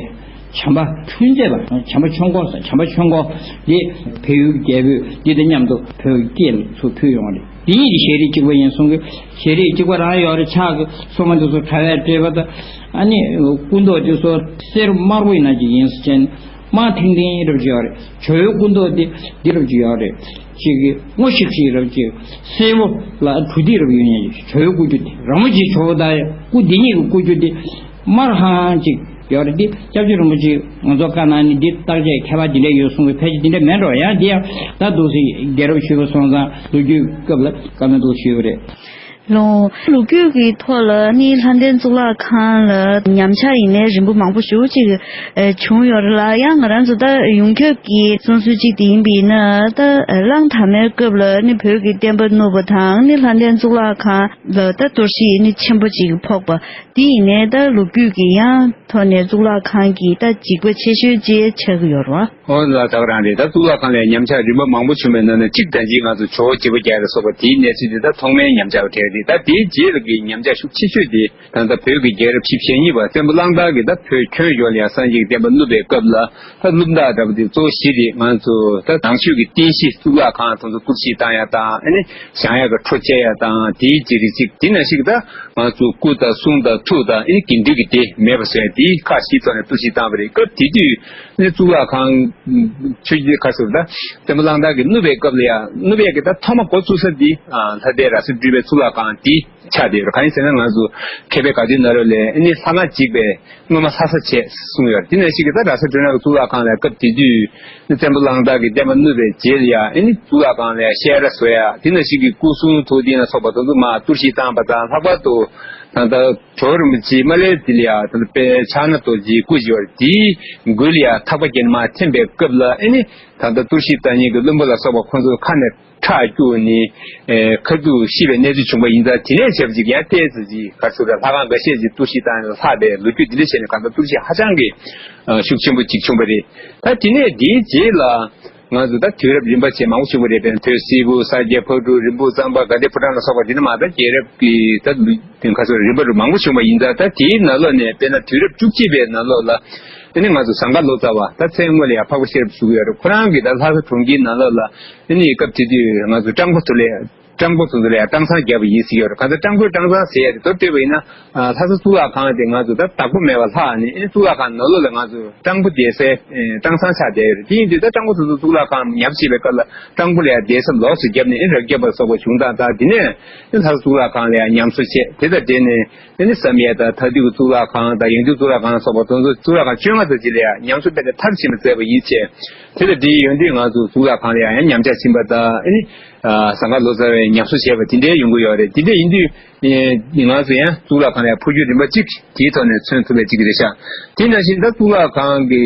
བྱམས་པ་འཕྲུལ་མཛད་པ། བྱམས་པ་ཆོས་འཁོར་ཟེར། བྱམས་པ་ཆོས་འཁོར་འདི་བལ་ཡུལ་རྒྱལ་པོས་འདི་དང་མཉམ་དུ་བོད་ཀྱི་སྐད་ལ་ཚུར་ཕུལ་ཡོང་བ་རེད། དེ་གཉིས་ཀྱི་ཞལ་རས་གཅིག་པ་ཡིན་གསུང་གི། ཞལ་རས་གཅིག་པ་རང་ཡོད་རེད། ཕྱག་གི་སོ་མ་དེ་ཚོ་དྲ་བས་སྤྲས་པ་དང་། ཨ་ནི་སྐུ་མདོག་དེ་ཚོ་སེར་དམར་པོ་ཡིན་ན་ཅིག་ཡིན་ཟེར་ནས་ དམར་ཐིང་ཐིང་རབ་ཅིག་ཡོད་རེད། ཇོ་བོའི་སྐུ་མདོག་དེ་འདི་རབ་ཅིག་ཡོད་རེད། ཅིག་གི་སྔོ་ཤིག་ཤིག་རབ་ཅིག་སེར་པོ་ལ་གྲུ་འདེགས་རབ་ཡོད་ཉན་ཅིག་ཇོ་བོའི་སྐུ་རྒྱུ་དེ་ར་མོ་ཆེའི་ཇོ་བོ་དང་ཡང་སྐུ་འདི་གཉིས་ཀྱི་སྐུ་རྒྱུ་དེ་དམར་ཧང་ཧང་ཅིག་ཡོད་རེད། འདི་སྐྱབས་རྗེ་རིན་པོ་ཆེ་ང་ཚོ་བཀའ་གནང་ནས་འདི་བརྟག་དཔྱད་མཁས་པ་འདི་འདྲ་ཡོད་གསུང་གི་ཕལ་ཆེར་འདི་འདྲ་མེད་འགྲོ། ཡང་འདི་ཡང་ད་འདུག་སེ་རྒྱལ་རབས་ཞུས་པ་སོང་ཙང་ལོ་རྒྱུས་སྐབས་ལ་བཀའ་མོལ་འདུག་ཞུས་པ་རེད། ལོ། ལོ་རྒྱུས་ཀྱི་ཐོག་ལ་ནི་ལྷ་ལྡན་གཙུག་ལག་ཁང་ལ་ཉམས་ཆག་ཡིན་ནའི་རིམ་པ་མང་པོ་ཞེ་པོ་ཅིག་ཨེ་བྱུང་ཡོད་རེད་ལ། ཡང་ང་རང་ཚོ་ད་ཡོངས་ཁྱབ་ཀྱི་གསུང་སྲོལ་གཅིག་དེ་ཡིན་པ་ཡིན་ན། ད་གླང་དར་མའི་སྐབས་ལ་ནི་བོད་ཀྱི་བསྟན་པ་བསྣུབས་པ་དང་ནི་ལྷ་ལྡན་གཙུག་ལག་ཁང་ལ་ད་གཏོར་བཤིག་ནི་ཆེན་པོ་ཅིག་ཕོག་པ་དེ་ཡིན་ནའི་ད་ལོ་རྒྱུས་ཀྱི་ཡང་ཐོག་ནས་གཙུག་ལག་ཁང་གི་ད་འཇིགས་པ་ཆེ་ཤོས་ཅིག་ཆགས་ཀྱི་ཡོད་རེད་བ། ཨོ་ལ་ད་ག་རང་རེད། ད་གཙུག་ལག་ཁང་ལ་ཉམས་ཆག་རིམ་པ་མང་པོ་བྱུང་བའི་ནང་ནས་གཅིག་ད་གཅིག་ང་ཚོ་ཇོ་བོ་བརྒྱད་པ་ལ་སོགས་པ་དེའི་གནས་ཚུལ་དེ་ད་ཐོག་མའི་ཉམས་ཆག་གྲས་རེད། ད་དེའི་རྗེས་ལ་གི་ཉམས་ཆག་ཤུགས་ཆེ་ཤོས་དེ་ད་ལྟ་བོད་ཀྱི་རྒྱལ་རབས་བཞི་བཅུ་ཞེ་གཉིས་པ་བཙན་པོ་གླང་དར་གྱི་ད་བོད་ཁྱོན་ཡོངས་ལ་ཡང་སངས་རྒྱས་ཀྱི་བསྟན་པ་བསྣུབས་པའི་སྐབས་ལ་ད་བླུན་རྟགས་འདྲ་པོ་དེ་གཙོ་བོ་བཞི་རེད། ང་ཚོ་ད་ནང་ཆོས་ཀྱི་རྟེན་གཞི་གཙུག་ལག་ཁང་དེ་ཚོ་གཏོར་བཤིག་བཏང་ཡ་དང་། ཨ་ནི་བཞེངས་ཡ་གི་འཕྲོ་བཅད་ཡ་དང་། དེའི་རྗེས་རིགས་གཅིག་དེ་ནང་བཞིན་གྱི་ད་ང་ཚོ་སྐུ་དང་གསུང་དང་ཐུགས་དང་ཨེ་དགེ་འདུན་གྱི་སྡེ་མེད་པ་བཟོ་ཡ་དེའི་ཁག་བཞིའི་ཐོག་ནས་གཏོར་བཤིག་བཏང་བ་རེད། སྐབས་དེ་དུས་ནི་གཙུག་ལག་ཁང་ཆོས་བརྒྱུད་ཁ་ཟུར་ད་བཙན་པོ་གླང་དར་གྱིས་བསྣུབས་པའི་སྐབས་ལ་ཡང་བསྣུབས་ཡས་ཀྱི་ད་ཐོག་མ་འགོ་བཙུགས་ས་འདི་ལྷ་ལྡན་ར་ས་སྤྲུལ་པའི་གཙུག་ལག་ཁང་འདི་ཆགས་བསྡད་ཡོད་རེད། གང་ཡིན་ཟེར་ན་ང་ཚོ་མཁས་པའི་བཀའ་བསྡུར་ནང་ལོགས་ལ་ཨེ་ནི་ལྷ་ཁང་འཇིག་པའི་སྔོན་མ་ལྷ་ས་བྱས་གསུངས་ཡོད་རེད། དེ་ནང་བཞིན་གྱི་ད་ར་ས་སྤྲུལ་ནག་གི་གཙུག་ལག་ཁང་ལ་སྐབས་དེ་དུས་བཙན་པོ་གླང་དར་གྱིས་བསྟན་པ་བསྣུབས་པའི་རྗེས་ལ་ཡང་ཨེ་ནི་གཙུག་ལག་ཁང་ལ་ཡང་བཤད་གྲྭ་བཟོ་ཡ། དེ་ནང་བཞིན་གྱི་སྐུ་གསུང་ཐུགས་རྟེན་ལ་སོགས་པ་དེ་ཚོ་མར་གཏོར་བཤིག་བཏང་བ་དང་། ལྷག་པར་དུ་ད་ལྟ་ཇོ་བོ་རིན་པོ་ཆེ་མར་ལེ་དེ་ལ་ཡང་ད་ལྟ་དཔལ་ཕྱག་ན་རྡོ་རྗེའི་སྐུ་ཞིག་ཡོད་རེད། དེའི་མགུལ་ལ་ཡང་ཐག་པ་བརྒྱབ་ནས་མར་འཐེན་པའི་སྐབས་ལ་ཨེ་ནི་ད་ལྟ་གཏོར་བཤིག་བཏང་མཁན་གྱི་བློན་པོ་ལ་སོགས་པ་ཁོང་ཚོ་ཁ་ནས་ཁྲག་སྐྱུག་ནས་ཨེ་ཁ་ཐུག་ཤི་བའི་གནས་ཚུལ་བྱུང་བ་ཡིན་ཙང་། དེ་ནས་བྱས་པ་ཅིག་ཡང་ཏོག་ཙམ་ཅིག་ག་རེ་ཟེར་དགོས་རེད། ལྷ་ཁང་འགའ་ཤས་ཅིག་གཏོར་བཤིག་བཏང་ནས་ལྷག་པའི་ལོ་རྒྱུས་འདི་འདྲ་བྱས་ནས་གང་ལྟར་གཏོར་བཤིག་ཧ་ཅང་གི་ཤུགས་ཆེན་པོ་ཅིག་བྱུང་བ་རེད། ད་དེ་ནས་དེའི་རྗེས་ལ་ང་ཚོ་ད་དུས་རབས་རིམ་པ་བྱས་མང་པོ་བྱུང་བ་རེད། དཔེར་ན་དོལ་སིལ་བུ། ས་སྐྱ་ཕག་གྲུ། རིན་སྤུངས། གཙང་པ། དགའ་ལྡན་ཕོ་བྲང་ལ་སོགས་པ་འདི་ནི་མ་ད་རྒྱལ་རབས་ཀྱི་ད་ལུས་ཁ་སོགས་རིམ་པ་རུ་མང་པོ་བྱུང་བ་ཡིན་ཙང་། ད་དེའི་ནང་ལོགས་ནས་དཔེར་ན་དུས་རབས་བཅུ་གཅིག་པའི་ནང་ལོགས་ལ་ཨ་ནི་ང་ཚོ་ཟངས་དཀར་ལོ་ཙཱ་བ། ད་མཚན་སྔོན་ལ་ཡང་འཕགས་པ་ཤེས་རབ་ཞུ་གི་ཡོད་རེད། ཁོ་རང་གིས་ད་ལྷ་ས་གྲོང་ཁྱེར་ནང་ལོགས་ལ་ཨ་ནི་སྐབས་དེ་དུས་ང་ཚོ་སྤྲང་པོ་ཚོ་ལ་སྤྲང་པོ་ཚོ་ཚོ་ལ་ཡང་སྤྲང་ཚང་བརྒྱབ་པ་ཡིན་ཟེར་གྱི་ཡོད་རེད། གང་ལྟར་སྤྲང་པོའི་སྤྲང་ཚང་ཟེར་ཡ་དེ་མདོར་བསྡུས་པ་ཡིན་ན། ཨ་ལྷ་ས་གཙུག་ལག་ཁང་དེ་ང་ཚོ་ད་བདག་པོ་མེད་པ་ལྷག་ནས། ཨ་ནི་གཙུག་ལག་ཁང་ནང་ལོགས་ལ་ང་ཚོ་སྤྲང་པོ་བསྡད་སའི་ཨེ་སྤྲང་ཚང་ཆགས་བསྡད་ཡོད་རེད། དེ་ཡིན་དུས་ད་སྤྲང་པོ་ཚོ་ཚོ་གཙུག་ལག་ཁང་ཉམས་བྱེད་པའི་སྐབས་ལ་སྤྲང་པོ་ལ་ཡང་བསྡད་ས་ལོགས་སུ་བརྒྱབ་ནས་ཨེ་རབ་བརྒྱབ་པ་སོགས་པ་བྱུང་སྟངས་དང་། དེ་ནས་ཨེ་ལྷ་ས་གཙུག་ལག་ཁང་ལ་ཡང་ཉམས་གསོ་བྱས། དེ་དང་འབྲེལ་ནས་ཨེ་ནི་བསམ་ཡས་དང་མཐའ་འདུལ་གྱི་གཙུག་ལག་ཁང་དང་ཡང་འདུལ་གཙུག་ལག་ཁང་སོགས་པ་དེ་ཚོ་གཙུག་ལག་ཁང་བཅོ་ལྔ་ཙམ་ཅིག་ལ་ཡང་ཉམས་གསོ་དཔེ་མཐར་ཕྱིན་པ་མཛད་པ་ཡིན་ཕྱིན། དེ་དང་འབྲེལ་ཡོང་དུས་ང་ཚོ་གཙུག་ལག་ཁང་ལ་ཡང་ཉམས་ཆག་ཕྱིན་པ་དང་། ཨེ་ནི་ཨ་ཟངས་དཀར་ལོ་ཙཱ་བས་ཉམས་གསོ་བྱས་པ་དེ་འདྲའི་ཡོང་གི་ཡོད་རེད། དེ་འདྲ་ཡིན་དུས་ཨེ་ང་ཚོ་ཡང་གཙུག་ལག་ཁང་ལ་ཡང་འཕོ་འགྱུར་རིམ་པ་གཅིག་དེའི་ཐོག་ནས་མཚོན་ཐུབ་པའི་གཅིག་རེད་ཤག་དེ་ནང་བཞིན་ད་གཙུག་ལག་ཁང་གི་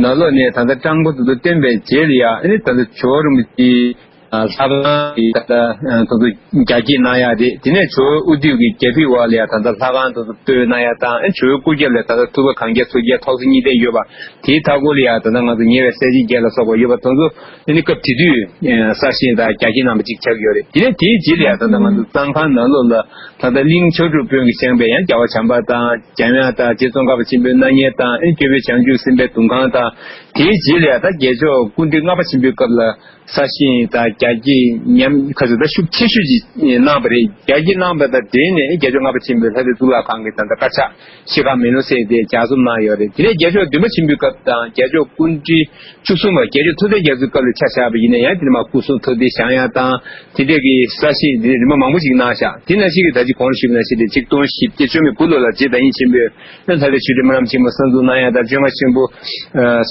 ནང་ལོགས་ནས་ད་ལྟ་སྤྲང་པོ་དེ་ཚོ་བཏོན་པའི་རྗེས་ལ་ཡང་། ཨ་ནི་ད་ལྟ་ཇོ་བོ་རིན་པོ་ཆེའི་ཨ་ལྷ་ཁང་གི་ད་ལྟ་ཨ་དེ་ཚོ་རྒྱ་སྐྱེད་གནང་ཡ་རེད། དེ་ནས་ཇོ་བོ་དབུ་དུད་ཀྱི་རྒྱ་ཕིབས་འོག་ལ་ཡང་ད་ལྟ་ལྷ་ཁང་དེ་ཚོ་སྤོས་གནང་ཡ་དང་། ཨ་ཇོ་བོའི་སྐུ་རྒྱབ་ལ་ད་ལྟ་ཐུབ་པ་གན་རྐྱལ་ཚུར་རྐྱལ་ཐོག་སེར་གཉིས་ལྡན་ཡོད་པ། དེའི་མཐའ་སྐོར་ལ་ཡང་ད་ལྟ་ང་ཚོ་ཉེ་བའི་གསལ་བྱེད་བརྒྱད་ལ་སོགས་པ་ཡོད་པ་དེ་ཚོ་ཨ་ནི་སྐབས་དེ་དུས་ཨ་གསར་བཞེངས་དང་རྒྱ་སྐྱེད་གནང་བ་ཅིག་ཆགས་ཀྱི་ཡོད་རེད། དེ་ནས་དེའི་རྗེས་ལ་ཡང་ད་ལྟ་ང་ཚོ་གཙང་ཁང་ནང་ལོགས་ལ་ད་ལྟ་གླིང་ཕྱག་དྲུག་དཔོན་གྱིས་བཞེངས་པའི་ཡང་རྒྱལ་བ་བྱམས་པ་དང་འཇམ་དབྱངས་དང་རྗེ་ཙོང་ཁ་པ་ཆེན་པོའི་སྣང་བརྙན་དང་། ཨ་ནི་སྐྱོབ་པའི་བྱང་ཆུབ་སེམས་དཔའི་གདུང་ཁང་དང་། དེའི་རྗེས་ལ་ཡང་ད་རྒྱལ་མཆོག་སྐུ་ཕྲེང་ལྔ་པ་ཆེན་པོའི་སྐབས་ལ་གསར་བཞེངས་དང་རྒྱ་སྐྱེད་ཉམས་ཁ་ཚུད་ད་ཤུགས་ཆེ་ཤོས་ཅིག་གནང་བ་རེད། རྒྱ་སྐྱེད་གནང་བ་དང་འབྲེལ་ནས་རྒྱལ་མཆོག་ལྔ་པ་ཆེན་པོས་ལྷ་ལྡན་གཙུག་ལག་ཁང་གི་ད་ལྟ་དཀར་ཆག་ཤེལ་དཀར་མེ་ལོང་ཟེར་དེ་ལྗགས་རྩོམ་གནང་ཡོད་རེད། དེ་ནས་རྒྱལ་མཆོག་བདུན་པ་ཆེན་པོའི་སྐབས་དང་རྒྱལ་མཆོག་སྐུ་ཕྲེང་བཅུ་གསུམ་པ་རྒྱལ་མཆོག་ཐུབ་བསྟན་རྒྱ་མཚོའི་སྐབས་ལ་ཆ་བཞག་པ་ཡིན་ན། ཡང་དེ་ནས་མར་སྐུ་གསུང་ཐུགས་རྟེན་བཞེངས་ཡ་དང་། དེ་འདྲས་ཀྱི་གསར་བཞེངས་དེ་རིམ་པ་མང་པོ་ཞིག་གནང་ཤག་དེ་ནང་བཞིན་གྱི་ད་ཅི་གོང་ལ་ཞུས་པ་ནང་བཞིན་དེ་ཆིག་སྟོང་བཞི་བརྒྱ་བཅུ་མེད་དགུ་ལོ་ལ་རྗེ་བདག་ཉིད་ཆེན་པོས་ལྷ་ལྡན་ཆོས་སྒྲོན་སྨོན་ལམ་ཆེན་མོ་གསར་འཛུགས་གནང་ཡ་དང་། བཅོ་ལྔ་ཆེན་པོ་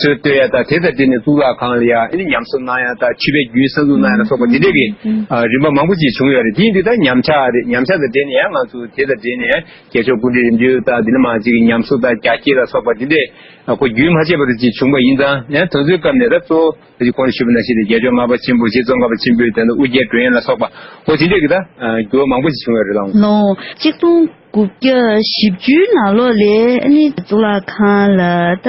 སྲོལ་གཏོད་ཡ་དང་། དེ་དང་འབྲེལ་ནས་གཙུག་ལག་ཁང་ལ་ཡ་ཨ་ནི་ཉམས་གསོ་གནང་ཡ་དང་། མཆོད་པའི་རྒྱུན་གསར་འཛུགས་གནང་ཡ་ལ་སོགས་པ་དེ་འདྲས་ཀྱི་རིམ་པ་མང་པོ་ཅིག་བྱུང་ཡོད་རེད། དེ་ཡིན་དུས་ད་ཉམས་ཆག་རེད། ཉམས་ཆག་དང་འབྲེལ་ནས་ཡང་ང་ཚོ་དེ་དང་འབྲེལ་ནས་ཡང་རྒྱལ་མཆོག་སྐུ་ཕྲེང་རིམ་བྱོན་དང་། འདི་ནས་མར་ཅིག་ཉམས་གསོ་དང་རྒྱ་སྐྱེད་ལ་སོགས་པ་འདི་འདྲས་ཁོ་རྒྱུན་མ་ཆད་པར་ཅིག་བྱུང་བ་ཡིན་ཙང་། ཡང་དེ་ཚོའི་སྐབས་ནས་ད་གཙོ་བོ་ད་ཅི་གོང་ལ་ཞུས་པ་ནང་བཞིན་དེ་རྒྱལ་མཆོག་ལྔ་པ་ཆེན་པོ་རྗེ་ཙོང་ཁ་པ་ཆེན་པོས་དེ་ནས་ཨོ་རྒྱན་སྒྲོན་ཡན་ལ་སོགས་པ་ཁོ་དེ་འདྲས་ཀྱི་ད་འགྱུར་བ་མང་པོ་ཞིག་བྱུང་ཡོད་རེད་ལགས། ལོ་གཅིག་སྟོང་དགུ་བརྒྱ་བཞི་བཅུའི་ནང་ལོགས་ལ་ཨ་ནི་གཙུག་ལག་ཁང་ལ་ད་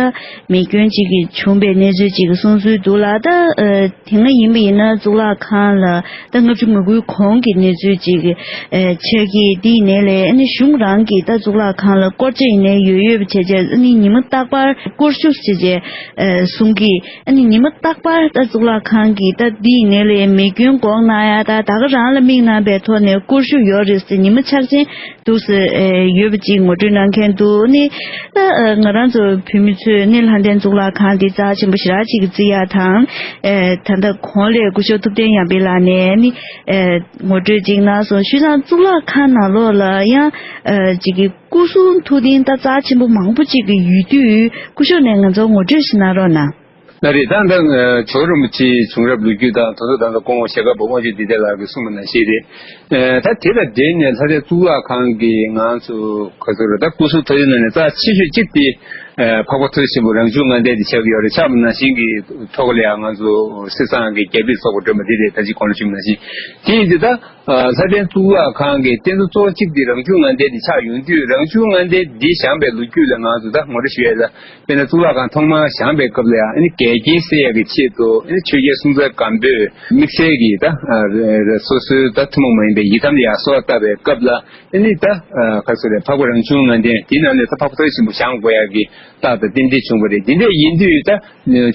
མེ་སྐྱོན་ཅིག་གི་བྱུང་བའི་གནས་ཚུལ་ཅིག་གསུང་སྲོལ་འདུག་ལ། ད་ཨ་དེ་སྔ་ཡིན་པ་ཡིན་ན་གཙུག་ལག་ཁང་ལ་ད་ལྔ་བཅུ་ང་དགུའི་གོང་གི་གནས་ཚུལ་ཅིག་ཨ་ཆགས་ཀྱི། དེ་ཡིན་ནའི་ལས་ཨ་ནི་གཞུང་རང་གིས་ད་གཙུག་ལག་ཁང་ལ་སྐོར་ཆ་ཡིན་ནའི་ཡོད་ཡོད་པ་བྱས་བྱས། ཨ་ནི་ཉི་མ་རྟག་པར་སྐོར་ཞུ་བྱས་བྱས་ཨ་གསུང་གི། ཨ་ནི་ཉི་མ་རྟག་པར་ད་གཙུག་ལག་ཁང་གི་ད་འདི་ཡིན་ནའི་ལས་མེ་སྐྱོན་འགོག་གནང་ཡ་ད་ད་ག་རང་ལ་དམིགས་གནང་པའི་ཐོག་ནས་སྐོར་ཞུ་ཡོད་རེད་ཟེར། ཉི་མ་འཆར་ཅན་འདུག་ཟེར། ཨེ་ཡོད་པ་ཅིག་ངོ་སྤྲོད་གནང་མཁན་འདུག་ནི། ད་ཨ་ང་རང་ཚོ་བོད་མི་ཚོས་ནི་ལྷ་ལྡན་གཙུག་ལག་ཁང་འདི་རྩ་ཆེན་པོ་ཞེ་དྲག་ཅིག་བརྩི་ཡ་དང་། ཨེ་ད་ལྟ་གོང་ལས་སྐུ་ཞབས་ཐུབ་བསྟན་ཡར་འཕེལ་ལགས་ནས་ནི་ཨེ་ངོ་སྤྲོད་ཅིག་གནང་སོང་། བྱས་ཙང་གཙུག་ལག་ཁང་ནང་ལོགས་ལ་ཡང་ཨེ་ཅིག་གི་སྐུ་གསུང་ཐུགས་རྟེན་ད་རྩ་ཆེན་པོ་མང་པོ་ཅིག་གི་ཡོད་དུས་སྐུ་ཞབས་ནས་ང་ཚོར་ངོ་སྤྲོད་ཞིག་གནང་རོགས་གནང་། ལགས་རེད། ད་ལྟ་ཇོ་བོ་རིན་པོ་ཆེའི་བྱུང་རབས་ལོ་རྒྱུས་དང་དེ་ཚོ་ད་ལྟ་སྐུ་ངོ་ཞྭ་སྒབ་པ་དབང་ཕྱུག་བདེ་ལྡན་ལགས་ཀྱིས་གསུངས་པ་ནང་བཞིན་རེད། ཨ་ད་དེ་དང་འབྲེལ་ནས་ལྷ་ལྡན་གཙུག་ལག་ཁང་གི་ང་ཚོ་ག་ཚོད་རེད། ད་སྐུ་གསུང་ཐུགས་རྟེན་ནང་ནས་རྩ་ཆེ་ཤོས་གཅིག་དེ་ཨ་འཕགས་པ་ཐུགས་རྗེ་ཆེན་པོ་རང་བྱུང་ལྔ་ལྡན་དེ་ཆགས་ཀྱི་ཡོད་རེད། ཆགས་པ་ནང་བཞིན་གྱི་ཐོག་ལ་ཡང་ང་ཚོ་གསེར་ཟངས་ཀྱི་རྒྱ་ཕིབས་སོགས་པ་སྒྲོན་པ་འདི་རེད། ད་ཅི་གོང་ལ་ཞུས་པ་ནང་བཞིན། དེ་ཡིན་དུས་ད་ཨ་ལྷ་ལྡན་གཙུག་ལག་ཁང་གི་རྟེན་གཙོ་གཙོ་བོ་གཅིག་དེ་རང་བྱུང་ལྔ་ལྡན་དེ་ཆགས་ཡོང་དུས་རང་བྱུང་ལྔ་ལྡན་འདི་བཞེངས་པའི་ལོ་རྒྱུས་ལ་ང་ཚོ་ད་ངོ་སྤྲོད་ཞུ་ཡ་ལ། དཔེར་ན་གཙུག་ལག་ཁང་ཐོག་མར་བཞེངས་པའི་སྐབས་ལ་ཡང་ཨ་ནི་འགལ་རྐྱེན་སེལ་ཡག་གི་ཆེད་དུ་ཨ་ནི་ཆོས་རྒྱལ་སྲོང་བཙན་སྒམ་པོས་དམིགས་བསལ་གྱིས་ད་ཨ་རེ་རེ་སོ་སོའི་ད་ཐུན་མོང་མ་ཡིན་པའི་ཡི་དམ་ལ་ཡང་གསོལ་བ་བཏབ་པའི་སྐབས་ལ་ཨ་ནི་ད་ཨ་ག་ཚོད་རེད། འཕགས་པ་རང་བྱུང་ལྔ་ལྡན་དེའི་ནང་ནས་ད་འཕགས་པ་ཐུགས་རྗེ་ཆེན་པོ་བཞེངས་དགོས་ཡག་གི་རྟགས་དང་རྟེན་འབྲེལ་བྱུང་བ་རེད། དེ་འདྲ་ཡིན་དུས་ད་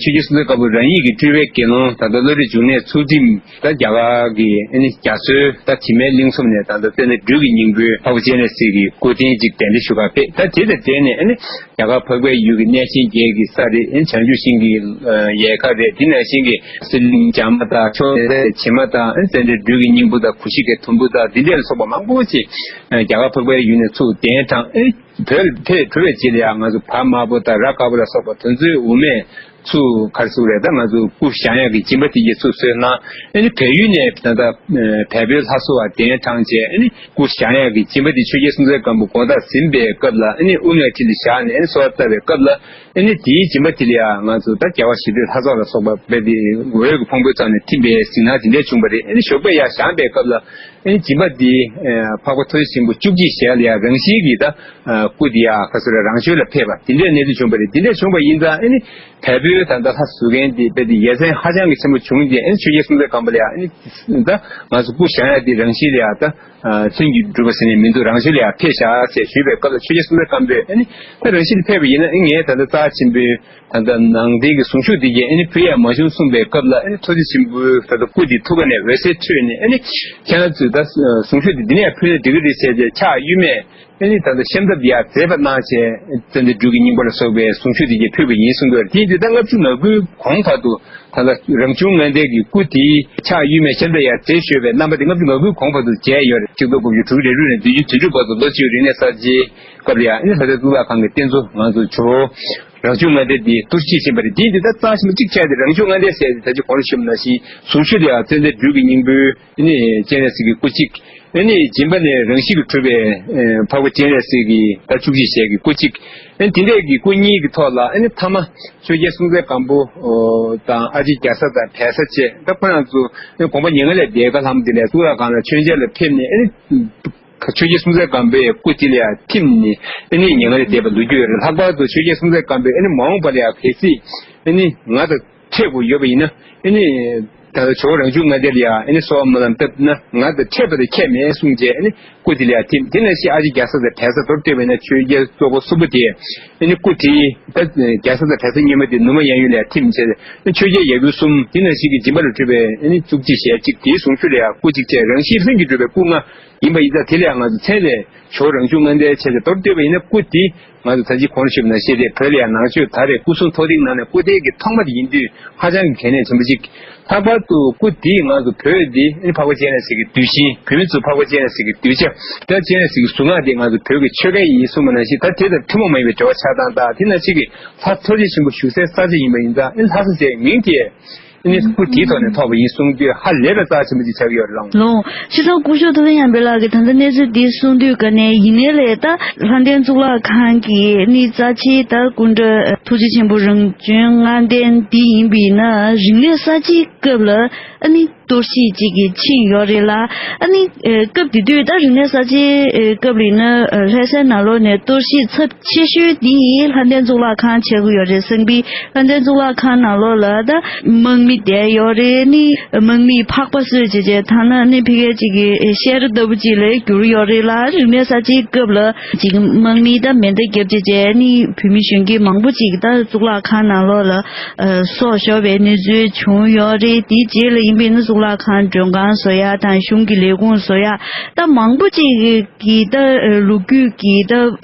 ཆོས་རྒྱལ་སྲོང་བཙན་སྒམ་པོ་རང་ཉིད་ཀྱི་སྤྲུལ་པའི་དགེ་སློང་ད་ལྟ་བློ་གྲོས་འབྱུང་གནས་ཚུལ་ཁྲིམས་ད་རྒྱ་གར་གྱི་ཨ་ནི་རྒྱ་མཚོའི་ད་དྲི་མེད་གླིང་ཚོམ་ནས་ད་ལྟ་ཙནྡན་སྦྲུལ་གྱི་སྙིང་པོའི་འཕགས་པ་སྤྱན་རས་གཟིགས་ཀྱི་སྐུ་རྟེན་ཅིག་གདན་འདྲེན་ཞུ་གར་ཕེབས། ད་དེ་དང་འབྲེལ་ནས་ཨ་ནི་རྒྱ་གར་འཕགས་པའི་ཡུལ་གྱི་གནས་ཆེན་བརྒྱད་ཀྱི་ས་རེད། ཨ་ནི་བྱང་ཆུབ་ཤིང་གི་ཡལ་ག་རེད། དེ་ནང་བཞིན་གྱི་གསེར་གླིང་བྱེ་མ་དང་ཕྱོགས་དེ་བྱེ་མ་དང་ཨ་ནི་ཙནྡན་སྦྲུལ་གྱི་སྙིང་པོ་དང་གུ་ཤྲི་ཀའི་དུམ་བུ་དང་འདི་འདྲ་ལ་སོགས་པ་མང་པོ་ཅིག་རྒྱ་གར་འཕགས་པའི་ཡུལ་ནས་ཚུར་གདན་དྲངས། ཨ་ནི་བོད་ལ་ཕེབས་གྲུབ་པའི་རྗེས་ལ་ཡང་ང་ཚོ་བ་དམར་པོ་དང་ར་དཀར་པོ་ལ་སོགས་པ་དེ་ཚོའི་དབུ་མའི་ཚུར་ག་རེ་ཟེར་དགོས་རེད། ད་ང་ཚོ་སྐུ་བཞེངས་ཡག་གི་སྦྱིན་པ་དེ་གྱད་ཚུར་གསོལ་གནང་། ཨ་ནི་བལ་ཡུལ་ནས་ད་ལྟ་བལ་པོའི་ལྷ་བཟོ་བ་གདན་དྲངས་བྱས་ཨ་ནི་སྐུ་བཞེངས་ཡག་གི་སྦྱིན་པ་དེ་ཆོས་རྒྱལ་སྲོང་བཙན་སྒམ་པོ་དགོང་དག་ཟིན་པའི་སྐབས་ལ་ཨ་ནི་དབུ་མའི་ཁྲི་ལ་བཞག་ནས་ཨ་ནི་གསོལ་བ་བཏབ་པའི་སྐབས་ལ་ཨ་ནི་དེའི་སྦྱིན་པ་དེ་ལ་ཡང་ང་ཚོ་ད་རྒྱལ་བ་ཞི་བདེ་ལྷ་ཚོགས་ལ་སོགས་པ་དཔེ་དེ་འོད་ཀྱི་ཕུང་པོའི་རྩ་ནས་ཐིམ་པའི་གཟིགས་སྣང་དེ་འདྲ་བྱུང་བ་རེད། ཨ་ནི་ཞོགས་པ་ཡར་བཞེངས་པའི་སྐབས་ལ། ཨ་ནི་སྦྱིན་པ་འདི་ཨ་འཕགས་པ་ཐུགས་རྗེ་ཆེན་པོ་བཅུ་གཅིག་ཞལ་ལ་ཡང་རང་བཞིན་གྱིས་ད་ཨ་སྐུ་འདི་ཡང་ག་ཚོད་རེད། རང་བྱོན་ལ་ཕེབས་པ་དེ་འདྲའི་གནས་ཚུལ་བྱུང་བ་རེད། དེ་འདྲ་བྱུང་བ་ཡིན་ཙང་ཨ་ནི་བལ་པོའི་ད་ལྟ་ལྷ་བཟོ་མཁན་དེ་དཔེ་དེ་ཡ་མཚན་ཧ་ཅང་གི་ཆེན་པོ་བྱུང་སྟེ་ཨ་ནི་ཆོས་རྒྱལ་སྲོང་བཙན་སྒམ་པོ་ལ་ཡང་ཨ་ནི་ད་ང་ཚོ་སྐུ་བཞེངས་ཡ་དེ་རང་བཞིན་ལ་ཡང་ད་ཨ་ལྷུན་གྱིས་གྲུབ་པ་ཟེར་ནས་མི་འདུག་རང་བྱོན་ལ་ཡང་ཕེབས་བཞག་ཟེར་ཞུས་པའི་སྐབས་ལ་ཆོས་རྒྱལ་སྲོང་བཙན་སྒམ་པོས་ཨ་ནི་ད་རང་བཞིན་ལ་ཕེབས་པ་ཡིན་ན་ཨ་ངས་ད་ལྟ་རྩ་ཆེན་པོའི་ད་ལྟ་ནང་རྟེན་གྱི་གཟུངས་གཞུག་འདི་གས་ཨ་ནི་ཕུལ་ཡ་མ་བྱུང་གསུངས་པའི་སྐབས་ལ་ཨ་ནི་ཐུགས་རྗེ་ཆེན་པོའི་ད་ལྟ་སྐུ་འདི་ཐུགས་ཀ་ནས་འོད་ཟེར་འཕྲོས་ནས་ཨ་ནི་ཁྱེད་རང་ཚོས་ད་གཟུངས་གཞུག་འདི་འདི་ནས་ཕུལ་ན་འགྲིག་གི་རེད་ཟེར་ཏེ་ཕྱག་གཡོན་མས་ཨ་ནི་ད་ལྟ་ཤམ་ཐབས་འདི་ཡར་མཛེས་པ་གནང་བྱས་ཙནྡན་སྦྲུལ་གྱི་སྙིང་པོ་ལ་སོགས་པའི་གཟུངས་གཞུག་འདི་གས་ཕུལ་བ་ཡིན་གསུང་གི་ཡོད་རེད། དེ་ཡིན་དུས་ད་ལྔ་བཅུ་ང་དགུའི་གོང་བར་དུ་ད་ལྟ་རང་བྱུང་ལྔ་ལྡན་གྱི་སྐུ་དེའི་ཕྱག་གཡོན་མས་ཤམ་ཐབས་ཡར་མཛེས་བཞག་པའི་རྣམ་པ་དེ་ལྔ་བཅུ་ང་དགུའི་གོང་བར་དུ་མཇལ་ཡོད་རེད། ཆིག་སྟོང་དགུ་བརྒྱ་དྲུག་ཅུ་རེ་དྲུག་ནས་བདུན་ཅུ་དོན་དྲུག་བར་དུ་ལོ་གཅིག་རིག་གནས་གསར་བརྗེའི་སྐབས་ལ་ཡང་ཨ་ནི་ལྷ་ལྡན་གཙུག་ལག་ཁང་གི་རྟེན་གཙོ་ང་ཚོ་ཇོ་བོ་རང་བྱུང་ལྔ་ལྡན་འདི་གཏོར་བཤིག་ཕྱིན་པ་རེད། དེ་ཡིན་དུས་ད་རྩ་ཆེན་པོ་གཅིག་ཆགས་ཏེ་རང་བྱུང་ལྔ་ལྡན་ཟེར་ཏེ་ད་ཅི་གོང་ལ་ཞུས་པ་ནང་བཞིན་གཟུངས་གཞུག་ལ་ཡང་ཙནྡན་སྦྲུལ་གྱི་སྙིང་པོའི་ཨ་ནི་སྤྱན་རས་གཟིགས་ཀྱི་སྐུ་གཅིག་ཨ་ནི་སྦྱིན་པ་ནས་རང་བཞིན་གྱིས་གྲུབ་པའི་ཨ་འཕགས་པ་སྤྱན་རས་གཟིགས་ཀྱི་ད་བཅུ་གཅིག་ཞལ་གྱི་སྐུ་གཅིག་ཨ་ནི་དེ་འདྲས་ཀྱི་སྐུ་གཉིས་ཀྱི་ཐོག་ལ་ཨ་ནི་ཐ་མ་ཆོས་རྒྱལ་སྲོང་བཙན་སྒམ་པོ་དང་ཨ་ལྕེ་རྒྱ་བཟའ་དང་བལ་བཟའ་བཅས་ད་ཁོ་རང་ཚོ་ཨ་ནི་དགོངས་པ་མྱ་ངན་ལས་འདས་ཁ་ལྷམ་དེ་ལས་གཙུག་ལག་ཁང་ལ་མཆོད་མཇལ་ལ་ཕེབས་ནས་ཨ་ནི་ཆོས་རྒྱལ་སྲོང་བཙན་སྒམ་པོའི་སྐུ་དེ་ལ་ཡང་ཐིམ་ནས་ཨ་ནི་མྱ་ངན་ལས་འདས་པ་ལོ་རྒྱུས་ཡོད་རེད། ལྷག་པར་དུ་ཆོས་རྒྱལ་སྲོང་བཙན་སྒམ་པོས་ཨ་ནི་མ་འོངས་པ་ལ་ཡང་གལ་སྲིད་ཨ་ནི་ང་དང་འཕྲད་དགོས་ཡོད་པ་ཡིན་ན་ཨ་ནི་ད་ལྟ་ཇོ་བོ་རང་བྱུང་ལྔ་ལྡན་ལ་ཡང་ཨ་ནི་གསོལ་བ་སྨོན་ལམ་བཏབ་ན་ང་དང་འཕྲད་པ་དང་ཁྱད་མེད་གསུངས་རྗེས་ཨ་ནི་སྐུ་དེ་ལ་ཡང་ཐིམ། དེ་ནང་བཞིན་ཨ་ལྕེ་རྒྱ་བཟའ་དང་བལ་བཟའ་མདོར་བསྡུས་པ་ཡིན་ན་ཆོས་རྒྱལ་གཙོ་བོ་གསུམ་པོ་དེ་ཨ་ནི་སྐུ་དེ་ད་རྒྱ་བཟའ་དང་བལ་བཟའ་གཉིས་པོ་དེ་ནུ་མ་གཡས་གཡོན་ལ་ཡང་ཐིམ་བྱས་ཨ་ནི་ཆོས་རྒྱལ་ཡབ་ཡུམ་གསུམ་དེ་ནང་བཞིན་གྱི་སྦྱིན་པ་ལ་སྤྲུལ་པའི་ཨ་ནི་བཅུ་གཅིག་ཞལ་གཅིག་དེའི་གཟུངས་གཞུག་ལ་ཡང་སྐུ་གཅིག་བཅས་རང་བཞིན་ལྷུན་གྱིས་གྲུབ་པའི་སྐུ་ལྔ་ཡིན་པ་ཡིན་ཙང་དེ་ལ་ཡང་ང་ཚོ་མཚན་ལས་ཇོ་བོ་རང་བྱུང་ལྔ་ལྡན་བྱས་ཏེ་མདོར་བསྡུས་པ་ཡིན་ན་སྐུ་དེ་ང་ཚོ་ད་ཅི་གོང་ལ་ཞུས་པ་ནང་བཞིན་རེད། བོད་ལ་ཡང་ནང་ཆོས་ད་རེས་སྐུ་གསུང་ཐོག་ཐེངས་ནང་ནས་སྐུ་རྟེན་གྱི་ཐོག་མ་དེ་ཡིན་དུས་ཧ་ཅང་གི་གལ་གནད་ཆེན་པོ་གཅིག་ལྷག་པར་དུ་སྐུ་འདིས་ང་ཚོ་བོད་འདི་ཨ་ནི་འཕགས་པ་སྤྱན་རས་གཟིགས་ཀྱི་གདུལ་ཞིང་བོད་མི་ཚོ་འཕགས་པ་སྤྱན་རས་གཟིགས་ཀྱི་གདུལ་བྱ་ད་སྤྱན་རས་གཟིགས་ཀྱི་གཟུངས་སྔགས་འདི་ང་ཚོ་བོད་ཀྱི་ཆོས་སྐལ་ཡིན་གསུངས་པ་ནང་བཞིན་ད་དེ་དང་ཐུན་མོང་མ་ཡིན་པའི་འབྲེལ་བ་ཆགས་སྟངས་དང་དེ་ནང་གཅིག་གི་ལྷ་ཐུགས་རྗེ་ཆེན་པོ་བཞུགས་སའི་ས་ཆ་ཡིན་པ་ཡིན་ཙང་ཨ་ནི་ལྷ་ས་ཟེར་མིང་དེ་ཨ་ནི་སྐུ་དེའི་ཐོག་ནས་ཐོགས་པ་ཡིན་གསུངས་དུས་ཧ་ལས་པའི་རྩ་ཆེན་པོ་ཅིག་ཆགས་ཀྱི་ཡོད་རེད་ལགས། ལགས། བྱས་ཙང་སྐུ་ཞབས་ཐུབ་བསྟན་ཡར་འཕེལ་ལགས་ཀྱིས་ད་ལྟ་གནས་ཚུལ་འདི་གསུངས་དུས་ཀ་ནས་ཡིན་ནའི་ལས་ད་ལྷ་ལྡན་གཙུག་ལག་ཁང་གི་ནི་རྩ་ཆེའི་ད་སྐུ་འདྲ་ཐུགས་རྗེ་ཆེན་པོ་རང་བྱོན་ལྔ་ལྡན་འདི་ཡིན་པས་ན་རིག་གནས་གསར་བརྗེའི་སྐབས་ལ་ཨ་ནི་གཏོར་བཤིག་ཅིག་གིས་ཕྱིན་ཡོད་རེད་ལ། ཨ་ནི་ཨེ་སྐབས་དེ་དུས་ད་རིག་གནས་གསར་བརྗེའི་ཨེ་སྐབས་ལ་ཡིན་ན་ཨེ་ལྷ་སའི་ནང་ལོགས་ནས་གཏོར་བཤིག་ཚབས་ཆེ་ཤོས་འདི་ལྷ་ལྡན་གཙུག་ལག་ཁང་ཆགས་ཀྱི་ཡོད་རེད། སང་ཕོད་ལྷ་ལྡན་གཙུག་ལག་ཁང་ནང་ལོགས་ལ་ད་དམག་མི་བསྡད་ཡོད་རེད། ནི་དམག་མིས་ཕག་པ་གསོད་བྱས་བྱས་ཐ་ན་ནི་ཕ་གིའི་ཅིག་གི་ཤེལ་ར་ལྟ་བུ་ཅིག་ལ་གྱུར་ཡོད་རེད་ལ། རིག་གནས་གསར་བརྗེའི་སྐབས་ལ་ཅིག་དམག་མིས་ད་མེ་མདའ་བརྒྱབ་བྱས་བྱས་ནི་བོད་མི་གཞོན་སྐྱེས་མང་པོ་ཅིག་ད་གཙུག་ལག་ཁང་ནང་ལོགས་ལ་ཨ་སྲོག་ཤོར་བའི་གནས་ཚུལ་བྱུང་ཡོད་རེད། དེའི་རྗེས་ལ་ཡིན་པས་ན། གཙུག་ལག་ཁང་མགྲོན་ཁང་བཟོ་ཡ་དང་གཞུང་གི་ལས་ཁུངས་བཟོ་ཡ་ད་མང་པོ་ཅིག་གི་ད་ལོ་རྒྱུས་ཀྱི་ད་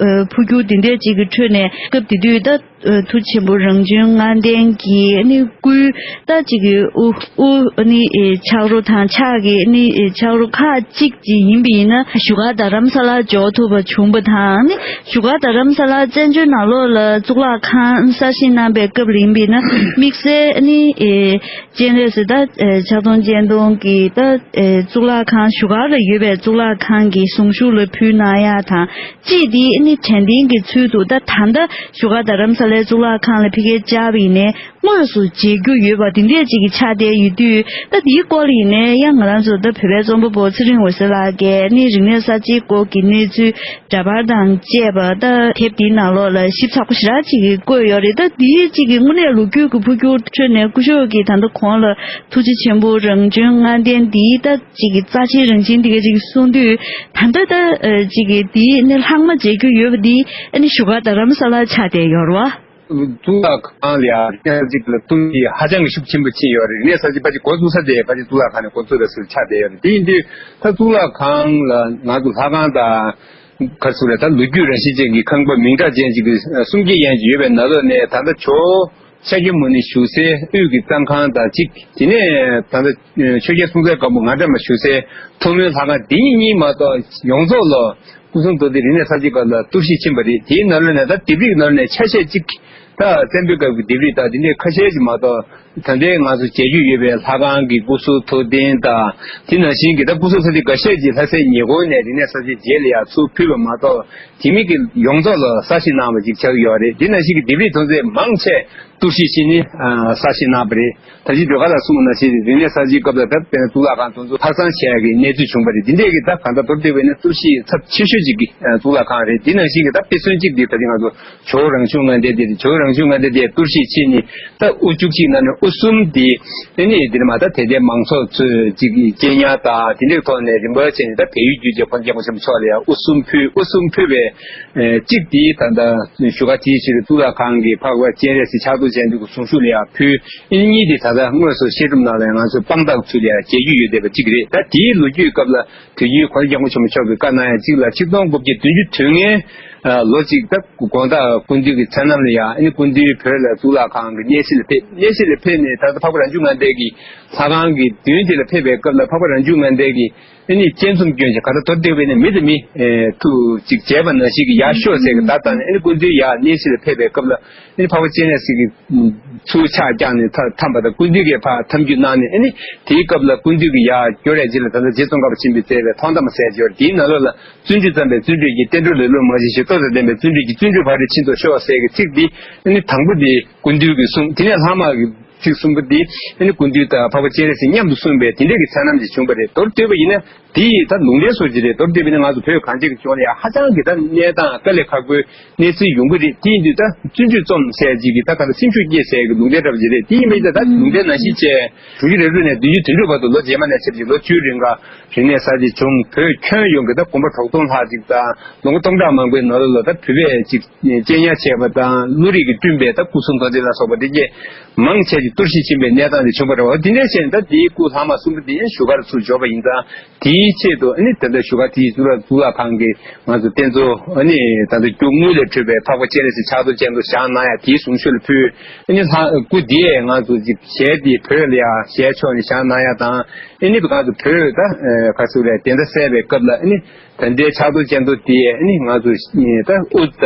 འཕོ་འགྱུར་དེ་འདྲ་ཅིག་གི་ཁྲོད་ནས་སྐབས་དེ་དུས་ད་ཐུགས་རྗེ་ཆེན་པོ་རང་བྱུང་ལྔ་ལྡན་གྱི་ནི་སྐུའི་ད་ཅིག་གི་དབུ་དབུ་ནི་ཆག་རོ་དང་ཕྱག་གི་ནི་ཆག་རོ་ཁག་ཅིག་ཅིག་ཡིན་པ་ཡིན་ན་བཞུགས་སྒར་རྡ་རམ་ས་ལར་འབྱོར་ཐུབ་པ་བྱུང་བ་དང་ནི་བཞུགས་སྒར་རྡ་རམ་ས་ལར་བཙན་བྱོལ་ནང་ལོགས་ལ་གཙུག་ལག་ཁང་གསར་བཞེངས་གནང་པའི་སྐབས་ལ་ཡིན་པ་ཡིན་ན་དམིགས་བསལ་ནི། སྤྱན་རས་གཟིགས་ད་ཕྱག་སྟོང་སྤྱན་སྟོང་གི་ད་གཙུག་ལག་ཁང་བཞུགས་སྒར་ལ་ཡོད་པའི་གཙུག་ལག་ཁང་གི་གཟུངས་གཞུག་ལ་ཕུལ་གནང་ཡ་དང་གཅིག་དེ་ནི་དྲན་རྟེན་གྱི་ཚུལ་དུ་ད་ད་ལྟ་བཞུགས་སྒར་རྡ་རམ་ས་ལའི་གཙུག་ལག་ཁང་ལ་ཕ་གིར་བཅར་བ་ཡིན་ནའི་དངོས་སུ་མཇལ་རྒྱུ་ཡོད་པ་དེ་འདྲས་ཅིག་གི་ཆགས་བསྡད་ཡོད་དུས་ད་དེའི་སྐོར་ལ་ཡིན་ནའི་ཡང་ང་རང་ཚོ་ད་བོད་པའི་རྩོམ་པ་པོ་ཚེ་རིང་འོད་ཟེར་ལགས་ཀྱིས་ནི་རིག་གནས་གསར་བརྗེའི་སྐོར་གྱི་གནས་ཚུལ་འདྲ་པར་དང་བཅས་པ་ད་དེབ་འདིའི་ནང་ལོགས་ལ་ཞིབ་ཚགས་པོ་ཞེ་དྲག་ཅིག་གི་བཀོད་ཡོད་རེད། ད་འདིའི་ཅིག་གི་དངོས་གནས་ལོ་རྒྱུས་ཀྱི་འཕོ་འགྱུར་ཁྲོད་ནས་སྐུ་ཞབས་ཀྱིས་ད་ལྟ་གོང་ལ་ཐུགས་རྗེ་ཆེན་པོ་རང་བྱུང་ལྔ་ལྡན་འདིའི་ད་ཅིག་གི་རྩ་ཆེའི་རང་བཞིན་འདི་ག་ཅིག་གསུངས་དུས་ད་ལྟ་ད་ཅིག་གི་འདིའི་ནི་ལྷག་མ་མཇལ་རྒྱུ་ཡོད་པ་འདི་ཨ་ནི་བཞུགས་སྒར་རྡ་རམ་ས་ལ་ཆགས་བསྡད་ཡོད་རེད་བ། གཙུག་ལག་ཁང་ལ་ཡང་རིག་གནས་གཅིག་ལ་བསྟུན་ཏེ་ཧ་ཅང་གི་ཤུགས་ཆེན་པོ་ཕྱིན་ཡོད་རེད། རིག་གནས་གསར་བརྗེ་ཕལ་ཆེར་འགོ་བཙུགས་ས་དེ་ཕལ་ཆེར་གཙུག་ལག་ཁང་ནས་འགོ་བཙུགས་པའི་ཚུལ་ཆགས་བསྡད་ཡོད་རེད། དེ་ཡིན་དུས་ད་གཙུག་ལག་ཁང་ལ་ང་ཚོ་ལྷ་ཁང་དང་ག་རེ་ཟེར་རེད། ད་ལོ་རྒྱུས་རང་བཞིན་ཅན་གྱི་ཁང་པ་མིང་གྲགས་ཅན་ཅིག་གི་གསུང་སྐད་ཡན་ཅིག་ཡོད་པའི་ནང་ལོགས་ནས་ད་ལྟ་ཇོ་བོ་ཤཱཀྱ་མུ་ནེ་བཞུགས་སའི་དབུས་ཀྱི་གཙང་ཁང་དང་གཅིག་དེ་ནས་ད་ལྟ་ཆོས་རྒྱལ་སྲོང་བཙན་སྒམ་པོ་ང་འདྲ་མ་བཞུགས་སའི་ཐོག་མའི་ལྷ་ཁང་དེ་གཉིས་མ་གཏོགས་ཡོངས་རྫོགས་ལ་སྐུ་གསུང་ཐུགས་རྟེན་རིག་གནས་གསར་བརྗེའི་སྐབས་ལ་གཏོར་བཤིག་ཕྱིན་པ་རེད། དེའི་ནང་ལོགས་ནས་ད་ལྡེབས་རིས་ནང་ལོགས་ནས་ཆ་ཤས་གཅིག་ད་བཙན་པོའི་སྐབས་ཀྱི་ལྡེབས་རིས་དང་དེ་འདྲའི་ཁ་ཤས་ཅིག་མ་གཏོགས་ད་ལྟའི་ང་ཚོ་མཇལ་རྒྱུ་ཡོད་པའི་ལྷ་ཁང་གི་སྐུ་གསུང་ཐུགས་རྟེན་དང་དེ་ནང་བཞིན་གྱི་ད་སྐུ་གསུང་ཐུགས་རྟེན་འགའ་ཤས་ཅིག་ལྷ་སའི་ཉེ་འཁོར་ནས་རིག་གནས་གསར་བརྗེ་རྗེས་ལ་ཡར་ཚུར་ཕུལ་བ་མ་གཏོགས་དེ་མིན་གྱི་ཡོངས་རྫོགས་ལ་གསར་བཞེངས་གནང་བ་ཅིག་ཆགས་ཀྱི་ཡོད་རེད། དེ་ནང་བཞིན་གྱི་ལྡེབས་རིས་ཐོན་རྫས་མང་ཆེ་གཏོར་བཤིག་བྱས་ནས་གསར་བཞེངས་གནང་བ་རེད། ད་ཅི་སྒྲོལ་དཀར་ལགས་གསུངས་པ་ནང་བཞིན་རིག་གནས་གསར་བརྗེའི་སྐབས་ལ་ད་དཔེར་ན་གཙུག་ལག་ཁང་དེ་ཚོ་ལྷག་བསམ་བྱེད་ཡག་གི་གནས་ཚུལ་བྱུང་བ་རེད། འདི་འདྲས་ཀྱི་ད་གང་ལྟར་མདོར་བསྡུས་པ་ཡིན་ན་གཏོར་བཤིག་ཚབས་ཆེ་ཤོས་ཅིག་གི་གཙུག་ལག་ཁང་རེད། འདི་ནང་བཞིན་གྱི་ད་དཔེ་མཚོན་གཅིག་འདི་ད་ཅི་ང་ཚོ་ཇོ་བོ་རང་བྱུང་ལྔ་ལྡན་འདི་རེད། ཇོ་བོ་རང་བྱུང་ལྔ་ལྡན་འདི་གཏོར་བཤིག་བྱས་ནས་ད་དབུ་བཅུ་གཅིག་ནང་ནས་དབུ་གསུམ་འདི་ཨ་ནི་འདིར་མ་ད་དད་ལྡན་མང་ཚོགས་ཚོས་ཅིག་གི་གཅེས་ཉར་དང་དེ་འདྲའི་ཐོག་ནས་རིམ་པ་བྱས་ནས་ད་བལ་ཡུལ་བརྒྱུད་བྱས་ཁོང་སྐྱབས་མགོན་ཆེན་པོ་མཆོག་ལ་ཡང་དབུ་གསུམ་ཕུལ། དབུ་གསུམ་ཕུལ་བའི་གཅིག་དེ་ད་ལྟ་བཞུགས་སྒར་དེའི་ཕྱིར་གཙུག་ལག་ཁང་གི་འཕགས་པ་སྤྱན་རས་གཟིགས་ཕྱག་རྡོར་སྤྱན་སྟོན་གྱི་གཟུངས་གཞུག་ལ་ཡང་ཕུལ། ཨ་ནི་གཉིས་དེ་ད་ལྟ་དངོས་སུ་བཤད་སྒྲུབ་ནང་ལ་ང་ཚོས་དཔང་རྟགས་ཚུལ་ལ་ཡང་མཇལ་རྒྱུ་ཡོད་བསྡད་པ་གཅིག་རེད། ད་དེའི་ལོ་རྒྱུས་སྐབས་ལ་དུས་རྒྱུན་གོང་ས་སྐྱབས་མགོན་ཆེན་པོ་མཆོག་གིས་བཀའ་གནང་ཡ་གཅིག་ལ་ཆིག་སྟོང་དགུ་བརྒྱ་བདུན་ཅུ་དོན་ལྔའི་ལོ་གཅིག་ད་དགོང་དག་སྐུ་མདུན་གྱི་མཚན་ལམ་ལ་ཡང་ཨ་ནི་སྐུ་མདུན་བོད་ལ་གཙུག་ལག་ཁང་གི་གནས་གཞི་ལ་ཕེབས། གནས་གཞི་ལ་ཕེབས་ནས་ད་ལྟ་འཕགས་པ་རང་བྱུང་ལྔ་ལྡན་གྱི་ལྷ་ཁང་གི་མདུན་དེ་ལ་ཕེབས་པའི་སྐབས་ལ་འཕགས་པ་རང་བྱུང་ལྔ་ལྡན་གྱིས་ཨ་ནི་སྤྱན་ཚུམ་བསྐྱོན་བྱས་ག་ད་མདོར་བསྡུས་པ་ཡིན་ན་མི་དང་མི་ཐུག་ཅིག་བྱས་པ་ནང་བཞིན་གྱི་ཡར་ཤོག་ཟེར་གྱི་བརྡ་བཏང་ནས་ཨ་ནི་སྐུ་མདུན་ཡར་གནས་གཞི་ལ་ཕེབས་པའི་སྐབས་ལ་ཨ་ནི་འཕགས་པ་སྤྱན་རས་གཟིགས་ཀྱིས་ཚུར་ཕྱག་བརྐྱངས་ནས་ཐ་འཐམས་པ་དང་སྐུ་མདུན་གྱིས་ཕར་འཐམ་རྒྱུ་གནང་ནས་ཨ་ནི་དེའི་སྐབས་ལ་སྐུ་མདུན་གྱིས་ཡར་སྐྱོར་ཡས་ཅིག་ལ་ད་ལྟ་རྗེ་ཙོང་ཁ་པ་ཆེན་པོས་མཛད་པའི་ཐོག་མདའ་མོ་ཟེར་ཡས་ཅིག་ཡོད་རེད། དེའི་ནང་ལོགས་ལ་བརྩོན་འགྲུས་བརྩམས་པའི་བརྩོན་འགྲུས་ཀྱིས། བསྟན་འགྲོ་ལེ་ལོ་མང་ཞིང་ཞེས། ལྟོ་དང་ལྡན་པའི་བརྩོན་འགྲུས་ཀྱིས། བརྩོན་འགྲུས་བག་རེ་ཕྱིན་ཏོ་ཤོག་ཟེར་གྱི་ཚིག་འདི་ཨ་ནི་དང་པོ་འདི་སྐུ་མདུན་གྱིས་གསུངས། དེ་ནས་ལྷག་མ་གི་ཚིག་གསུམ་པོ་འདི་ཨ་ནི་སྐུ་མདུན་དང་འཕགས་པ་སྤྱན་རས་གཟིགས་མཉམ་དུ་གསུངས་པའི་དེ་འདྲའི་གི་མཚན་ལམ་ཅིག་བྱུང་བ་རེད། མདོར་བསྡུས་པ་ཡིན་ན་འདི་ཡི་ད་ལུང་བསྟན་སོགས་ཅིག་རེད། མདོར་བསྡུས་པ་ཡིན་ན་ང་ཚོ་བོད་གངས་ཅན་གྱི་ལྗོངས་ལ་ཡང་ཧ་ཅང་གི་ད་གནས་སྟངས་དཀའ་ལས་ཁག་པོའི་གནས་ཚུལ་ཡོང་གི་རེད། དེ་ཡིན་དུས་ད་བརྩོན་འགྲུས་རྩོམ་ཟེར་ཅིག་གི་ད་ག་ད་སེམས་ཤུགས་སྐྱེད་ཟེར་གྱི་ལུང་བསྟན་འདྲ་པོ་ཅིག་རེད། དེ་ཡིན་པ་ཡིན་ད་ད་ལུང་བསྟན་ནང་བཞིན་བྱས། དྲུག་ཅུ་རེ་དྲུག་ནས་བདུན་ཅུ་དོན་དྲུག་བར་དུ་ལོ་རྗེས་མ་ནས་བྱས་པ་ཅིག་ལོ་བཅུའི་རིང་ག་རིག་གནས་གསར་བརྗེ་བྱུང་། བོད་ཁྱོན་ཡོངས་ཀྱི་ད་དགོན་པ་དྲུག་སྟོང་ལྷག་ཅིག་དང་ལོ་ངོ་སྟོང་ཕྲག་མང་པོའི་ནང་ལོགས་ལ་ད་བོད་པས་ཅིག་གཅེས་ཉར་བྱས་པ་དང་བློ་རིག་གིས་བསྐྲུན་པའི་ད་སྐུ་གསུང་ཐུགས་རྟེན་ལ་སོགས་པ་དེ་གས་མང་ཆེ་ཅིག་གཏོར་བཤིག་ཕྱིན་པའི་གནས་སྟངས་དེ་བྱུང་བ་རེད་བ། དེ་འདྲའི་ཕྱིར་ད་དེའི་སྐུ་ལྷག་མ་གསུམ་པོ་དེ་ཡང་བཞུགས་སྒར་ཚུར་འབྱོར་བ་ཡིན་ཙང་དེའི་ཆེད་དུ་ཨ་ནི་ད་ལྟ་བཞུགས་སྒར་དེའི་གཙུག་ལག་གཙུག་ལག་ཁང་གི་ང་ཚོ་རྟེན་གཙོ་ཨ་ནི་ད་ལྟ་རྒྱུ་དངུལ་ལས་གྲུབ་པའི་འཕགས་པ་སྤྱན་རས་གཟིགས་ཕྱག་རྡོར་སྤྱན་སྟོན་བཞེངས་གནང་ཡ་དེའི་གཟུངས་གཞུག་ལ་ཕུལ། ཨ་ནི་ལྷ་སྐུ་དེ་ང་ཚོ་ཅིག་ཞལ་དེ་བོད་ལ་ཡ་ཞལ་ཕྱོགས་ནས་བཞེངས་གནང་ཡ་དང་། ཨ་ནི་ང་ཚོ་བོད་ད་ག་ཚོད་རེད་དེ་འདྲ་གསལ་བའི་སྐབས་ལ་ཨ་ནི་ད་ལྟའི་ཕྱག་རྡོར་སྤྱན་སྟོན་དེ་ཨ་ནི་ང་ཚོ་ད་དབུ་ད་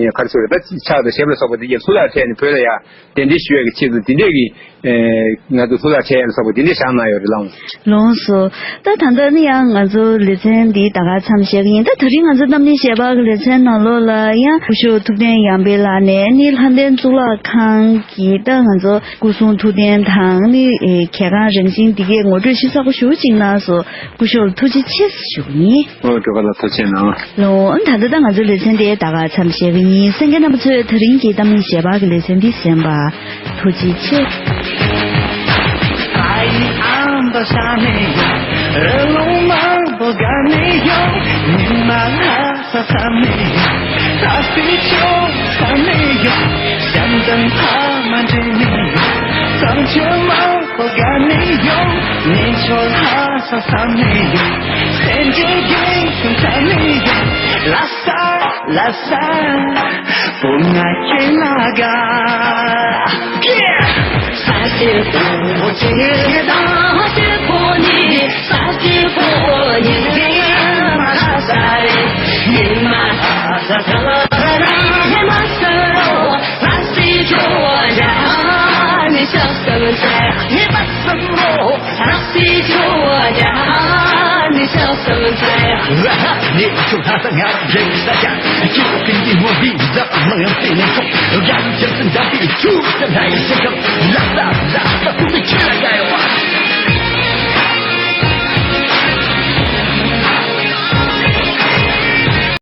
ག་ཚོད་རེད་ད་ཕྱག་དང་ཞབས་ལ་སོགས་པ་དེ་གས་ལྷུ་ལག་ཕྲལ་ནས་བོད་ལ་ཡ་གདན་འདྲེན་ཞུ་ཡ་གི་ཆེད་དུ་དེ་འདྲས་ཀྱི་ང་ཚོ་ལྷུ་ལག་ཕྲལ་ཡ་ལ་སོགས་པ་དེ་འདྲས་བཞེངས་གནང་ཡོད་རེད་ལགས། ལགས་སོ། ད་ད་ལྟ་ནི་ཡང་ང་ཚོ་ལེ་ཚན་འདི་ད་ག་མཚམས་བཞག་གི་ཡིན། ད་དེ་རིང་ང་ཚོ་རྣམ་གླིང་ཞལ་པར་གྱི་ལེ་ཚན་ནང་ལོགས་ལ་ཡང་སྐུ་ཞབས་ཐུབ་བསྟན་ཡར་འཕེལ་ལགས་ནས་ནི་ལྷ་ལྡན་གཙུག་ལག་ཁང་གི་ད་ང་ཚོ་སྐུ་གསུང་ཐུགས་རྟེན་དང་ནི་ཨེ་གལ་འགངས་རང་བཞིན་འདི་གའི་ངོ་སྤྲོད་ཞིབ་ཚགས་པོ་ཞེ་པོ་ཅིག་གནང་སོང་། སྐུ་ཞབས་ལ་ཐུགས་རྗེ་ཆེ་ཞུ་གི་ཡིན། ཨོ་སྒྲོལ་དཀར་ལགས་ཐུགས་རྗེ་གནང་། ལགས་སོ། ད་ལྟ་ད་ང་ཚོའི་ལེ་ཚན་དེ་ད་ག་མཚམས་བཞག་གི་ཡིན། གསན་མཁན་རྣམ་པ་ཚོས་དེ་རིང་གི་གཏམ་གླེང་ཞལ་པར་གྱི་ལེ་ཚན་འདི་གསན་པར་ཐུགས་རྗེ་ཆེ། ཡོང་། ནེ་ཆོ་ཧ་ས་ས་མེ་ཡོང་། སེམས་ཀྱི་རྒྱན་ཁྱོད་ས་མེ་ཡོང་། ལ་ས་ལ་ས། པོ་ང་ཁྱེད་ལ་དགའ། ས་སྐྱེས་པོ་ཁྱེད་དང་སྐྱེས་པོ་ནི། ས་སྐྱེས་པོ་ཉིད་ཀྱི་མ་ས་རེད། ཉི་མ་ས་ས་ལ་ར་ཉི་མ་ས་རོ། ལ་སི་ཇོ་ཡ་ནི་ཤ་སམ་ས་ཉི་མ་ས་རོ། ལ་སི་ཇོ་ཡ་ནི་ཤ་སམ་ས་ཡ། ལ་ཧ་ནི་ཆུ་ཧ་ས་ང་རེ་ས་ཡ། ཁྱེད་ཀྱི་ངོ་བི་ཟ་མ་ཡང་ཏེ་ནེ་ཁོ་ཡང་ཅན་སི་འདབ་པའི་ཆུ་ས་ལ་ཡི་ཤ་ཁམ། ལ་ས་ལ་ས་ཀུ་མི་ཁྱེད་ལ་དགའ་ཡོད།